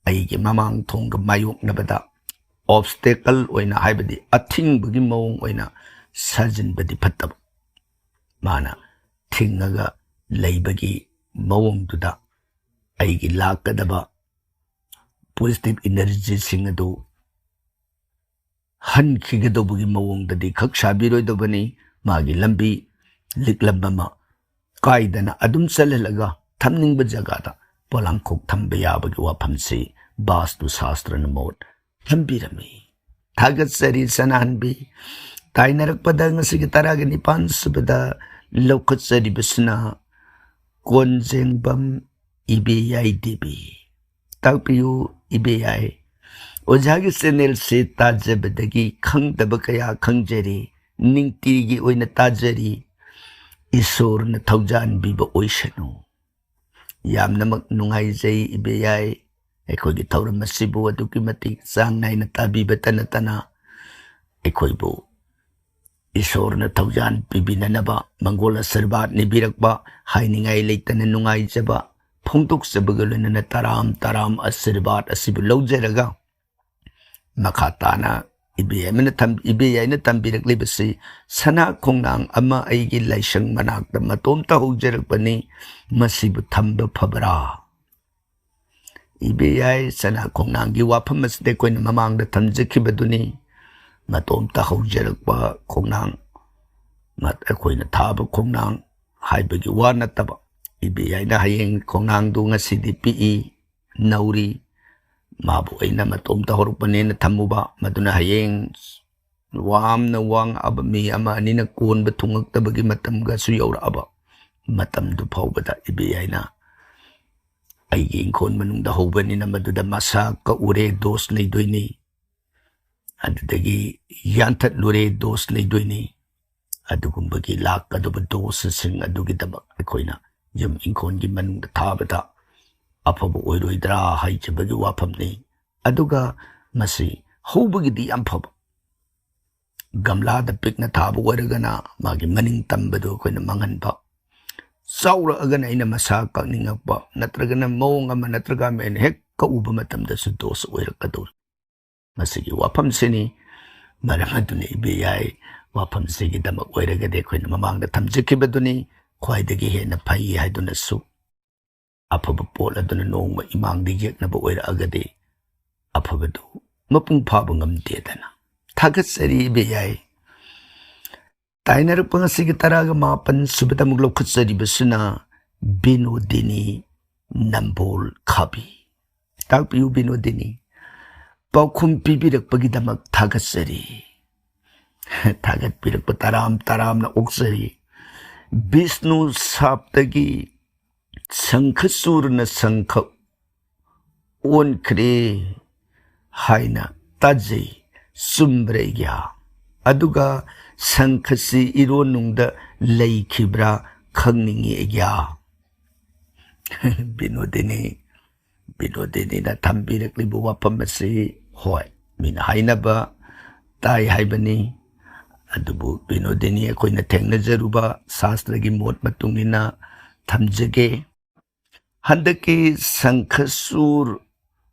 ꯑꯩꯒꯤ ꯃꯃꯥꯡ ꯊꯣꯡꯒ ꯃꯥꯌꯣꯛꯅꯕꯗ obstacle ꯑꯣꯏꯅ, ꯍꯥꯏꯕꯗꯤ ꯑꯊꯤꯡꯕꯒꯤ ꯃꯑꯣꯡ ꯑꯣꯏꯅ ꯁꯥꯖꯤꯟꯕꯗꯤ ꯐꯠꯇꯕ꯫ ꯃꯥꯅ ꯊꯤꯡꯉꯒ ꯂꯩꯕꯒꯤ ꯃꯑꯣꯡꯗꯨꯗ ꯑꯩꯒꯤ ꯂꯥꯛꯀꯗꯕ positive energy ꯁꯤꯡ ꯑꯗꯨ ꯍꯟꯈꯤꯒꯗꯧꯕꯒꯤ ꯃꯑꯣꯡꯗꯗꯤ ꯈꯛ ꯁꯥꯕꯤꯔꯣꯏꯗꯕꯅꯤ꯫ ꯃꯥꯒꯤ ꯂꯝꯕꯤ ꯂꯤꯛꯂꯝ ꯑꯃ ꯀꯥꯏꯗꯅ ꯑꯗꯨꯝ ꯆꯠꯍꯜꯂꯒ ꯊꯝꯅꯤꯡꯕ ꯖꯒꯥꯗ ꯄꯣꯂꯥꯡꯈꯣꯛ ꯊꯝꯕ ꯌꯥꯕꯒꯤ ꯋꯥꯐꯝꯁꯤ ꯕꯥꯁꯇꯨ ꯁꯥꯁꯇ꯭ꯔꯅ ꯃꯣꯠ ꯊꯝꯕꯤꯔꯝꯃꯤ꯫ ꯊꯥꯒꯠꯆꯔꯤ ꯁꯅꯥꯍꯟꯕꯤ꯫ ꯇꯥꯏꯅꯔꯛꯄꯗ ꯉꯁꯤꯒꯤ ꯇꯔꯥꯒ ꯅꯤꯄꯥꯟ ꯁꯨꯕꯗ ꯂꯧꯈꯠꯆꯔꯤꯕꯁꯤꯅ ꯀꯣꯟꯖꯦꯡꯕꯝ ꯏꯕꯦꯌꯥꯏ ꯗꯦꯕꯤ꯫ ꯇꯥꯛꯄꯤꯌꯨ ꯏꯕꯦꯌꯥꯏ꯫ ꯑꯣꯖꯥꯒꯤ ꯆꯦꯅꯦꯜꯁꯤ ꯇꯥꯖꯕꯗꯒꯤ ꯈꯪꯗꯕ ꯀꯌꯥ ꯈꯪꯖꯔꯤ, ꯅꯤꯡꯇꯤꯒꯤ ꯑꯣꯏꯅ ꯇꯥꯖꯔꯤ꯫ ꯏꯁꯣꯔꯅ ꯊꯧꯖꯥꯟꯕꯤꯕ ꯑꯣꯏꯁꯅꯨ꯫ ꯌꯥꯝꯅꯃꯛ ꯅꯨꯡꯉꯥꯏꯖꯩ ꯏꯕꯦꯌꯥꯏ꯫ ꯑꯩꯈꯣꯏꯒꯤ ꯊꯧꯔꯝ ꯑꯁꯤꯕꯨ ꯑꯗꯨꯛꯀꯤ ꯃꯇꯤꯛ ꯆꯥꯡ ꯅꯥꯏꯅ ꯇꯥꯕꯤꯕꯇ ꯅꯠꯇꯅ ꯑꯩꯈꯣꯏꯕꯨ ꯏꯁꯣꯔꯅ ꯊꯧꯖꯥꯟ ꯄꯤꯕꯤꯅꯅꯕ ꯃꯪꯒꯣꯜ ꯑꯁꯤꯔꯕꯥꯗ ꯅꯤꯕꯤꯔꯛꯄ ꯍꯥꯏꯅꯤꯡꯉꯥꯏ ꯂꯩꯇꯅ ꯅꯨꯡꯉꯥꯏꯖꯕ ꯐꯣꯡꯗꯣꯛꯆꯕꯒ ꯂꯣꯏꯅꯅ ꯇꯔꯥꯝ ꯇꯔꯥꯝ ꯑꯁꯤꯔꯕꯥꯗ ꯑꯁꯤꯕꯨ ꯂꯧꯖꯔꯒ ꯃꯈꯥ ꯇꯥꯅ ꯏꯕꯦ ꯑꯃꯅ ꯊꯝ-, ꯏꯕꯦ ꯌꯥꯏꯅ ꯇꯝꯕꯤꯔꯛꯂꯤꯕꯁꯤ ꯁꯅꯥ ꯈꯣꯡꯅꯥꯡ ꯑꯃ ꯑꯩꯒꯤ ꯂꯥꯏꯁꯪ ꯃꯅꯥꯛꯇ ꯃꯇꯣꯝꯇ ꯍꯧꯖꯔꯛꯄꯅꯤ, ꯃꯁꯤꯕꯨ ꯊꯝꯕ ꯐꯕ꯭ꯔꯥ? ꯏꯕꯦ ꯌꯥꯏ ꯁꯅꯥ ꯈꯣꯡꯅꯥꯡꯒꯤ ꯋꯥꯐꯝ ꯑꯁꯤꯗ ꯑꯩꯈꯣꯏꯅ ꯃꯃꯥꯡꯗ ꯊꯝꯖꯈꯤꯕꯗꯨꯅꯤ꯫ ꯃꯇꯣꯝꯇ ꯍꯧꯖꯔꯛꯄ ꯈꯣꯡꯅꯥꯡ, ꯃ-, ꯑꯩꯈꯣꯏꯅ ꯊꯥꯕ ꯈꯣꯡꯅꯥꯡ ꯍꯥꯏꯕꯒꯤ ꯋꯥ ꯅꯠꯇꯕ, ꯏꯕꯦ ꯌꯥꯏꯅ ꯍꯌꯦꯡ ꯈꯣꯡꯅꯥꯡꯗꯨ ꯉꯁꯤꯗꯤ ꯄꯤꯛꯏ, ꯅꯧꯔꯤ, ꯃꯥꯕꯨ ꯑꯩꯅ ꯃꯇꯣꯝꯇ ꯍꯧꯔꯛꯄꯅꯦꯅ ꯊꯝꯃꯨꯕ, ꯃꯗꯨꯅ ꯍꯌꯦꯡ ꯌꯥꯝꯅ ꯋꯥꯡꯉꯛꯑꯕ ꯃꯤ ꯑꯃ ꯑꯅꯤꯅ ꯀꯣꯟꯕ ꯊꯨꯡꯉꯛꯇꯕꯒꯤ ꯃꯇꯝꯒꯁꯨ ꯌꯧꯔꯛꯑꯕ ꯃꯇꯝꯗꯨ ꯐꯥꯎꯕꯗ ꯏꯕꯦ ꯌꯥꯏꯅ ꯑꯩꯒꯤ ꯏꯪꯈꯣꯜ ꯃꯅꯨꯡꯗ ꯍꯧꯕꯅꯤꯅ ꯃꯗꯨꯗ ꯃꯁꯥ ꯀꯛꯎꯔꯦ, ꯗꯣꯁ ꯂꯩꯗꯣꯏꯅꯤ, ꯑꯗꯨꯗꯒꯤ ꯌꯥꯟꯊꯠꯂꯨꯔꯦ, ꯗꯣꯁ ꯂꯩꯗꯣꯏꯅꯤ꯫ ꯑꯗꯨꯒꯨꯝꯕꯒꯤ ꯂꯥꯛꯀꯗꯕ ꯗꯣꯁꯁꯤꯡ ꯑꯗꯨꯒꯤꯗꯃꯛ ꯑꯩꯈꯣꯏꯅ ꯌꯨꯝ ꯏꯪꯈꯣꯜꯒꯤ ꯃꯅꯨꯡꯗ ꯊꯥꯕꯗ ꯑꯐꯕ ꯑꯣꯏꯔꯣꯏꯗ꯭ꯔꯥ ꯍꯥꯏꯖꯕꯒꯤ ꯋꯥꯐꯝꯅꯤ꯫ ꯑꯗꯨꯒ ꯃꯁꯤ ꯍꯧꯕꯒꯤꯗꯤ ꯌꯥꯝ ꯐꯕ, ꯒꯝꯂꯥꯗ ꯄꯤꯛꯅ ꯊꯥꯕ ꯑꯣꯏꯔꯒꯅ ꯃꯥꯒꯤ ꯃꯅꯤꯡ ꯇꯝꯕꯗꯨ ꯑꯩꯈꯣꯏꯅ ꯃꯥꯡꯍꯟꯕ, ꯆꯥꯎꯔꯛꯑꯒꯅ ꯑꯩꯅ ꯃꯁꯥ ꯀꯛꯅꯤꯡꯉꯛꯄ, ꯅꯠꯇ꯭ꯔꯒꯅ ꯃꯑꯣꯡ ꯑꯃ ꯅꯠꯇ꯭ꯔꯒ ꯑꯃ ꯑꯩꯅ ꯍꯦꯛ ꯀꯛꯎꯕ ꯃꯇꯝꯗꯁꯨ ꯗꯣꯁ ꯑꯣꯏꯔꯛꯀꯗꯧꯔꯤ꯫ ꯃꯁꯤꯒꯤ ꯋꯥꯐꯝꯁꯤꯅꯤ꯫ ꯃꯔꯝ ꯑꯗꯨꯅ ꯏꯕꯦ ꯌꯥꯏ ꯋꯥꯐꯝꯁꯤꯒꯤꯗꯃꯛ ꯑꯣꯏꯔꯒꯗꯤ ꯑꯩꯈꯣꯏꯅ ꯃꯃꯥꯡꯗ ꯊꯝꯖꯈꯤꯕꯗꯨꯅꯤ, ꯈ꯭ꯋꯥꯏꯗꯒꯤ ꯍꯦꯟꯅ ꯐꯩ ꯍꯥꯏꯗꯨꯅꯁꯨ꯫ ꯑꯐꯕ ꯄꯣꯠ ꯑꯗꯨꯅ ꯅꯣꯡꯃ ꯏꯃꯥꯡꯗ ꯌꯦꯛꯅꯕ ꯑꯣꯏꯔꯛꯑꯒꯗꯤ ꯑꯐꯕꯗꯨ ꯃꯄꯨꯡ ꯐꯥꯕ ꯉꯝꯗꯦꯗꯅ꯫ ꯊꯥꯒꯠꯆꯔꯤ ꯏꯕꯦ ꯌꯥꯏ꯫ ꯇꯥꯏꯅꯔꯛꯄ ꯉꯁꯤꯒꯤ ꯇꯔꯥꯒ ꯃꯥꯄꯟ ꯁꯨꯕꯗ ꯑꯃꯨꯛ ꯂꯧꯈꯠꯆꯔꯤꯕꯁꯤꯅ ꯕꯤꯅꯣꯗꯤꯅꯤ ꯅꯝꯕꯣꯜ ꯈꯥꯕꯤ꯫ ꯇꯥꯛꯄꯤꯌꯨ ꯕꯤꯅꯣꯗꯤꯅꯤ꯫ ꯄꯥꯎꯈꯨꯝ ꯄꯤꯕꯤꯔꯛꯄꯒꯤꯗꯃꯛ ꯊꯥꯒꯠꯆꯔꯤ꯫ ꯊꯥꯒꯠꯄꯤꯔꯛꯄ ꯇꯔꯥꯝ ꯇꯔꯥꯝꯅ ꯑꯣꯛꯆꯔꯤ꯫ ꯕꯤꯁꯅꯨ ꯁꯥꯞꯇꯒꯤ ꯁꯪꯈꯆꯨꯔꯅ ꯁꯪꯈ ꯑꯣꯟꯈ꯭ꯔꯦ ꯍꯥꯏꯅ ꯇꯥꯖꯩ꯫ ꯆꯨꯝꯕ꯭ꯔꯥ ꯑꯩꯒ꯭ꯌꯥ? ꯑꯗꯨꯒ ꯁꯪꯈꯁꯤ ꯏꯔꯣꯟꯅꯨꯡꯗ ꯂꯩꯈꯤꯕ꯭ꯔꯥ ꯈꯪꯅꯤꯡꯉꯤ ꯑꯩꯒ꯭ꯌꯥ꯫ ꯕꯤꯅꯣꯗꯤꯅꯤ, ꯕꯤꯅꯣꯗꯤꯅꯤꯅ ꯊꯝꯕꯤꯔꯛꯂꯤꯕ ꯋꯥꯐꯝ ꯑꯁꯤ, ꯍꯣꯏ, ꯃꯤꯅ ꯍꯥꯏꯅꯕ ꯇꯥꯏ ꯍꯥꯏꯕꯅꯤ꯫ ꯑꯗꯨꯕꯨ ꯕꯤꯅꯣꯗꯤꯅꯤ, ꯑꯩꯈꯣꯏꯅ ꯊꯦꯡꯅꯖꯔꯨꯕ ꯁꯥꯁꯇ꯭ꯔꯒꯤ ꯃꯣꯠ ꯃꯇꯨꯡ ꯏꯟꯅ ꯊꯝꯖꯒꯦ꯫ ꯍꯟꯗꯛꯀꯤ ꯁꯪꯈꯆꯨꯔ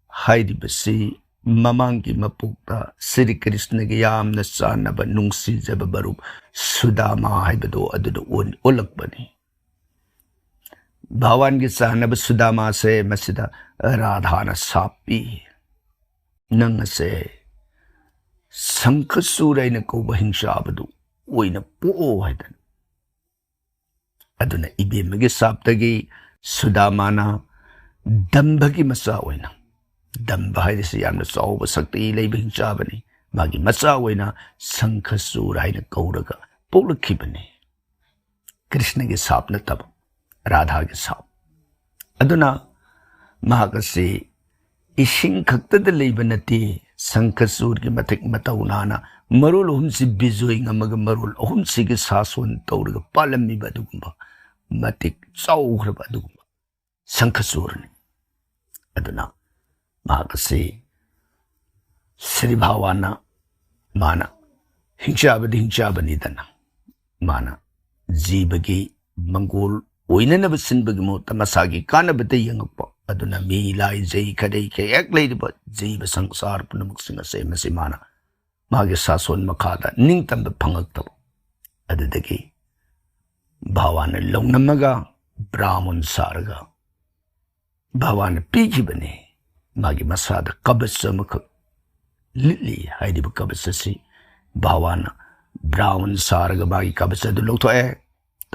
ꯍꯥꯏꯔꯤꯕꯁꯤ ꯃꯃꯥꯡꯒꯤ ꯃꯄꯣꯛꯇ ꯁ꯭ꯔꯤ ꯀ꯭ꯔꯤꯁꯅꯒꯤ ꯌꯥꯝꯅ ꯆꯥꯟꯅꯕ, ꯅꯨꯡꯁꯤꯖꯕ ꯃꯔꯨꯞ ꯁꯨꯗꯥꯃꯥ ꯍꯥꯏꯕꯗꯣ ꯑꯗꯨꯗ ꯑꯣꯟ-, ꯑꯣꯜꯂꯛꯄꯅꯤ꯫ ꯚꯒꯋꯥꯟꯒꯤ ꯆꯥꯟꯅꯕ ꯁꯨꯗꯥꯃꯥꯁꯦ ꯃꯁꯤꯗ ꯔꯥꯙꯥꯅ ꯁꯥꯞꯄꯤ, "ꯅꯪ ꯑꯁꯦ ꯁꯪꯈꯆꯨꯔ ꯍꯥꯏꯅ ꯀꯧꯕ ꯍꯤꯡꯆꯥꯕꯗꯨ ꯑꯣꯏꯅ ꯄꯣꯛꯑꯣ" ꯍꯥꯏꯗꯅ꯫ ꯑꯗꯨꯅ ꯏꯕꯦꯝꯃꯒꯤ ꯁꯥꯞꯇꯒꯤ ꯁꯨꯗꯥꯃꯥꯅ ꯗꯝꯚꯒꯤ ꯃꯆꯥ ꯑꯣꯏꯅ, ꯗꯝꯚ ꯍꯥꯏꯔꯤꯁꯤ ꯌꯥꯝꯅ ꯆꯥꯎꯕ ꯁꯛꯇꯤ ꯂꯩꯕ ꯍꯤꯡꯆꯥꯕꯅꯤ, ꯃꯥꯒꯤ ꯃꯆꯥ ꯑꯣꯏꯅ ꯁꯪꯈꯆꯨꯔ ꯍꯥꯏꯅ ꯀꯧꯔꯒ ꯄꯣꯛꯂꯛꯈꯤꯕꯅꯤ꯫ ꯀ꯭ꯔꯤꯁꯅꯒꯤ ꯁꯥꯞ ꯅꯠꯇꯕ, ꯔꯥꯙꯥꯒꯤ ꯁꯥꯞ꯫ ꯑꯗꯨꯅ ꯃꯍꯥꯛ ꯑꯁꯤ ꯏꯁꯤꯡ ꯈꯛꯇꯗ ꯂꯩꯕ ꯅꯠꯇꯦ, ꯁꯪꯈꯆꯨꯔꯒꯤ ꯃꯊꯛ ꯃꯇꯧ ꯅꯥꯅ ꯃꯔꯣꯜ ꯑꯍꯨꯝꯁꯤ ꯕꯤꯖꯣꯏ ꯉꯝꯃꯒ ꯃꯔꯣꯜ ꯑꯍꯨꯝꯁꯤꯒꯤ ꯁꯥꯁꯣꯟ ꯇꯧꯔꯒ ꯄꯥꯜꯂꯝꯃꯤꯕ ꯑꯗꯨꯒꯨꯝꯕ ꯃꯇꯤꯛ ꯆꯥꯎꯈ꯭ꯔꯕ ꯑꯗꯨꯒꯨꯝꯕ ꯁꯪꯈꯆꯨꯔꯅꯤ꯫ ꯑꯗꯨꯅ ꯃꯍꯥꯛ ꯑꯁꯤ ꯁ꯭ꯔꯤ ꯚꯒꯋꯥꯟꯅ, ꯃꯥꯅ ꯍꯤꯡꯆꯥꯕꯗꯤ ꯍꯤꯡꯆꯥꯕꯅꯤꯗꯅ, ꯃꯥꯅ ꯖꯤꯕꯒꯤ ꯃꯪꯒꯣꯜ ꯑꯣꯏꯅꯅꯕ ꯁꯤꯟꯕꯒꯤ ꯃꯍꯨꯠꯇ ꯃꯁꯥꯒꯤ ꯀꯥꯟꯅꯕꯗ ꯌꯦꯡꯉꯛꯄ꯫ ꯑꯗꯨꯅ ꯃꯤ, ꯂꯥꯏ, ꯖꯩ, ꯈꯔꯩ, ꯀꯌꯥꯛ ꯂꯩꯔꯤꯕ ꯖꯤꯕ ꯁꯪꯁꯥꯔ ꯄꯨꯝꯅꯃꯛꯁꯤꯡ ꯑꯁꯦ ꯃꯁꯤ ꯃꯥꯅ ꯃꯥꯒꯤ ꯁꯥꯁꯣꯟ ꯃꯈꯥꯗ ꯅꯤꯡꯇꯝꯕ ꯐꯪꯉꯛꯇꯕ꯫ ꯑꯗꯨꯗꯒꯤ ꯚꯒꯋꯥꯟꯅ ꯂꯧꯅꯝꯃꯒ ꯕ꯭ꯔꯥꯍꯃꯟ ꯁꯥꯔꯒ ꯚꯒꯋꯥꯟꯅ ꯄꯤꯈꯤꯕꯅꯤ꯫ ꯃꯥꯒꯤ ꯃꯁꯥꯗ ꯀꯕꯆ ꯑꯃꯈꯛ ꯂꯤꯠꯂꯤ꯫ ꯍꯥꯏꯔꯤꯕ ꯀꯕꯆ ꯑꯁꯤ ꯚꯒꯋꯥꯟꯅ ꯕ꯭ꯔꯥꯍꯃꯟ ꯁꯥꯔꯒ ꯃꯥꯒꯤ ꯀꯕꯆ ꯑꯗꯨ ꯂꯧꯊꯣꯛꯑꯦ꯫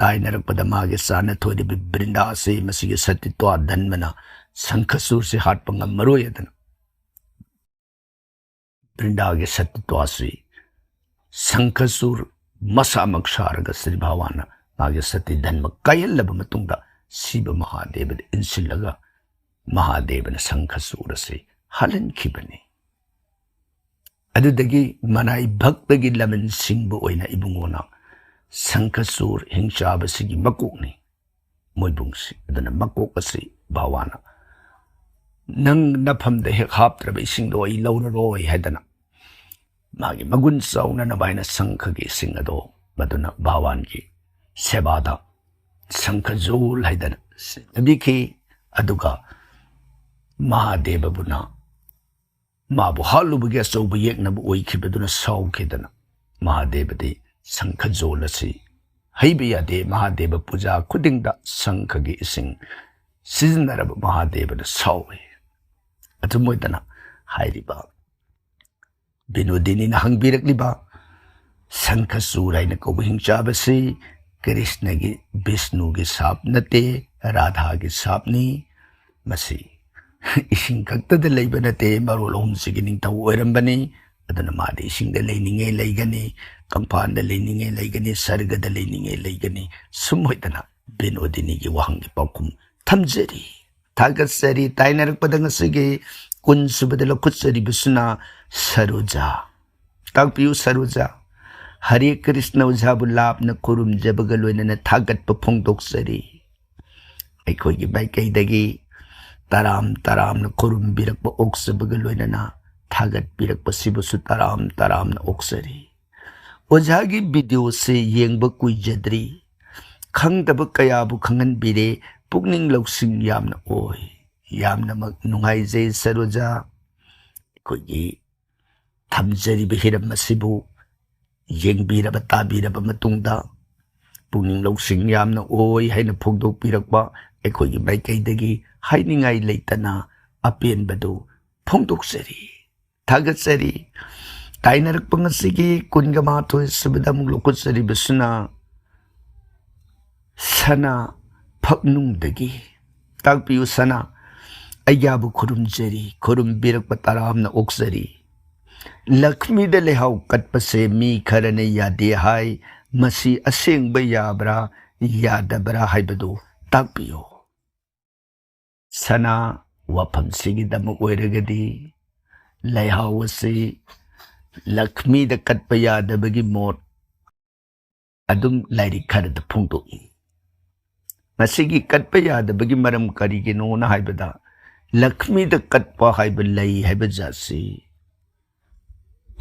ꯇꯥꯏꯅꯔꯛꯄꯗ ꯃꯥꯒꯤ ꯆꯥꯅ ꯊꯣꯏꯔꯤꯕ ꯕ꯭ꯔꯤꯟꯗꯥ ꯑꯁꯤ ꯃꯁꯤꯒꯤ ꯁꯇꯤꯇ꯭ꯋꯥ ꯙꯟꯃꯅ ꯁꯪꯈꯆꯨꯔꯁꯤ ꯍꯥꯠꯄ ꯉꯝꯃꯔꯣꯏ ꯑꯗꯨꯅ ꯕ꯭ꯔꯤꯟꯗꯥꯒꯤ ꯁꯇꯤꯇ꯭ꯋꯥꯁꯤ ꯁꯪꯈꯆꯨꯔ ꯃꯁꯥꯃꯛ ꯁꯥꯔꯒ ꯁ꯭ꯔꯤ ꯚꯒꯋꯥꯟꯅ ꯃꯥꯒꯤ ꯁꯇꯤ ꯙꯟꯃ ꯀꯥꯏꯍꯜꯂꯕ ꯃꯇꯨꯡꯗ ꯁꯤꯕ ꯃꯍꯥꯗꯦꯕꯗ ꯏꯟꯁꯤꯜꯂꯒ ꯃꯍꯥꯗꯦꯕꯅ ꯁꯪꯈꯆꯨꯔ ꯑꯁꯤ ꯍꯥꯜꯍꯟꯈꯤꯕꯅꯤ꯫ ꯑꯗꯨꯗꯒꯤ ꯃꯅꯥꯏ ꯚꯛꯇꯒꯤ ꯂꯃꯟ ꯁꯤꯡꯕ ꯑꯣꯏꯅ ꯏꯕꯨꯡꯉꯣꯅ ꯁꯪꯈꯆꯨꯔ ꯍꯤꯡꯆꯥꯕꯁꯤꯒꯤ ꯃꯀꯣꯛꯅꯤ ꯃꯣꯏꯕꯨꯡꯁꯤ꯫ ꯑꯗꯨꯅ ꯃꯀꯣꯛ ꯑꯁꯤ ꯚꯥꯋꯥꯅ "ꯅꯪ ꯅꯐꯝꯗ ꯍꯦꯛ ꯍꯥꯞꯇ꯭ꯔꯕ ꯏꯁꯤꯡꯗꯣ ꯑꯩ ꯂꯧꯔꯔꯣꯏ" ꯍꯥꯏꯗꯅ ꯃꯥꯒꯤ ꯃꯒꯨꯟ ꯆꯥꯎꯅꯅꯕ ꯍꯥꯏꯅ ꯁꯪꯈꯒꯤ ꯏꯁꯤꯡ ꯑꯗꯣ ꯃꯗꯨꯅ ꯚꯥꯋꯥꯟꯒꯤ ꯁꯦꯕꯥꯗ ꯁꯪꯈꯖꯣꯜ ꯍꯥꯏꯗꯅ ꯁꯤꯖꯤꯟꯅꯕꯤꯈꯤ꯫ ꯑꯗꯨꯒ ꯃꯍꯥꯗꯦꯕꯕꯨꯅ ꯃꯥꯕꯨ ꯍꯥꯠꯂꯨꯕꯒꯤ ꯑꯆꯧꯕ ꯌꯦꯛꯅꯕ ꯑꯣꯏꯈꯤꯕꯗꯨꯅ ꯁꯥꯎꯈꯤꯗꯅ ꯃꯍꯥꯗꯦꯕꯗꯤ ꯁꯪꯈꯖꯣꯜ ꯑꯁꯤ ꯍꯩꯕ ꯌꯥꯗꯦ꯫ ꯃꯍꯥꯗꯦꯕ ꯄꯨꯖꯥ ꯈꯨꯗꯤꯡꯗ ꯁꯪꯈꯒꯤ ꯏꯁꯤꯡ ꯁꯤꯖꯤꯟꯅꯔꯕ ꯃꯍꯥꯗꯦꯕꯅ ꯁꯥꯎꯏ꯫ ꯑꯗꯨꯝ ꯑꯣꯏꯗꯅ ꯍꯥꯏꯔꯤꯕ ꯕꯤꯅꯣꯗꯤꯅꯤꯅ ꯍꯪꯕꯤꯔꯛꯂꯤꯕ ꯁꯪꯈꯆꯨꯔ ꯍꯥꯏꯅ ꯀꯧꯕ ꯍꯤꯡꯆꯥꯕꯁꯤ ꯀ꯭ꯔꯤꯁꯅꯒꯤ, ꯕꯤꯁꯅꯨꯒꯤ ꯁꯥꯞ ꯅꯠꯇꯦ, ꯔꯥꯙꯥꯒꯤ ꯁꯥꯞꯅꯤ꯫ ꯃꯁꯤ ꯏꯁꯤꯡ ꯈꯛꯇꯗ ꯂꯩꯕ ꯅꯠꯇꯦ, ꯃꯔꯣꯜ ꯑꯍꯨꯝꯁꯤꯒꯤ ꯅꯤꯡꯊꯧ ꯑꯣꯏꯔꯝꯕꯅꯤ꯫ ꯑꯗꯨꯅ ꯃꯥꯗꯤ ꯏꯁꯤꯡꯗ ꯂꯩꯅꯤꯡꯉꯦ ꯂꯩꯒꯅꯤ, ꯀꯪꯐꯥꯟꯗ ꯂꯩꯅꯤꯡꯉꯦ ꯂꯩꯒꯅꯤ, ꯁꯔꯒꯗ ꯂꯩꯅꯤꯡꯉꯦ ꯂꯩꯒꯅꯤ꯫ ꯁꯨꯝ ꯑꯣꯏꯗꯅ ꯕꯤꯅꯣꯗꯤꯅꯤꯒꯤ ꯋꯥꯍꯪꯒꯤ ꯄꯥꯎꯈꯨꯝ ꯊꯝꯖꯔꯤ꯫ ꯊꯥꯒꯠꯆꯔꯤ꯫ ꯇꯥꯏꯅꯔꯛꯄꯗ ꯉꯁꯤꯒꯤ ꯀꯨꯟ ꯁꯨꯕꯗ ꯂꯧꯈꯠꯆꯔꯤꯕꯁꯤꯅ ꯁꯔꯣꯖꯥ꯫ ꯇꯥꯛꯄꯤꯌꯨ ꯁꯔꯣꯖꯥ꯫ ꯍꯔꯦ ꯀ꯭ꯔꯤꯁꯅ ꯑꯣꯖꯥꯕꯨ ꯂꯥꯞꯅ ꯈꯨꯔꯨꯝꯖꯕꯒ ꯂꯣꯏꯅꯅ ꯊꯥꯒꯠꯄ ꯐꯣꯡꯗꯣꯛꯆꯔꯤ꯫ ꯑꯩꯈꯣꯏꯒꯤ ꯃꯥꯏꯀꯩꯗꯒꯤ ꯇꯔꯥꯝ ꯇꯔꯥꯝꯅ ꯈꯨꯔꯨꯝꯕꯤꯔꯛꯄ ꯑꯣꯛꯆꯕꯒ ꯂꯣꯏꯅꯅ ꯊꯥꯒꯠꯄꯤꯔꯛꯄꯁꯤꯕꯨꯁꯨ ꯇꯔꯥꯝ ꯇꯔꯥꯝꯅ ꯑꯣꯛꯆꯔꯤ꯫ ꯑꯣꯖꯥꯒꯤ ꯚꯤꯗꯤꯑꯣꯁꯦ ꯌꯦꯡꯕ ꯀꯨꯏꯖꯗ꯭ꯔꯤ, ꯈꯪꯗꯕ ꯀꯌꯥꯕꯨ ꯈꯪꯍꯟꯕꯤꯔꯦ, ꯄꯨꯛꯅꯤꯡ ꯂꯧꯁꯤꯡ ꯌꯥꯝꯅ ꯑꯣꯏ꯫ ꯌꯥꯝꯅꯃꯛ ꯅꯨꯡꯉꯥꯏꯖꯩ ꯁꯔꯣꯖꯥ꯫ ꯑꯩꯈꯣꯏꯒꯤ ꯊꯝꯖꯔꯤꯕ ꯍꯤꯔꯝ ꯑꯁꯤꯕꯨ ꯌꯦꯡꯕꯤꯔꯕ, ꯇꯥꯕꯤꯔꯕ ꯃꯇꯨꯡꯗ ꯄꯨꯛꯅꯤꯡ ꯂꯧꯁꯤꯡ ꯌꯥꯝꯅ ꯑꯣꯏ ꯍꯥꯏꯅ ꯐꯣꯡꯗꯣꯛꯄꯤꯔꯛꯄ ꯑꯩꯈꯣꯏꯒꯤ ꯃꯥꯏꯀꯩꯗꯒꯤ ꯍꯥꯏꯅꯤꯡꯉꯥꯏ ꯂꯩꯇꯅ ꯑꯄꯦꯟꯕꯗꯨ ꯐꯣꯡꯗꯣꯛꯆꯔꯤ꯫ ꯊꯥꯒꯠꯆꯔꯤ꯫ ꯇꯥꯏꯅꯔꯛꯄ ꯉꯁꯤꯒꯤ ꯀꯨꯟꯒ ꯃꯥꯊꯣꯏ ꯁꯨꯕꯗ ꯑꯃꯨꯛ ꯂꯧꯈꯠꯆꯔꯤꯕꯁꯤꯅ ꯁꯅꯥ ꯐꯛꯅꯨꯡꯗꯒꯤ꯫ ꯇꯥꯛꯄꯤꯌꯨ ꯁꯅꯥ, ꯑꯩꯒ꯭ꯌꯥꯕꯨ ꯈꯨꯔꯨꯝꯖꯔꯤ, ꯈꯨꯔꯨꯝꯕꯤꯔꯛꯄ ꯇꯔꯥꯝꯅ ꯑꯣꯛꯆꯔꯤ꯫ ꯂꯛꯁꯃꯤꯗ ꯂꯩꯍꯥꯎ ꯀꯠꯄꯁꯦ ꯃꯤ ꯈꯔꯅ ꯌꯥꯗꯦ ꯍꯥꯏ, ꯃꯁꯤ ꯑꯁꯦꯡꯕ ꯌꯥꯕ꯭ꯔꯥ ꯌꯥꯗꯕ꯭ꯔꯥ ꯍꯥꯏꯕꯗꯨ ꯇꯥꯛꯄꯤꯌꯨ꯫ ꯁꯅꯥ, ꯋꯥꯐꯝꯁꯤꯒꯤꯗꯃꯛ ꯑꯣꯏꯔꯒꯗꯤ ꯂꯩꯍꯥꯎ ꯑꯁꯤ ꯂꯛꯁꯃꯤꯗ ꯀꯠꯄ ꯌꯥꯗꯕꯒꯤ ꯃꯣꯠ ꯑꯗꯨꯝ ꯂꯥꯏꯔꯤꯛ ꯈꯔꯗ ꯐꯣꯡꯗꯣꯛꯏ꯫ ꯃꯁꯤꯒꯤ ꯀꯠꯄ ꯌꯥꯗꯕꯒꯤ ꯃꯔꯝ ꯀꯔꯤꯒꯤꯅꯣꯅ ꯍꯥꯏꯕꯗ, ꯂꯛꯁꯃꯤꯗ ꯀꯠꯄ ꯍꯥꯏꯕ ꯂꯩ ꯍꯥꯏꯕ ꯖꯥꯠꯁꯤ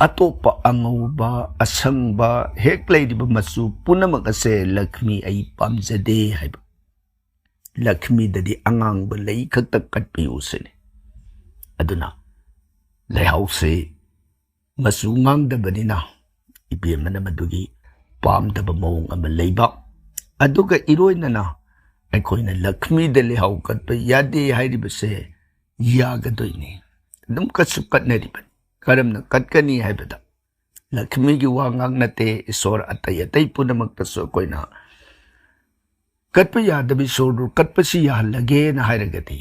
ꯑꯇꯣꯞꯄ ꯑꯉꯧꯕ, ꯑꯁꯪꯕ, ꯍꯦꯛ ꯂꯩꯔꯤꯕ ꯃꯆꯨ ꯄꯨꯝꯅꯃꯛ ꯑꯁꯦ ꯂꯛꯁꯃꯤ ꯑꯩ ꯄꯥꯝꯖꯗꯦ ꯍꯥꯏꯕ꯫ ꯂꯛꯁꯃꯤꯗꯗꯤ ꯑꯉꯥꯡꯕ ꯂꯩ ꯈꯛꯇ ꯀꯠꯄꯤꯌꯨ ꯁꯤꯅꯤ꯫ ꯑꯗꯨꯅ ꯂꯩꯍꯥꯎꯁꯤ ꯃꯆꯨ ꯉꯥꯡꯗꯕꯅꯤꯅ ꯏꯕꯦꯝꯃꯅ ꯃꯗꯨꯒꯤ ꯄꯥꯝꯗꯕ ꯃꯑꯣꯡ ꯑꯃ ꯂꯩꯕ꯫ ꯑꯗꯨꯒ ꯏꯔꯣꯏꯅꯅ ꯑꯩꯈꯣꯏꯅ ꯂꯛꯁꯃꯤꯗ ꯂꯩꯍꯥꯎ ꯀꯠꯄ ꯌꯥꯗꯦ ꯍꯥꯏꯔꯤꯕꯁꯦ ꯌꯥꯒꯗꯣꯏꯅꯤ꯫ ꯑꯗꯨꯝ ꯀꯠꯁꯨ ꯀꯠꯅꯔꯤꯕꯅꯤ꯫ ꯀꯔꯝꯅ ꯀꯠꯀꯅꯤ ꯍꯥꯏꯕꯗ, ꯂꯛꯁꯃꯤꯒꯤ ꯋꯥ ꯉꯥꯛ ꯅꯠꯇꯦ, ꯏꯁꯣꯔ ꯑꯇꯩ ꯑꯇꯩ ꯄꯨꯝꯅꯃꯛꯇꯁꯨ ꯑꯩꯈꯣꯏꯅ ꯀꯠꯄ ꯌꯥꯗꯕ ꯏꯁꯣꯔꯗꯨ ꯀꯠꯄꯁꯤ ꯌꯥꯍꯜꯂꯒꯦꯅ ꯍꯥꯏꯔꯒꯗꯤ,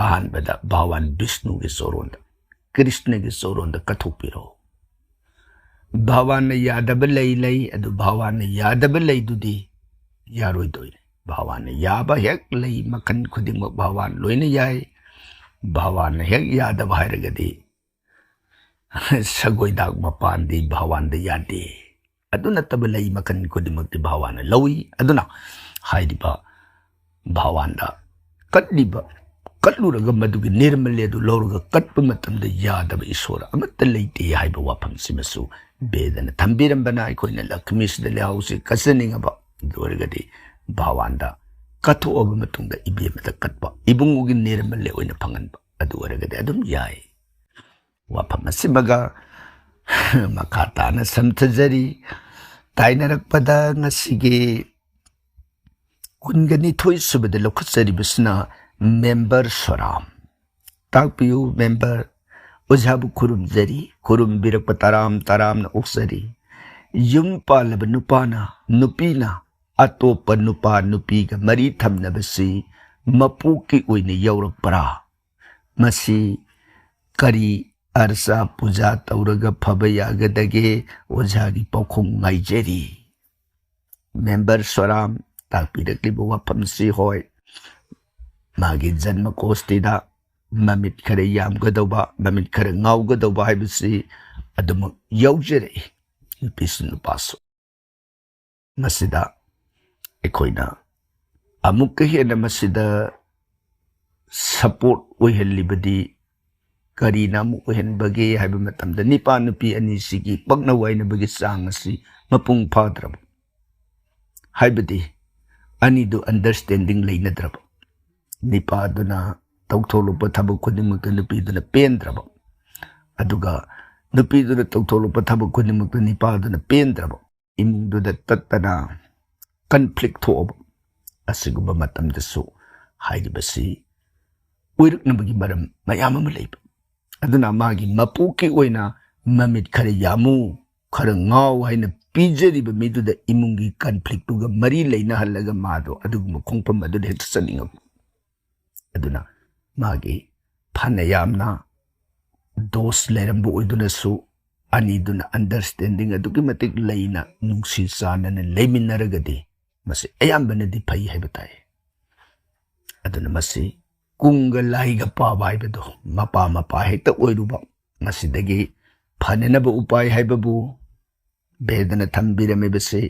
ꯑꯍꯥꯟꯕꯗ ꯚꯒꯋꯥꯟ ꯕꯤꯁꯅꯨꯒꯤ ꯆꯣꯔꯣꯟꯗ, ꯀ꯭ꯔꯤꯁꯅꯒꯤ ꯆꯣꯔꯣꯟꯗ ꯀꯠꯊꯣꯛꯄꯤꯔꯣ꯫ ꯚꯒꯋꯥꯟꯅ ꯌꯥꯗꯕ ꯂꯩ ꯂꯩ, ꯑꯗꯨ ꯚꯒꯋꯥꯟꯅ ꯌꯥꯗꯕ ꯂꯩꯗꯨꯗꯤ ꯌꯥꯔꯣꯏꯗꯣꯏꯅꯤ꯫ ꯚꯒꯋꯥꯟꯅ ꯌꯥꯕ ꯍꯦꯛ ꯂꯩ ꯃꯈꯜ ꯈꯨꯗꯤꯡꯃꯛ ꯚꯒꯋꯥꯟ ꯂꯣꯏꯅ ꯌꯥꯏ꯫ ꯚꯒꯋꯥꯟꯅ ꯍꯦꯛ ꯌꯥꯗꯕ ꯍꯥꯏꯔꯒꯗꯤ ꯁꯒꯣꯏꯗꯥꯛ ꯃꯄꯥꯟꯗꯤ ꯚꯒꯋꯥꯟꯗ ꯌꯥꯗꯦ꯫ ꯑꯗꯨ ꯅꯠꯇꯕ ꯂꯩ ꯃꯈꯜ ꯈꯨꯗꯤꯡꯃꯛꯇꯤ ꯚꯒꯋꯥꯟꯅ ꯂꯧꯏ꯫ ꯑꯗꯨꯅ ꯍꯥꯏꯔꯤꯕ ꯚꯒꯋꯥꯟꯗ ꯀꯠꯂꯤꯕ, ꯀꯠꯂꯨꯔꯒ ꯃꯗꯨꯒꯤ ꯅꯤꯔꯃꯜꯂꯦ ꯑꯗꯨ ꯂꯧꯔꯒ ꯀꯠꯄ ꯃꯇꯝꯗ ꯌꯥꯗꯕ ꯏꯁꯣꯔ ꯑꯃꯠꯇ ꯂꯩꯇꯦ ꯍꯥꯏꯕ ꯋꯥꯐꯝꯁꯤꯃꯁꯨ ꯕꯦꯗꯅ ꯊꯝꯕꯤꯔꯝꯕꯅ, ꯑꯩꯈꯣꯏꯅ ꯂꯛꯁꯃꯤꯁꯤꯗ ꯂꯩꯍꯥꯎꯁꯤ ꯀꯠꯆꯅꯤꯡꯉꯕ ꯑꯗꯨ ꯑꯣꯏꯔꯒꯗꯤ ꯚꯒꯋꯥꯟꯗ ꯀꯠꯊꯣꯛꯑꯕ ꯃꯇꯨꯡꯗ ꯏꯕꯦꯝꯃꯗ ꯀꯠꯄ, ꯏꯕꯨꯡꯉꯣꯒꯤ ꯅꯤꯔꯃꯜꯂꯦ ꯑꯣꯏꯅ ꯐꯪꯍꯟꯕ, ꯑꯗꯨ ꯑꯣꯏꯔꯒꯗꯤ ꯑꯗꯨꯝ ꯌꯥꯏ꯫ ꯋꯥꯐꯝ ꯑꯁꯤꯃꯒ ꯃꯈꯥ ꯇꯥꯅ ꯁꯝꯊꯖꯔꯤ꯫ ꯇꯥꯏꯅꯔꯛꯄꯗ ꯉꯁꯤꯒꯤ ꯀꯨꯟꯒ ꯅꯤꯊꯣꯏ ꯁꯨꯕꯗ ꯂꯧꯈꯠꯆꯔꯤꯕꯁꯤꯅ ꯃꯦꯝꯕꯔ ꯁꯣꯔꯥꯝ꯫ ꯇꯥꯛꯄꯤꯌꯨ ꯃꯦꯝꯕꯔ, ꯑꯣꯖꯥꯕꯨ ꯈꯨꯔꯨꯝꯖꯔꯤ, ꯈꯨꯔꯨꯝꯕꯤꯔꯛꯄ ꯇꯔꯥꯝ ꯇꯔꯥꯝꯅ ꯑꯣꯛꯆꯔꯤ꯫ ꯌꯨꯝ ꯄꯥꯜꯂꯕ ꯅꯨꯄꯥꯅ, ꯅꯨꯄꯤꯅ ꯑꯇꯣꯞꯄ ꯅꯨꯄꯥ ꯅꯨꯄꯤꯒ ꯃꯔꯤ ꯊꯝꯅꯕꯁꯤ ꯃꯄꯣꯛꯀꯤ ꯑꯣꯏꯅ ꯌꯥꯎꯔꯛꯄ꯭ꯔꯥ? ꯃꯁꯤ ꯀꯔꯤ ꯑꯔꯆꯥ ꯄꯨꯖꯥ ꯇꯧꯔꯒ ꯐꯕ ꯌꯥꯒꯗꯒꯦ? ꯑꯣꯖꯥꯒꯤ ꯄꯥꯎꯈꯨꯝ ꯉꯥꯏꯖꯔꯤ꯫ ꯃꯦꯝꯕꯔ ꯁꯣꯔꯥꯝ ꯇꯥꯛꯄꯤꯔꯛꯂꯤꯕ ꯋꯥꯐꯝꯁꯤ ꯍꯣꯏ, ꯃꯥꯒꯤ ꯖꯟꯃ ꯀꯣꯁꯇꯤꯗ ꯃꯃꯤꯠ ꯈꯔ ꯌꯥꯝꯒꯗꯧꯕ, ꯃꯃꯤꯠ ꯈꯔ ꯉꯥꯎꯒꯗꯧꯕ ꯍꯥꯏꯕꯁꯤ ꯑꯗꯨꯃꯛ ꯌꯥꯎꯖꯔꯛꯏ, ꯅꯨꯄꯤꯁꯨ ꯅꯨꯄꯥꯁꯨ꯫ ꯃꯁꯤꯗ ꯑꯩꯈꯣꯏꯅ ꯑꯃꯨꯛꯀ ꯍꯦꯟꯅ ꯃꯁꯤꯗ ꯁꯄꯣꯔꯠ ꯑꯣꯏꯍꯜꯂꯤꯕꯗꯤ ꯀꯔꯤꯅ ꯑꯃꯨꯛ ꯑꯣꯏꯍꯟꯕꯒꯦ ꯍꯥꯏꯕ ꯃꯇꯝꯗ, ꯅꯤꯄꯥ ꯅꯨꯄꯤ ꯑꯅꯤꯁꯤꯒꯤ ꯄꯛꯅ ꯋꯥꯏꯅꯕꯒꯤ ꯆꯥꯡ ꯑꯁꯤ ꯃꯄꯨꯡ ꯐꯥꯗ꯭ꯔꯕ, ꯍꯥꯏꯕꯗꯤ ꯑꯅꯤꯗꯨ ꯑꯟꯗꯔꯁꯇꯦꯟꯗꯤꯡ ꯂꯩꯅꯗ꯭ꯔꯕ, ꯅꯤꯄꯥꯗꯨꯅ ꯇꯧꯊꯣꯛꯂꯛꯄ ꯊꯕꯛ ꯈꯨꯗꯤꯡꯃꯛꯇ ꯅꯨꯄꯤꯗꯨꯅ ꯄꯦꯟꯗ꯭ꯔꯕ, ꯑꯗꯨꯒ ꯅꯨꯄꯤꯗꯨꯅ ꯇꯧꯊꯣꯛꯂꯛꯄ ꯊꯕꯛ ꯈꯨꯗꯤꯡꯃꯛꯇ ꯅꯤꯄꯥꯗꯨꯅ ꯄꯦꯟꯗ꯭ꯔꯕ, ꯏꯃꯨꯡꯗꯨꯗ ꯇꯠꯇꯅ ꯀꯟꯐ꯭ꯂꯤꯛ ꯊꯣꯛꯑꯕ, ꯑꯁꯤꯒꯨꯝꯕ ꯃꯇꯝꯗꯁꯨ ꯍꯥꯏꯔꯤꯕꯁꯤ ꯑꯣꯏꯔꯛꯅꯕꯒꯤ ꯃꯔꯝ ꯃꯌꯥꯝ ꯑꯃ ꯂꯩꯕ꯫ ꯑꯗꯨꯅ ꯃꯥꯒꯤ ꯃꯄꯣꯛꯀꯤ ꯑꯣꯏꯅ ꯃꯃꯤꯠ ꯈꯔ ꯌꯥꯝꯃꯨ, ꯈꯔ ꯉꯥꯎ ꯍꯥꯏꯅ ꯄꯤꯖꯔꯤꯕ ꯃꯤꯗꯨꯗ ꯏꯃꯨꯡꯒꯤ ꯀꯟꯐ꯭ꯂꯤꯛꯇꯨꯒ ꯃꯔꯤ ꯂꯩꯅꯍꯜꯂꯒ ꯃꯥꯗꯣ ꯑꯗꯨꯒꯨꯝꯕ ꯈꯣꯡꯐꯝ ꯑꯗꯨꯗ ꯍꯦꯛꯇ ꯆꯠꯅꯤꯡꯉꯛꯄ꯫ ꯑꯗꯨꯅ ꯃꯥꯒꯤ ꯐꯅ ꯌꯥꯝꯅ ꯗꯣꯁ ꯂꯩꯔꯝꯕ ꯑꯣꯏꯗꯨꯅꯁꯨ, ꯑꯅꯤꯗꯨꯅ ꯑꯟꯗꯔꯁꯇꯦꯟꯗꯤꯡ ꯑꯗꯨꯛꯀꯤ ꯃꯇꯤꯛ ꯂꯩꯅ, ꯅꯨꯡꯁꯤ ꯆꯥꯟꯅꯅ ꯂꯩꯃꯤꯟꯅꯔꯒꯗꯤ ꯃꯁꯤ ꯑꯌꯥꯝꯕꯅꯗꯤ ꯐꯩ ꯍꯥꯏꯕ ꯇꯥꯏ꯫ ꯑꯗꯨꯅ ꯃꯁꯤ ꯀꯨꯡꯒ ꯂꯥꯏꯒ ꯄꯥꯕ ꯍꯥꯏꯕꯗꯣ, ꯃꯄꯥ ꯃꯄꯥ ꯍꯦꯛꯇ ꯑꯣꯏꯔꯨꯕ, ꯃꯁꯤꯗꯒꯤ ꯐꯅꯅꯕ ꯎꯄꯥꯏ ꯍꯥꯏꯕꯕꯨ ꯚꯦꯗꯅ ꯊꯝꯕꯤꯔꯝꯃꯤꯕꯁꯤ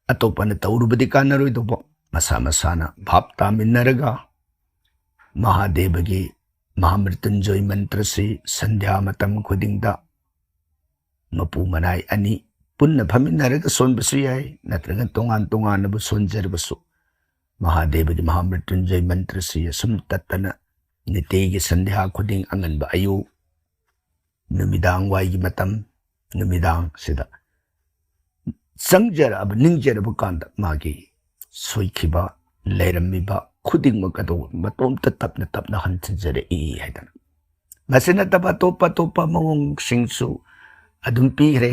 ꯑꯇꯣꯞꯄꯅ ꯇꯧꯔꯨꯕꯗꯤ ꯀꯥꯟꯅꯔꯣꯏꯗꯧꯕ, ꯃꯁꯥ ꯃꯁꯥꯅ ꯚꯥꯞ ꯇꯥꯃꯤꯟꯅꯔꯒ ꯃꯍꯥꯗꯦꯕꯒꯤ ꯃꯍꯥꯃ꯭ꯔꯤꯇꯨꯟꯖꯣꯏ ꯃꯟꯇ꯭ꯔꯁꯤ ꯁꯟꯙ꯭ꯌꯥ ꯃꯇꯝ ꯈꯨꯗꯤꯡꯗ ꯃꯄꯨ ꯃꯅꯥꯏ ꯑꯅꯤ ꯄꯨꯟꯅ ꯐꯝꯃꯤꯟꯅꯔꯒ ꯁꯣꯟꯕꯁꯨ ꯌꯥꯏ, ꯅꯠꯇ꯭ꯔꯒ ꯇꯣꯉꯥꯟ ꯇꯣꯉꯥꯟꯅꯕꯨ ꯁꯣꯟꯖꯔꯕꯁꯨ, ꯃꯍꯥꯗꯦꯕꯒꯤ ꯃꯍꯥꯃ꯭ꯔꯤꯇꯨꯟꯖꯣꯏ ꯃꯟꯇ꯭ꯔꯁꯤ ꯑꯁꯨꯝ ꯇꯠꯇꯅ ꯅꯤꯇꯤꯒꯤ ꯁꯟꯙ꯭ꯌꯥ ꯈꯨꯗꯤꯡ, ꯑꯉꯟꯕ ꯑꯌꯨꯛ, ꯅꯨꯃꯤꯗꯥꯡ ꯋꯥꯏꯒꯤ ꯃꯇꯝ, ꯅꯨꯃꯤꯗꯥꯡꯁꯤꯗ ꯆꯪꯖꯔꯛꯑꯕ, ꯅꯤꯡꯖꯔꯕ ꯀꯥꯟꯗ ꯃꯥꯒꯤ ꯁꯣꯏꯈꯤꯕ, ꯂꯩꯔꯝꯃꯤꯕ ꯈꯨꯗꯤꯡꯃꯛ ꯑꯗꯨ ꯃꯇꯣꯝꯇ ꯇꯞꯅ ꯇꯞꯅ ꯍꯟꯖꯔꯛꯏ ꯍꯥꯏꯗꯅ꯫ ꯃꯁꯤ ꯅꯠꯇꯕ ꯑꯇꯣꯞꯄ ꯑꯇꯣꯞꯄ ꯃꯑꯣꯡꯁꯤꯡꯁꯨ ꯑꯗꯨꯝ ꯄꯤꯈ꯭ꯔꯦ꯫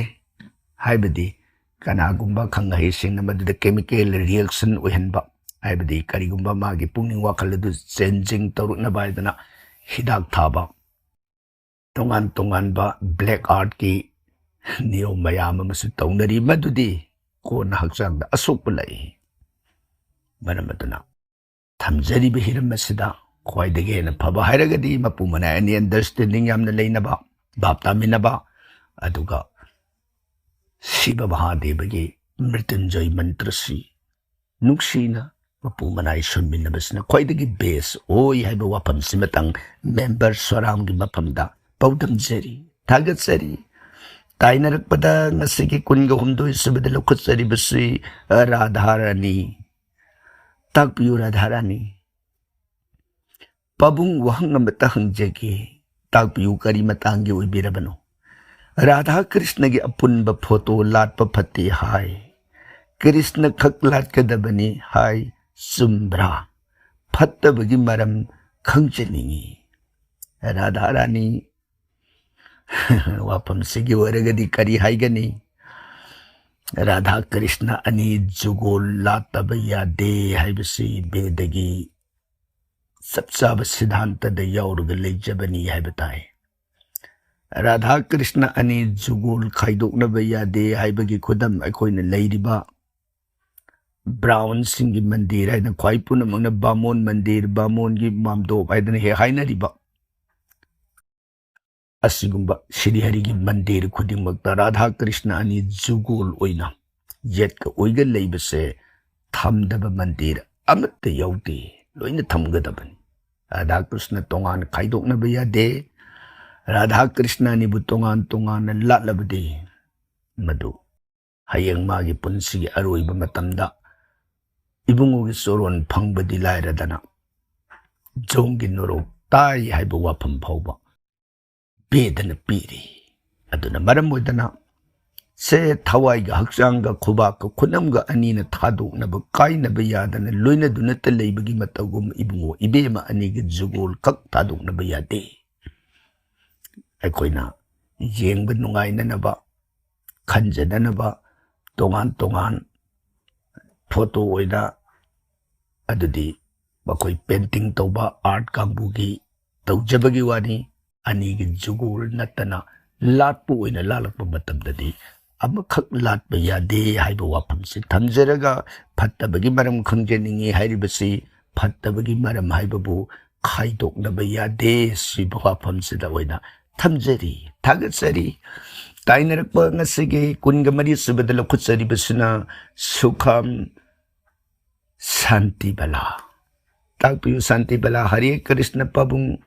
ꯍꯥꯏꯕꯗꯤ ꯀꯅꯥꯒꯨꯝꯕ ꯈꯪ ꯑꯍꯩꯁꯤꯡꯅ ꯃꯗꯨꯗ ꯀꯦꯃꯤꯀꯦꯜ ꯔꯤꯌꯦꯛꯁꯟ ꯑꯣꯏꯍꯟꯕ, ꯍꯥꯏꯕꯗꯤ ꯀꯔꯤꯒꯨꯝꯕ ꯃꯥꯒꯤ ꯄꯨꯛꯅꯤꯡ ꯋꯥꯈꯜ ꯑꯗꯨ ꯆꯦꯟꯖꯤꯡ ꯇꯧꯔꯛꯅꯕ ꯍꯥꯏꯗꯅ ꯍꯤꯗꯥꯛ ꯊꯥꯕ, ꯇꯣꯉꯥꯟ ꯇꯣꯉꯥꯟꯕ ꯕ꯭ꯂꯦꯛ ꯑꯥꯔꯠꯀꯤ ꯅꯤꯌꯣꯝ ꯃꯌꯥꯝ ꯑꯃꯁꯨ ꯇꯧꯅꯔꯤ꯫ ꯃꯗꯨꯗꯤ ꯀꯣꯟꯅ ꯍꯛꯆꯥꯡꯗ ꯑꯁꯣꯛꯄ ꯂꯥꯛꯏ꯫ ꯃꯔꯝ ꯑꯗꯨꯅ ꯊꯝꯖꯔꯤꯕ ꯍꯤꯔꯝ ꯑꯁꯤꯗ ꯈ꯭ꯋꯥꯏꯗꯒꯤ ꯍꯦꯟꯅ ꯐꯕ ꯍꯥꯏꯔꯒꯗꯤ ꯃꯄꯨ ꯃꯅꯥꯏ ꯑꯅꯤ understanding ꯌꯥꯝꯅ ꯂꯩꯅꯕ, ꯚꯥꯞ ꯇꯥꯃꯤꯟꯅꯕ, ꯑꯗꯨꯒ ꯁꯤꯕ ꯃꯍꯥꯗꯦꯕꯒꯤ ꯃ꯭ꯔꯤꯇ꯭ꯌꯨꯟꯖꯣꯏ ꯃꯟꯇ꯭ꯔꯁꯤ ꯅꯨꯡꯁꯤꯅ ꯃꯄꯨ ꯃꯅꯥꯏ ꯁꯣꯟꯃꯤꯟꯅꯕꯁꯤꯅ ꯈ꯭ꯋꯥꯏꯗꯒꯤ best ꯑꯣꯏ ꯍꯥꯏꯕ ꯋꯥꯐꯝꯁꯤꯃꯇꯪ ꯃꯦꯝꯕꯔ ꯁꯣꯔꯥꯝꯒꯤ ꯃꯐꯝꯗ ꯄꯥꯎꯗꯝꯖꯔꯤ, ꯊꯥꯒꯠꯆꯔꯤ꯫ ꯇꯥꯏꯅꯔꯛꯄꯗ ꯉꯁꯤꯒꯤ ꯀꯨꯟꯒ ꯍꯨꯝꯗꯣꯏ ꯁꯨꯕꯗ ꯂꯧꯈꯠꯆꯔꯤꯕꯁꯤ ꯔꯥꯙꯥ ꯔꯥꯅꯤ꯫ ꯇꯥꯛꯄꯤꯌꯨ ꯔꯥꯙꯥ ꯔꯥꯅꯤ꯫ ꯄꯥꯕꯨꯡ, ꯋꯥꯍꯪ ꯑꯃꯇ ꯍꯪꯖꯒꯦ, ꯇꯥꯛꯄꯤꯌꯨ, ꯀꯔꯤ ꯃꯇꯥꯡꯒꯤ ꯑꯣꯏꯕꯤꯔꯕꯅꯣ? ꯔꯥꯙꯥ ꯀ꯭ꯔꯤꯁꯅꯒꯤ ꯑꯄꯨꯟꯕ ꯐꯣꯇꯣ ꯂꯥꯠꯄ ꯐꯠꯇꯦ ꯍꯥꯏ, ꯀ꯭ꯔꯤꯁꯅ ꯈꯛ ꯂꯥꯠꯀꯗꯕꯅꯤ ꯍꯥꯏ, ꯆꯨꯝꯕ꯭ꯔꯥ? ꯐꯠꯇꯕꯒꯤ ꯃꯔꯝ ꯈꯪꯖꯅꯤꯡꯏ꯫ ꯔꯥꯙꯥ ꯔꯥꯅꯤ, ꯋꯥꯐꯝꯁꯤꯒꯤ ꯑꯣꯏꯔꯒꯗꯤ ꯀꯔꯤ ꯍꯥꯏꯒꯅꯤ? ꯔꯥꯙꯥ ꯀ꯭ꯔꯤꯁꯅ ꯑꯅꯤ ꯖꯨꯒꯣꯜ ꯂꯥꯠꯇꯕ ꯌꯥꯗꯦ ꯍꯥꯏꯕꯁꯤ ꯕꯦꯗꯒꯤ ꯆꯞ ꯆꯥꯕ ꯁꯤꯗꯥꯟꯇꯗ ꯌꯥꯎꯔꯒ ꯂꯩꯖꯕꯅꯤ ꯍꯥꯏꯕ ꯇꯥꯏ꯫ ꯔꯥꯙꯥ ꯀ꯭ꯔꯤꯁꯅ ꯑꯅꯤ ꯖꯨꯒꯣꯜ ꯈꯥꯏꯗꯣꯛꯅꯕ ꯌꯥꯗꯦ ꯍꯥꯏꯕꯒꯤ ꯈꯨꯗꯝ ꯑꯩꯈꯣꯏꯅ ꯂꯩꯔꯤꯕ ꯕ꯭ꯔꯥꯎꯟꯁꯤꯡꯒꯤ ꯃꯟꯗꯤꯔ ꯍꯥꯏꯅ ꯈ꯭ꯋꯥꯏ ꯄꯨꯝꯅꯃꯛꯅ ꯕꯥꯃꯣꯟ ꯃꯟꯗꯤꯔ, ꯕꯥꯃꯣꯟꯒꯤ ꯃꯥꯝꯗꯣꯞ ꯍꯥꯏꯗꯅ ꯍꯦꯛ ꯍꯥꯏꯅꯔꯤꯕ ꯑꯁꯤꯒꯨꯝꯕ ꯁ꯭ꯔꯤꯍꯔꯤꯒꯤ ꯃꯟꯗꯤꯔ ꯈꯨꯗꯤꯡꯃꯛꯇ ꯔꯥꯙꯥ ꯀ꯭ꯔꯤꯁꯅ ꯑꯅꯤ ꯖꯨꯒꯣꯜ ꯑꯣꯏꯅ ꯌꯦꯠꯀ ꯑꯣꯏꯒ ꯂꯩꯕꯁꯦ ꯊꯝꯗꯕ ꯃꯟꯗꯤꯔ ꯑꯃꯠꯇ ꯌꯥꯎꯗꯦ, ꯂꯣꯏꯅ ꯊꯝꯒꯗꯕꯅꯤ꯫ ꯔꯥꯙꯥ ꯀ꯭ꯔꯤꯁꯅ ꯇꯣꯉꯥꯟꯅ ꯈꯥꯏꯗꯣꯛꯅꯕ ꯌꯥꯗꯦ꯫ ꯔꯥꯙꯥ ꯀ꯭ꯔꯤꯁꯅ ꯑꯅꯤꯕꯨ ꯇꯣꯉꯥꯟ ꯇꯣꯉꯥꯟꯅ ꯂꯥꯠꯂꯕꯗꯤ ꯃꯗꯨ ꯍꯌꯦꯡ ꯃꯥꯒꯤ ꯄꯨꯟꯁꯤꯒꯤ ꯑꯔꯣꯏꯕ ꯃꯇꯝꯗ ꯏꯕꯨꯡꯉꯣꯒꯤ ꯆꯣꯔꯣꯟ ꯐꯪꯕꯗꯤ ꯂꯥꯏꯔꯗꯅ ꯖꯣꯡꯒꯤ ꯅꯣꯔꯣꯛ ꯇꯥꯏ ꯍꯥꯏꯕ ꯋꯥꯐꯝ ꯐꯥꯎꯕ ꯕꯦꯗꯅ ꯄꯤꯔꯤ꯫ ꯑꯗꯨꯅ ꯃꯔꯝ ꯑꯣꯏꯗꯅ ꯁꯦ ꯊꯋꯥꯏꯒ ꯍꯛꯆꯥꯡꯒ ꯈꯨꯕꯥꯛꯀ ꯈꯨꯅꯝꯒ ꯑꯅꯤꯅ ꯊꯥꯗꯣꯛꯅꯕ ꯀꯥꯏꯅꯕ ꯌꯥꯗꯅ ꯂꯣꯏꯅꯗꯨꯅꯇ ꯂꯩꯕꯒꯤ ꯃꯇꯧꯒꯨꯝ ꯏꯕꯨꯡꯉꯣ ꯏꯕꯦꯝꯃ ꯑꯅꯤꯒꯤ ꯖꯨꯒꯣꯜ ꯈꯛ ꯊꯥꯗꯣꯛꯅꯕ ꯌꯥꯗꯦ꯫ ꯑꯩꯈꯣꯏꯅ ꯌꯦꯡꯕ ꯅꯨꯡꯉꯥꯏꯅꯅꯕ, ꯈꯟꯖꯅꯅꯕ ꯇꯣꯉꯥꯟ ꯇꯣꯉꯥꯟ ꯐꯣꯇꯣ ꯑꯣꯏꯅ, ꯑꯗꯨꯗꯤ ꯃꯈꯣꯏ ꯄꯦꯟꯇꯤꯡ ꯇꯧꯕ ꯑꯥꯔꯠ ꯀꯥꯡꯕꯨꯒꯤ ꯇꯧꯖꯕꯒꯤ ꯋꯥꯅꯤ꯫ ꯑꯅꯤꯒꯤ ꯖꯨꯒꯣꯜ ꯅꯠꯇꯅ ꯂꯥꯠꯄ ꯑꯣꯏꯅ ꯂꯥꯠꯂꯛꯄ ꯃꯇꯝꯗꯗꯤ ꯑꯃꯈꯛ ꯂꯥꯠꯄ ꯌꯥꯗꯦ ꯍꯥꯏꯕ ꯋꯥꯐꯝꯁꯤ ꯊꯝꯖꯔꯒ, ꯐꯠꯇꯕꯒꯤ ꯃꯔꯝ ꯈꯪꯖꯅꯤꯡꯉꯤ ꯍꯥꯏꯔꯤꯕꯁꯤ ꯐꯠꯇꯕꯒꯤ ꯃꯔꯝ ꯍꯥꯏꯕꯕꯨ ꯈꯥꯏꯗꯣꯛꯅꯕ ꯌꯥꯗꯦ꯫ ꯁꯤꯕ ꯋꯥꯐꯝꯁꯤꯗ ꯑꯣꯏꯅ ꯊꯝꯖꯔꯤ꯫ ꯊꯥꯒꯠꯆꯔꯤ꯫ ꯇꯥꯏꯅꯔꯛꯄ ꯉꯁꯤꯒꯤ ꯀꯨꯟꯒ ꯃꯔꯤ ꯁꯨꯕꯗ ꯂꯧꯈꯠꯆꯔꯤꯕꯁꯤꯅ ꯁꯨꯈꯝ ꯁꯥꯟꯇꯤꯕꯂꯥ꯫ ꯇꯥꯛꯄꯤꯌꯨ ꯁꯥꯟꯇꯤꯕꯂꯥ꯫ ꯍꯔꯦ ꯀ꯭ꯔꯤꯁꯅ ꯄꯥꯕꯨꯡ,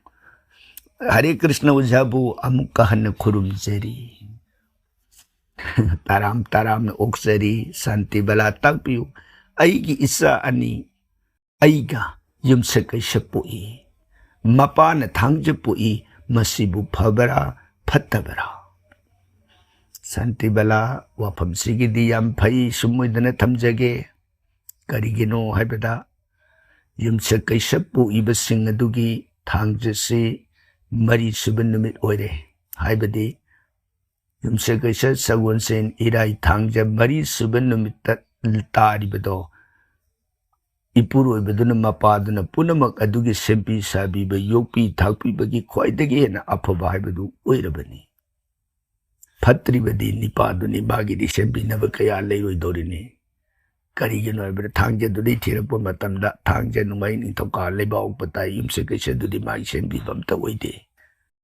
ꯍꯔꯦ ꯀ꯭ꯔꯤꯁꯅ ꯑꯣꯖꯥꯕꯨ ꯑꯃꯨꯛꯀ ꯍꯟꯅ ꯈꯨꯔꯨꯝꯖꯔꯤ꯫ ꯇꯔꯥꯝ ꯇꯔꯥꯝꯅ ꯑꯣꯛꯆꯔꯤ꯫ ꯁꯥꯟꯇꯤꯕꯂꯥ ꯇꯥꯛꯄꯤꯌꯨ꯫ ꯑꯩꯒꯤ ꯏꯆꯥ ꯑꯅꯤ ꯑꯩꯒ ꯌꯨꯝꯁꯀꯩꯁ ꯄꯣꯛꯏ꯫ ꯃꯄꯥꯅ ꯊꯥꯡꯖ ꯄꯣꯛꯏ꯫ ꯃꯁꯤꯕꯨ ꯐꯕꯔꯥ ꯐꯠꯇꯕꯔꯥ? ꯁꯥꯟꯇꯤꯕꯂꯥ, ꯋꯥꯐꯝꯁꯤꯒꯤꯗꯤ ꯌꯥꯝ ꯐꯩ, ꯁꯨꯝ ꯑꯣꯏꯗꯅ ꯊꯝꯖꯒꯦ꯫ ꯀꯔꯤꯒꯤꯅꯣ ꯍꯥꯏꯕꯗ, ꯌꯨꯝꯁꯀꯩꯁ ꯄꯣꯛꯏꯕꯁꯤꯡ ꯑꯗꯨꯒꯤ ꯊꯥꯡꯖꯁꯤ ꯃꯔꯤ ꯁꯨꯕ ꯅꯨꯃꯤꯠ ꯑꯣꯏꯔꯦ꯫ ꯍꯥꯏꯕꯗꯤ, ꯌꯨꯝꯁꯀꯩꯁ ꯁꯒꯣꯜꯁꯦꯟ ꯏꯔꯥꯏ ꯊꯥꯡꯖ ꯃꯔꯤ ꯁꯨꯕ ꯅꯨꯃꯤꯠꯇ ꯇꯥꯔꯤꯕꯗꯣ, ꯏꯄꯨꯔꯣꯏꯕꯗꯨꯅ ꯃꯄꯥꯗꯨꯅ ꯄꯨꯝꯅꯃꯛ ꯑꯗꯨꯒꯤ ꯁꯦꯝꯕꯤ ꯁꯥꯕꯤꯕ, ꯌꯣꯛꯄꯤ ꯊꯥꯛꯄꯤꯕꯒꯤ ꯈ꯭ꯋꯥꯏꯗꯒꯤ ꯍꯦꯟꯅ ꯑꯐꯕ ꯍꯥꯏꯕꯗꯨ ꯑꯣꯏꯔꯕꯅꯤ꯫ ꯐꯠꯇ꯭ꯔꯤꯕꯗꯤ ꯅꯤꯄꯥꯗꯨꯅꯤ, ꯃꯥꯒꯤꯗꯤ ꯁꯦꯝꯕꯤꯅꯕ ꯀꯌꯥ ꯂꯩꯔꯣꯏꯗꯧꯔꯤꯅꯤ꯫ ꯀꯔꯤꯒꯤꯅꯣ ꯍꯥꯏꯕꯗ, ꯊꯥꯡꯖꯗꯨꯗꯩ ꯊꯤꯔꯛꯄ ꯃꯇꯝꯗ ꯊꯥꯡꯖ, ꯅꯣꯡꯃꯥꯏ, ꯅꯤꯡꯊꯧꯀꯥ, ꯂꯩꯕꯥꯛꯄꯣꯛꯄ, ꯇꯥꯏ, ꯌꯨꯝꯁꯀꯩꯁ ꯑꯗꯨꯗꯤ ꯃꯥꯒꯤ ꯁꯦꯝꯕꯤꯕ ꯑꯝꯇ ꯑꯣꯏꯗꯦ꯫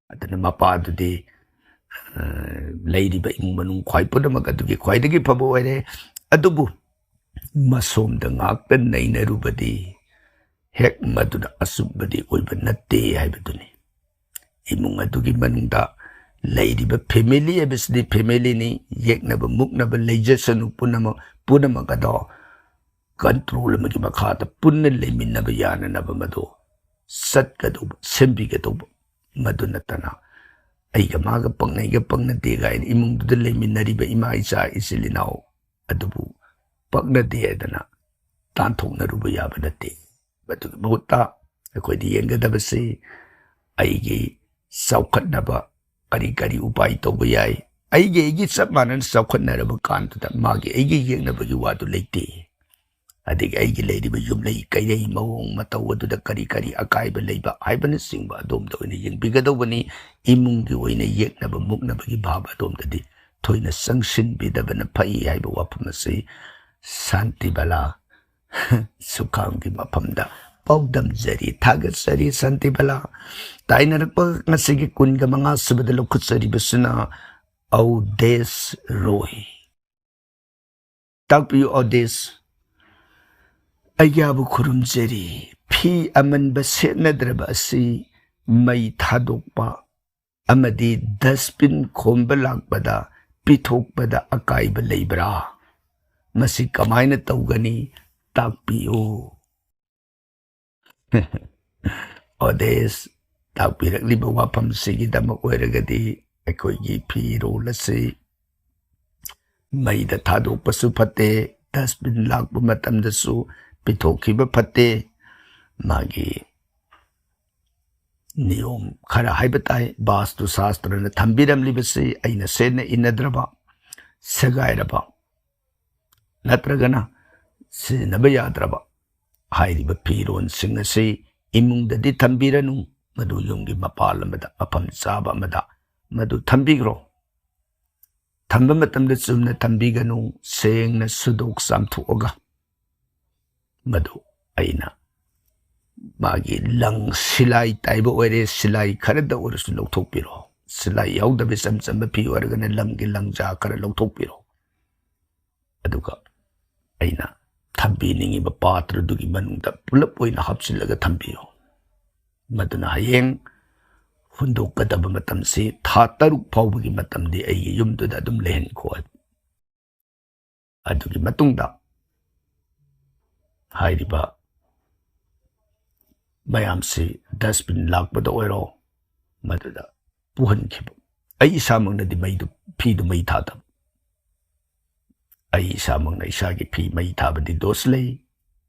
ꯑꯗꯨꯅ ꯃꯄꯥꯗꯨꯗꯤ, ꯑ, ꯂꯩꯔꯤꯕ ꯏꯃꯨꯡ ꯃꯅꯨꯡ ꯈ꯭ꯋꯥꯏ ꯄꯨꯝꯅꯃꯛ ꯑꯗꯨꯒꯤ ꯈ꯭ꯋꯥꯏꯗꯒꯤ ꯐꯕ ꯑꯣꯏꯔꯦ꯫ ꯑꯗꯨꯕꯨ ꯃꯁꯣꯝꯗ ꯉꯥꯛꯇ ꯅꯩꯅꯔꯨꯕꯗꯤ ꯍꯦꯛ ꯃꯗꯨꯅ ꯑꯆꯨꯝꯕꯗꯤ ꯑꯣꯏꯕ ꯅꯠꯇꯦ ꯍꯥꯏꯕꯗꯨꯅꯤ꯫ ꯏꯃꯨꯡ ꯑꯗꯨꯒꯤ ꯃꯅꯨꯡꯗ ꯂꯩꯔꯤꯕ family ꯍꯥꯏꯕꯁꯤꯗꯤ familyꯅꯤ, ꯌꯦꯛꯅꯕ ꯃꯨꯛꯅꯕ ꯂꯩꯖꯁꯅꯨ, ꯄꯨꯝꯅꯃꯛ, ꯄꯨꯝꯅꯃꯛ ꯑꯗꯣ control ꯑꯃꯒꯤ ꯃꯈꯥꯗ ꯄꯨꯟꯅ ꯂꯩꯃꯤꯟꯅꯕ ꯌꯥꯅꯅꯕ ꯃꯗꯨ ꯆꯠꯀꯗꯧꯕ, ꯁꯦꯝꯕꯤꯒꯗꯧꯕ꯫ ꯃꯗꯨ ꯅꯠꯇꯅ ꯑꯩꯒ ꯃꯥꯒ ꯄꯛꯅꯩꯒ ꯄꯛꯅꯗꯦ ꯀꯥꯏꯅ ꯏꯃꯨꯡꯗꯨꯗ ꯂꯩꯃꯤꯟꯅꯔꯤꯕ ꯏꯃꯥ ꯏꯆꯥ ꯏꯆꯤꯜ ꯏꯅꯥꯎ ꯑꯗꯨꯕꯨ ꯄꯛꯅꯗꯦ ꯍꯥꯏꯗꯅ ꯇꯥꯟꯊꯣꯛꯅꯔꯨꯕ ꯌꯥꯕ ꯅꯠꯇꯦ꯫ ꯃꯗꯨꯒꯤ ꯃꯍꯨꯠꯇ ꯑꯩꯈꯣꯏꯅ ꯌꯦꯡꯒꯗꯕꯁꯤ ꯑꯩꯒꯤ ꯆꯥꯎꯈꯠꯅꯕ ꯀꯔꯤ ꯀꯔꯤ ꯎꯄꯥꯏ ꯇꯧꯕ ꯌꯥꯏ꯫ ꯑꯩꯒꯤ, ꯑꯩꯒꯤ ꯆꯞ ꯃꯥꯟꯅꯅ ꯆꯥꯎꯈꯠꯅꯔꯕ ꯀꯥꯟꯗꯨꯗ ꯃꯥꯒꯤ, ꯑꯩꯒꯤ ꯌꯦꯛꯅꯕꯒꯤ ꯋꯥꯗꯨ ꯂꯩꯇꯦ꯫ ꯑꯗꯒꯤ ꯑꯩꯒꯤ ꯂꯩꯔꯤꯕ ꯌꯨꯝꯂꯩ ꯀꯩꯔꯩ ꯃꯑꯣꯡ ꯃꯇꯧ ꯑꯗꯨꯗ ꯀꯔꯤ ꯀꯔꯤ ꯑꯀꯥꯏꯕ ꯂꯩꯕ ꯍꯥꯏꯕꯅꯆꯤꯡꯕ ꯑꯗꯣꯝꯗ ꯑꯣꯏꯅ ꯌꯦꯡꯕꯤꯒꯗꯧꯕꯅꯤ꯫ ꯏꯃꯨꯡꯒꯤ ꯑꯣꯏꯅ ꯌꯦꯛꯅꯕ ꯃꯨꯛꯅꯕꯒꯤ ꯚꯥꯕ ꯑꯗꯣꯝꯗꯗꯤ ꯊꯣꯏꯅ ꯆꯪꯁꯤꯟꯕꯤꯗꯕꯅ ꯐꯩ ꯍꯥꯏꯕ ꯋꯥꯐꯝ ꯑꯁꯤ ꯁꯥꯟꯇꯤꯕꯂꯥ ꯁꯨꯈꯥꯝꯒꯤ ꯃꯐꯝꯗ ꯄꯥꯎꯗꯝꯖꯔꯤ꯫ ꯊꯥꯒꯠꯆꯔꯤ ꯁꯥꯟꯇꯤꯕꯂꯥ꯫ ꯇꯥꯏꯅꯔꯛꯄ ꯉꯁꯤꯒꯤ ꯀꯨꯟꯒ ꯃꯉꯥ ꯁꯨꯕꯗ ꯂꯧꯈꯠꯆꯔꯤꯕꯁꯤꯅ ꯑꯧꯗꯦꯁ ꯔꯣꯏ꯫ ꯇꯥꯛꯄꯤꯌꯨ ꯑꯧꯗꯦꯁ, ꯑꯩꯒꯤ ꯑꯥꯕꯨ ꯈꯨꯔꯨꯝꯖꯔꯤ꯫ ꯐꯤ ꯑꯃꯟꯕ ꯁꯦꯠꯅꯗ꯭ꯔꯕ ꯑꯁꯤ ꯃꯩ ꯊꯥꯗꯣꯛꯄ ꯑꯃꯗꯤ ꯗꯁꯕꯤꯟ ꯈꯣꯝꯕ ꯂꯥꯛꯄꯗ ꯄꯤꯊꯣꯛꯄꯗ ꯑꯀꯥꯏꯕ ꯂꯩꯕ꯭ꯔꯥ? ꯃꯁꯤ ꯀꯃꯥꯏꯅ ꯇꯧꯒꯅꯤ? ꯇꯥꯛꯄꯤꯌꯨ꯫ ꯑꯧꯗꯦꯁ, ꯇꯥꯛꯄꯤꯔꯛꯂꯤꯕ ꯋꯥꯐꯝꯁꯤꯒꯤꯗꯃꯛ ꯑꯣꯏꯔꯒꯗꯤ ꯑꯩꯈꯣꯏꯒꯤ ꯐꯤꯔꯣꯜ ꯑꯁꯤ ꯃꯩꯗ ꯊꯥꯗꯣꯛꯄꯁꯨ ꯐꯠꯇꯦ, ꯗꯁꯕꯤꯟ ꯂꯥꯛꯄ ꯃꯇꯝꯗꯁꯨ ꯄꯤꯊꯣꯛꯈꯤꯕ ꯐꯠꯇꯦ꯫ ꯃꯥꯒꯤ ꯅꯤꯌꯣꯝ ꯈꯔ ꯍꯥꯏꯕ ꯇꯥꯏ, ꯕꯥꯁꯇꯨ ꯁꯥꯁꯇ꯭ꯔꯅ ꯊꯝꯕꯤꯔꯝꯂꯤꯕꯁꯤ ꯑꯩꯅ ꯁꯦꯠꯅ ꯏꯟꯅꯗ꯭ꯔꯕ, ꯁꯦꯒꯥꯏꯔꯕ ꯅꯠꯇ꯭ꯔꯒꯅ ꯁꯤꯖꯤꯟꯅꯕ ꯌꯥꯗ꯭ꯔꯕ ꯍꯥꯏꯔꯤꯕ ꯐꯤꯔꯣꯜꯁꯤꯡ ꯑꯁꯤ ꯏꯃꯨꯡꯗꯗꯤ ꯊꯝꯕꯤꯔꯅꯨ꯫ ꯃꯗꯨ ꯌꯨꯝꯒꯤ ꯃꯄꯥꯜ ꯑꯃꯗ, ꯃꯐꯝ ꯆꯥꯕ ꯑꯃꯗ ꯃꯗꯨ ꯊꯝꯕꯤꯈ꯭ꯔꯣ꯫ ꯊꯝꯕ ꯃꯇꯝꯗ ꯆꯨꯝꯅ ꯊꯝꯕꯤꯒꯅꯨ, ꯁꯦꯡꯅ ꯁꯨꯗꯣꯛ ꯆꯥꯝꯊꯣꯛꯑꯒ꯫ ꯃꯗꯨ ꯑꯩꯅ ꯃꯥꯒꯤ ꯂꯪ ꯁꯤꯂꯥꯏ ꯇꯥꯏꯕ ꯑꯣꯏꯔꯦ, ꯁꯤꯂꯥꯏ ꯈꯔꯗ ꯑꯣꯏꯔꯁꯨ ꯂꯧꯊꯣꯛꯄꯤꯔꯣ꯫ ꯁꯤꯂꯥꯏ ꯌꯥꯎꯗꯕ ꯏꯆꯝ ꯆꯝꯕ ꯐꯤ ꯑꯣꯏꯔꯒꯅ ꯂꯪꯒꯤ ꯂꯪꯖꯥ ꯈꯔ ꯂꯧꯊꯣꯛꯄꯤꯔꯣ꯫ ꯑꯗꯨꯒ ꯑꯩꯅ ꯊꯝꯕꯤꯅꯤꯡꯉꯤꯕ ꯄꯥꯇ꯭ꯔꯗꯨꯒꯤ ꯃꯅꯨꯡꯗ ꯄꯨꯂꯞ ꯑꯣꯏꯅ ꯍꯥꯞꯆꯤꯜꯂꯒ ꯊꯝꯕꯤꯌꯨ꯫ ꯃꯗꯨꯅ ꯍꯌꯦꯡ ꯍꯨꯟꯗꯣꯛꯀꯗꯕ ꯃꯇꯝꯁꯤ ꯊꯥ ꯇꯔꯨꯛ ꯐꯥꯎꯕꯒꯤ ꯃꯇꯝꯗꯤ ꯑꯩꯒꯤ ꯌꯨꯝꯗꯨꯗ ꯑꯗꯨꯝ ꯂꯩꯍꯟꯈꯣ ꯍꯥꯏꯕ꯫ ꯑꯗꯨꯒꯤ ꯃꯇꯨꯡꯗ ꯍꯥꯏꯔꯤꯕ ꯃꯌꯥꯝꯁꯤ ꯗꯁꯕꯤꯟ ꯂꯥꯛꯄꯗ ꯑꯣꯏꯔꯣ, ꯃꯗꯨꯗ ꯄꯨꯍꯟꯈꯤꯕ꯫ ꯑꯩ ꯏꯁꯥꯃꯛꯅꯗꯤ ꯃꯩꯗꯨ, ꯐꯤꯗꯨ ꯃꯩ ꯊꯥꯗꯕ꯫ ꯑꯩ ꯏꯁꯥꯃꯛꯅ ꯏꯁꯥꯒꯤ ꯐꯤ ꯃꯩ ꯊꯥꯕꯗꯤ ꯗꯣꯁ ꯂꯩ,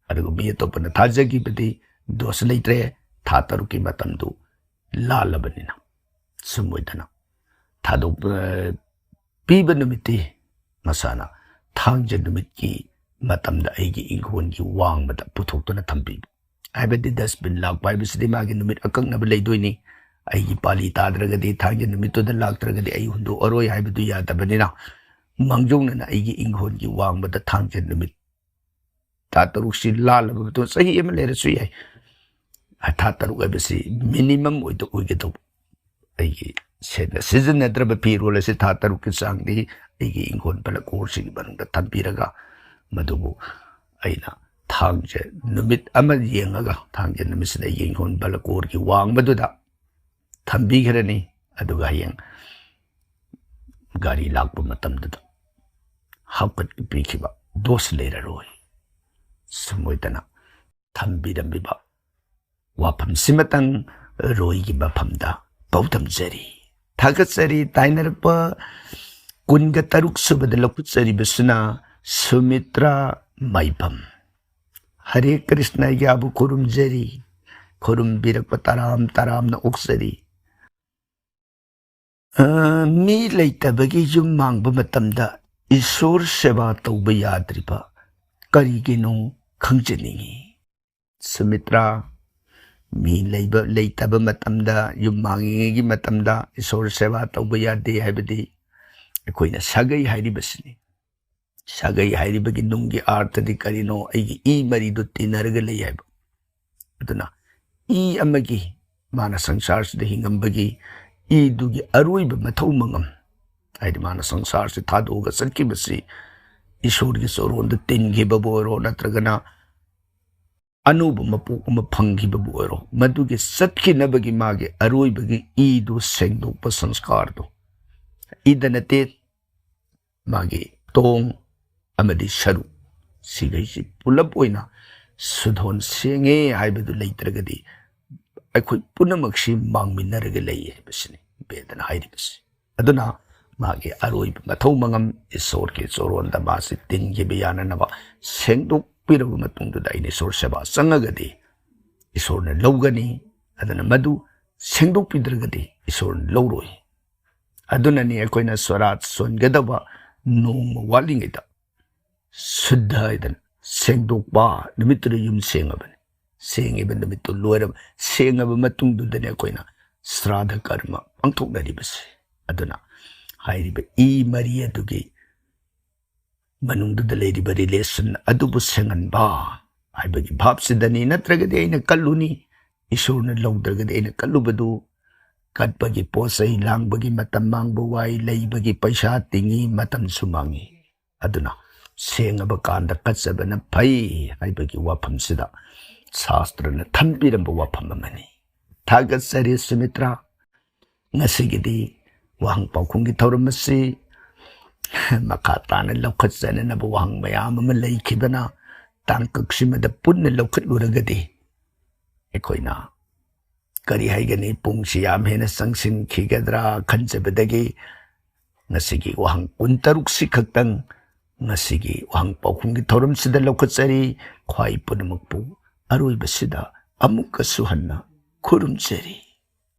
ꯑꯗꯨꯒ ꯃꯤ ꯑꯇꯣꯞꯄꯅ ꯊꯥꯖꯈꯤꯕꯗꯤ ꯗꯣꯁ ꯂꯩꯇ꯭ꯔꯦ꯫ ꯊꯥ ꯇꯔꯨꯛꯀꯤ ꯃꯇꯝꯗꯨ ꯂꯥꯜꯂꯕꯅꯤꯅ꯫ ꯁꯨꯝ ꯑꯣꯏꯗꯅ ꯊꯥꯗꯣꯛꯄ, ꯄꯤꯕ ꯅꯨꯃꯤꯠꯇꯤ ꯃꯁꯥꯅ ꯊꯥꯡꯖ ꯅꯨꯃꯤꯠꯀꯤ ꯃꯇꯝꯗ ꯑꯩꯒꯤ ꯏꯪꯈꯣꯜꯒꯤ ꯋꯥꯡꯃꯗ ꯄꯨꯊꯣꯛꯇꯨꯅ ꯊꯝꯕꯤꯕ꯫ ꯍꯥꯏꯕꯗꯤ ꯗꯁꯕꯤꯟ ꯂꯥꯛꯄ ꯍꯥꯏꯕꯁꯤꯗꯤ ꯃꯥꯒꯤ ꯅꯨꯃꯤꯠ ꯑꯀꯛꯅꯕ ꯂꯩꯗꯣꯏꯅꯤ꯫ ꯑꯩꯒꯤ ꯄꯥꯂꯤ ꯇꯥꯗ꯭ꯔꯒꯗꯤ, ꯊꯥꯡꯖ ꯅꯨꯃꯤꯠꯇꯨꯗ ꯂꯥꯛꯇ꯭ꯔꯒꯗꯤ ꯑꯩ ꯍꯨꯟꯗꯣꯛꯑꯔꯣꯏ ꯍꯥꯏꯕꯗꯨ ꯌꯥꯗꯕꯅꯤꯅ, ꯃꯥꯡꯖꯧꯅꯅ ꯑꯩꯒꯤ ꯏꯪꯈꯣꯜꯒꯤ ꯋꯥꯡꯃꯗ ꯊꯥꯡꯖ ꯅꯨꯃꯤꯠ ꯊꯥ ꯇꯔꯨꯛꯁꯤ ꯂꯥꯜꯂꯕ ꯃꯇꯨꯡ, ꯆꯍꯤ ꯑꯃ ꯂꯩꯔꯁꯨ ꯌꯥꯏ, ꯊꯥ ꯇꯔꯨꯛ ꯍꯥꯏꯕꯁꯤ ꯃꯤꯅꯤꯃꯝ ꯑꯣꯏꯗ ꯑꯣꯏꯒꯗꯧꯕ꯫ ꯑꯩꯒꯤ ꯁꯦꯠꯅ ꯁꯤꯖꯤꯟꯅꯗ꯭ꯔꯕ ꯐꯤꯔꯣꯜ ꯑꯁꯤ ꯊꯥ ꯇꯔꯨꯛꯀꯤ ꯆꯥꯡꯗꯤ ꯑꯩꯒꯤ ꯏꯪꯈꯣꯜ ꯕꯂꯀꯣꯔꯁꯤꯒꯤ ꯃꯅꯨꯡꯗ ꯊꯝꯕꯤꯔꯒ, ꯃꯗꯨꯕꯨ ꯑꯩꯅ ꯊꯥꯡꯖ ꯅꯨꯃꯤꯠ ꯑꯃ ꯌꯦꯡꯉꯒ, ꯊꯥꯡꯖ ꯅꯨꯃꯤꯠꯁꯤꯗ ꯑꯩꯒꯤ ꯏꯪꯈꯣꯜ ꯕꯂꯀꯣꯔꯒꯤ ꯋꯥꯡꯃꯗꯨꯗ ꯊꯝꯕꯤꯈ꯭ꯔꯅꯤ꯫ ꯑꯗꯨꯒ ꯍꯌꯦꯡ ꯒꯥꯔꯤ ꯂꯥꯛꯄ ꯃꯇꯝꯗꯨꯗ ꯍꯥꯞꯀꯠꯄꯤꯈꯤꯕ ꯗꯣꯁ ꯂꯩꯔꯔꯣꯏ꯫ ꯁꯨꯝ ꯑꯣꯏꯗꯅ ꯊꯝꯕꯤꯔꯝꯂꯤꯕ ꯋꯥꯐꯝꯁꯤꯃꯇꯪ ꯔꯣꯏꯒꯤ ꯃꯐꯝꯗ ꯄꯥꯎꯗꯝꯖꯔꯤ꯫ ꯊꯥꯒꯠꯆꯔꯤ꯫ ꯇꯥꯏꯅꯔꯛꯄ ꯀꯨꯟꯒ ꯇꯔꯨꯛ ꯁꯨꯕꯗ ꯂꯧꯈꯠꯆꯔꯤꯕꯁꯤꯅ ꯁꯨꯃꯤꯇ꯭ꯔꯥ ꯃꯥꯏꯕꯝ꯫ ꯍꯔꯦ ꯀ꯭ꯔꯤꯁꯅ ꯌꯥꯕꯨ ꯈꯨꯔꯨꯝꯖꯔꯤ꯫ ꯈꯨꯔꯨꯝꯕꯤꯔꯛꯄ ꯇꯔꯥꯝ ꯇꯔꯥꯝꯅ ꯑꯣꯛꯆꯔꯤ꯫ ꯑ, ꯃꯤ ꯂꯩꯇꯕꯒꯤ ꯌꯨꯝ ꯃꯥꯡꯕ ꯃꯇꯝꯗ ꯏꯁꯣꯔ ꯁꯦꯕꯥ ꯇꯧꯕ ꯌꯥꯗ꯭ꯔꯤꯕ ꯀꯔꯤꯒꯤꯅꯣ ꯈꯪꯖꯅꯤꯡꯏ꯫ ꯁꯨꯃꯤꯇ꯭ꯔꯥ, ꯃꯤ ꯂꯩꯕ, ꯂꯩꯇꯕ ꯃꯇꯝꯗ, ꯌꯨꯝ ꯃꯥꯡꯉꯤꯉꯩꯒꯤ ꯃꯇꯝꯗ ꯏꯁꯣꯔ ꯁꯦꯕꯥ ꯇꯧꯕ ꯌꯥꯗꯦ ꯍꯥꯏꯕꯗꯤ ꯑꯩꯈꯣꯏꯅ ꯁꯥꯒꯩ ꯍꯥꯏꯔꯤꯕꯁꯤꯅꯤ꯫ ꯁꯥꯒꯩ ꯍꯥꯏꯔꯤꯕꯒꯤ ꯅꯨꯡꯒꯤ ꯑꯥꯔꯊꯗꯤ ꯀꯔꯤꯅꯣ? ꯑꯩꯒꯤ ꯏ ꯃꯔꯤꯗꯨ ꯇꯤꯟꯅꯔꯒ ꯂꯩ ꯍꯥꯏꯕ꯫ ꯑꯗꯨꯅ ꯏ ꯑꯃꯒꯤ, ꯃꯥꯅ ꯁꯪꯁꯥꯔꯁꯤꯗ ꯍꯤꯡꯉꯝꯕꯒꯤ ꯏꯗꯨꯒꯤ ꯑꯔꯣꯏꯕ ꯃꯊꯧ ꯃꯉꯝ, ꯍꯥꯏꯗꯤ ꯃꯥꯅ ꯁꯪꯁꯥꯔꯁꯤ ꯊꯥꯗꯣꯛꯑꯒ ꯆꯠꯈꯤꯕꯁꯤ, ꯏꯁꯣꯔꯒꯤ ꯆꯣꯔꯣꯟꯗ ꯇꯤꯟꯈꯤꯕꯕꯨ ꯑꯣꯏꯔꯣ, ꯅꯠꯇ꯭ꯔꯒꯅ ꯑꯅꯧꯕ ꯃꯄꯣꯛ ꯑꯃ ꯐꯪꯈꯤꯕꯕꯨ ꯑꯣꯏꯔꯣ, ꯃꯗꯨꯒꯤ ꯆꯠꯈꯤꯅꯕꯒꯤ ꯃꯥꯒꯤ ꯑꯔꯣꯏꯕꯒꯤ ꯏꯗꯨ ꯁꯦꯡꯗꯣꯛꯄ ꯁꯪꯁꯀꯥꯔꯗꯨ, ꯏꯗ ꯅꯠꯇꯦ, ꯃꯥꯒꯤ ꯇꯣꯡ ꯑꯃꯗꯤ ꯁꯔꯨ, ꯁꯤꯈꯩꯁꯤ ꯄꯨꯂꯞ ꯑꯣꯏꯅ ꯁꯨꯗꯣꯟ ꯁꯦꯡꯉꯦ ꯍꯥꯏꯕꯗꯨ ꯂꯩꯇ꯭ꯔꯒꯗꯤ ꯑꯩꯈꯣꯏ ꯄꯨꯝꯅꯃꯛꯁꯤ ꯃꯥꯡꯃꯤꯟꯅꯔꯒ ꯂꯩ ꯍꯥꯏꯕꯁꯤꯅꯤ ꯕꯦꯗꯅ ꯍꯥꯏꯔꯤꯕꯁꯤ꯫ ꯑꯗꯨꯅ ꯃꯥꯒꯤ ꯑꯔꯣꯏꯕ ꯃꯊꯧ ꯃꯉꯝ ꯏꯁꯣꯔꯒꯤ ꯆꯣꯔꯣꯟꯗ ꯃꯥꯁꯤ ꯇꯤꯟꯈꯤꯕ ꯌꯥꯅꯅꯕ ꯁꯦꯡꯗꯣꯛꯄꯤꯔꯕ ꯃꯇꯨꯡꯗꯨꯗ ꯑꯩꯅ ꯏꯁꯣꯔ ꯁꯦꯕꯥ ꯆꯪꯉꯒꯗꯤ ꯏꯁꯣꯔꯅ ꯂꯧꯒꯅꯤ꯫ ꯑꯗꯨꯅ ꯃꯗꯨ ꯁꯦꯡꯗꯣꯛꯄꯤꯗ꯭ꯔꯒꯗꯤ ꯏꯁꯣꯔꯅ ꯂꯧꯔꯣꯏ꯫ ꯑꯗꯨꯅꯅꯤ ꯑꯩꯈꯣꯏꯅ ꯁꯣꯔꯥꯠ ꯁꯣꯟꯒꯗꯕ ꯅꯣꯡꯃ ꯋꯥꯠꯂꯤꯉꯩꯗ ꯁꯨꯗ꯭ꯙ ꯍꯥꯏꯗꯅ ꯁꯦꯡꯗꯣꯛꯄ ꯅꯨꯃꯤꯠꯇꯨꯗ ꯌꯨꯝ ꯁꯦꯡꯉꯕꯅꯤ꯫ ꯁꯦꯡꯉꯤꯕ ꯅꯨꯃꯤꯠꯇꯨ ꯂꯣꯏꯔꯕ, ꯁꯦꯡꯉꯕ ꯃꯇꯨꯡꯗꯨꯗꯅꯤ ꯑꯩꯈꯣꯏꯅ ꯁ꯭ꯔꯥꯗ ꯀꯔꯃ ꯄꯥꯡꯊꯣꯛꯅꯔꯤꯕꯁꯦ꯫ ꯑꯗꯨꯅ ꯍꯥꯏꯔꯤꯕ ꯏ ꯃꯔꯤ ꯑꯗꯨꯒꯤ ꯃꯅꯨꯡꯗꯨꯗ ꯂꯩꯔꯤꯕ relation ꯑꯗꯨꯕꯨ ꯁꯦꯡꯍꯟꯕ ꯍꯥꯏꯕꯒꯤ ꯚꯥꯞꯁꯤꯗꯅꯤ꯫ ꯅꯠꯇ꯭ꯔꯒꯗꯤ ꯑꯩꯅ ꯀꯠꯂꯨꯅꯤ, ꯏꯁꯣꯔꯅ ꯂꯧꯗ꯭ꯔꯒꯗꯤ ꯑꯩꯅ ꯀꯠꯂꯨꯕꯗꯨ ꯀꯠꯄꯒꯤ ꯄꯣꯠ ꯆꯩ ꯂꯥꯡꯕꯒꯤ ꯃꯇꯝ ꯃꯥꯡꯕ ꯋꯥꯏ, ꯂꯩꯕꯒꯤ ꯄꯩꯁꯥ ꯇꯤꯡꯉꯤ, ꯃꯇꯝꯁꯨ ꯃꯥꯡꯉꯤ꯫ ꯑꯗꯨꯅ ꯁꯦꯡꯉꯕ ꯀꯥꯟꯗ ꯀꯠꯆꯕꯅ ꯐꯩ ꯍꯥꯏꯕꯒꯤ ꯋꯥꯐꯝꯁꯤꯗ ꯁꯥꯁꯇ꯭ꯔꯅ ꯊꯝꯕꯤꯔꯝꯕ ꯋꯥꯐꯝ ꯑꯃꯅꯤ꯫ ꯊꯥꯒꯠꯆꯔꯤ ꯁꯨꯃꯤꯇ꯭ꯔꯥ꯫ ꯉꯁꯤꯒꯤꯗꯤ ꯋꯥꯍꯪ ꯄꯥꯎꯈꯨꯝꯒꯤ ꯊꯧꯔꯝ ꯑꯁꯤ ꯃꯈꯥ ꯇꯥꯅ ꯂꯧꯈꯠꯆꯅꯅꯕ ꯋꯥꯍꯪ ꯃꯌꯥꯝ ꯑꯃ ꯂꯩꯈꯤꯕꯅ ꯇꯥꯡꯀꯛꯁꯤꯃꯗ ꯄꯨꯟꯅ ꯂꯧꯈꯠꯂꯨꯔꯒꯗꯤ ꯑꯩꯈꯣꯏꯅ ꯀꯔꯤ ꯍꯥꯏꯒꯅꯤ, ꯄꯨꯡꯁꯤ ꯌꯥꯝ ꯍꯦꯟꯅ ꯆꯪꯁꯤꯟꯈꯤꯒꯗ꯭ꯔꯥ ꯈꯟꯖꯕꯗꯒꯤ ꯉꯁꯤꯒꯤ ꯋꯥꯍꯪ ꯀꯨꯟꯇꯔꯨꯛꯁꯤ ꯈꯛꯇꯪ ꯉꯁꯤꯒꯤ ꯋꯥꯍꯪ ꯄꯥꯎꯈꯨꯝꯒꯤ ꯊꯧꯔꯝꯁꯤꯗ ꯂꯧꯈꯠꯆꯔꯤ꯫ ꯈ꯭ꯋꯥꯏ ꯄꯨꯝꯅꯃꯛꯄꯨ ꯑꯔꯣꯏꯕꯁꯤꯗ ꯑꯃꯨꯛꯀꯁꯨ ꯍꯟꯅ ꯈꯨꯔꯨꯝꯖꯔꯤ꯫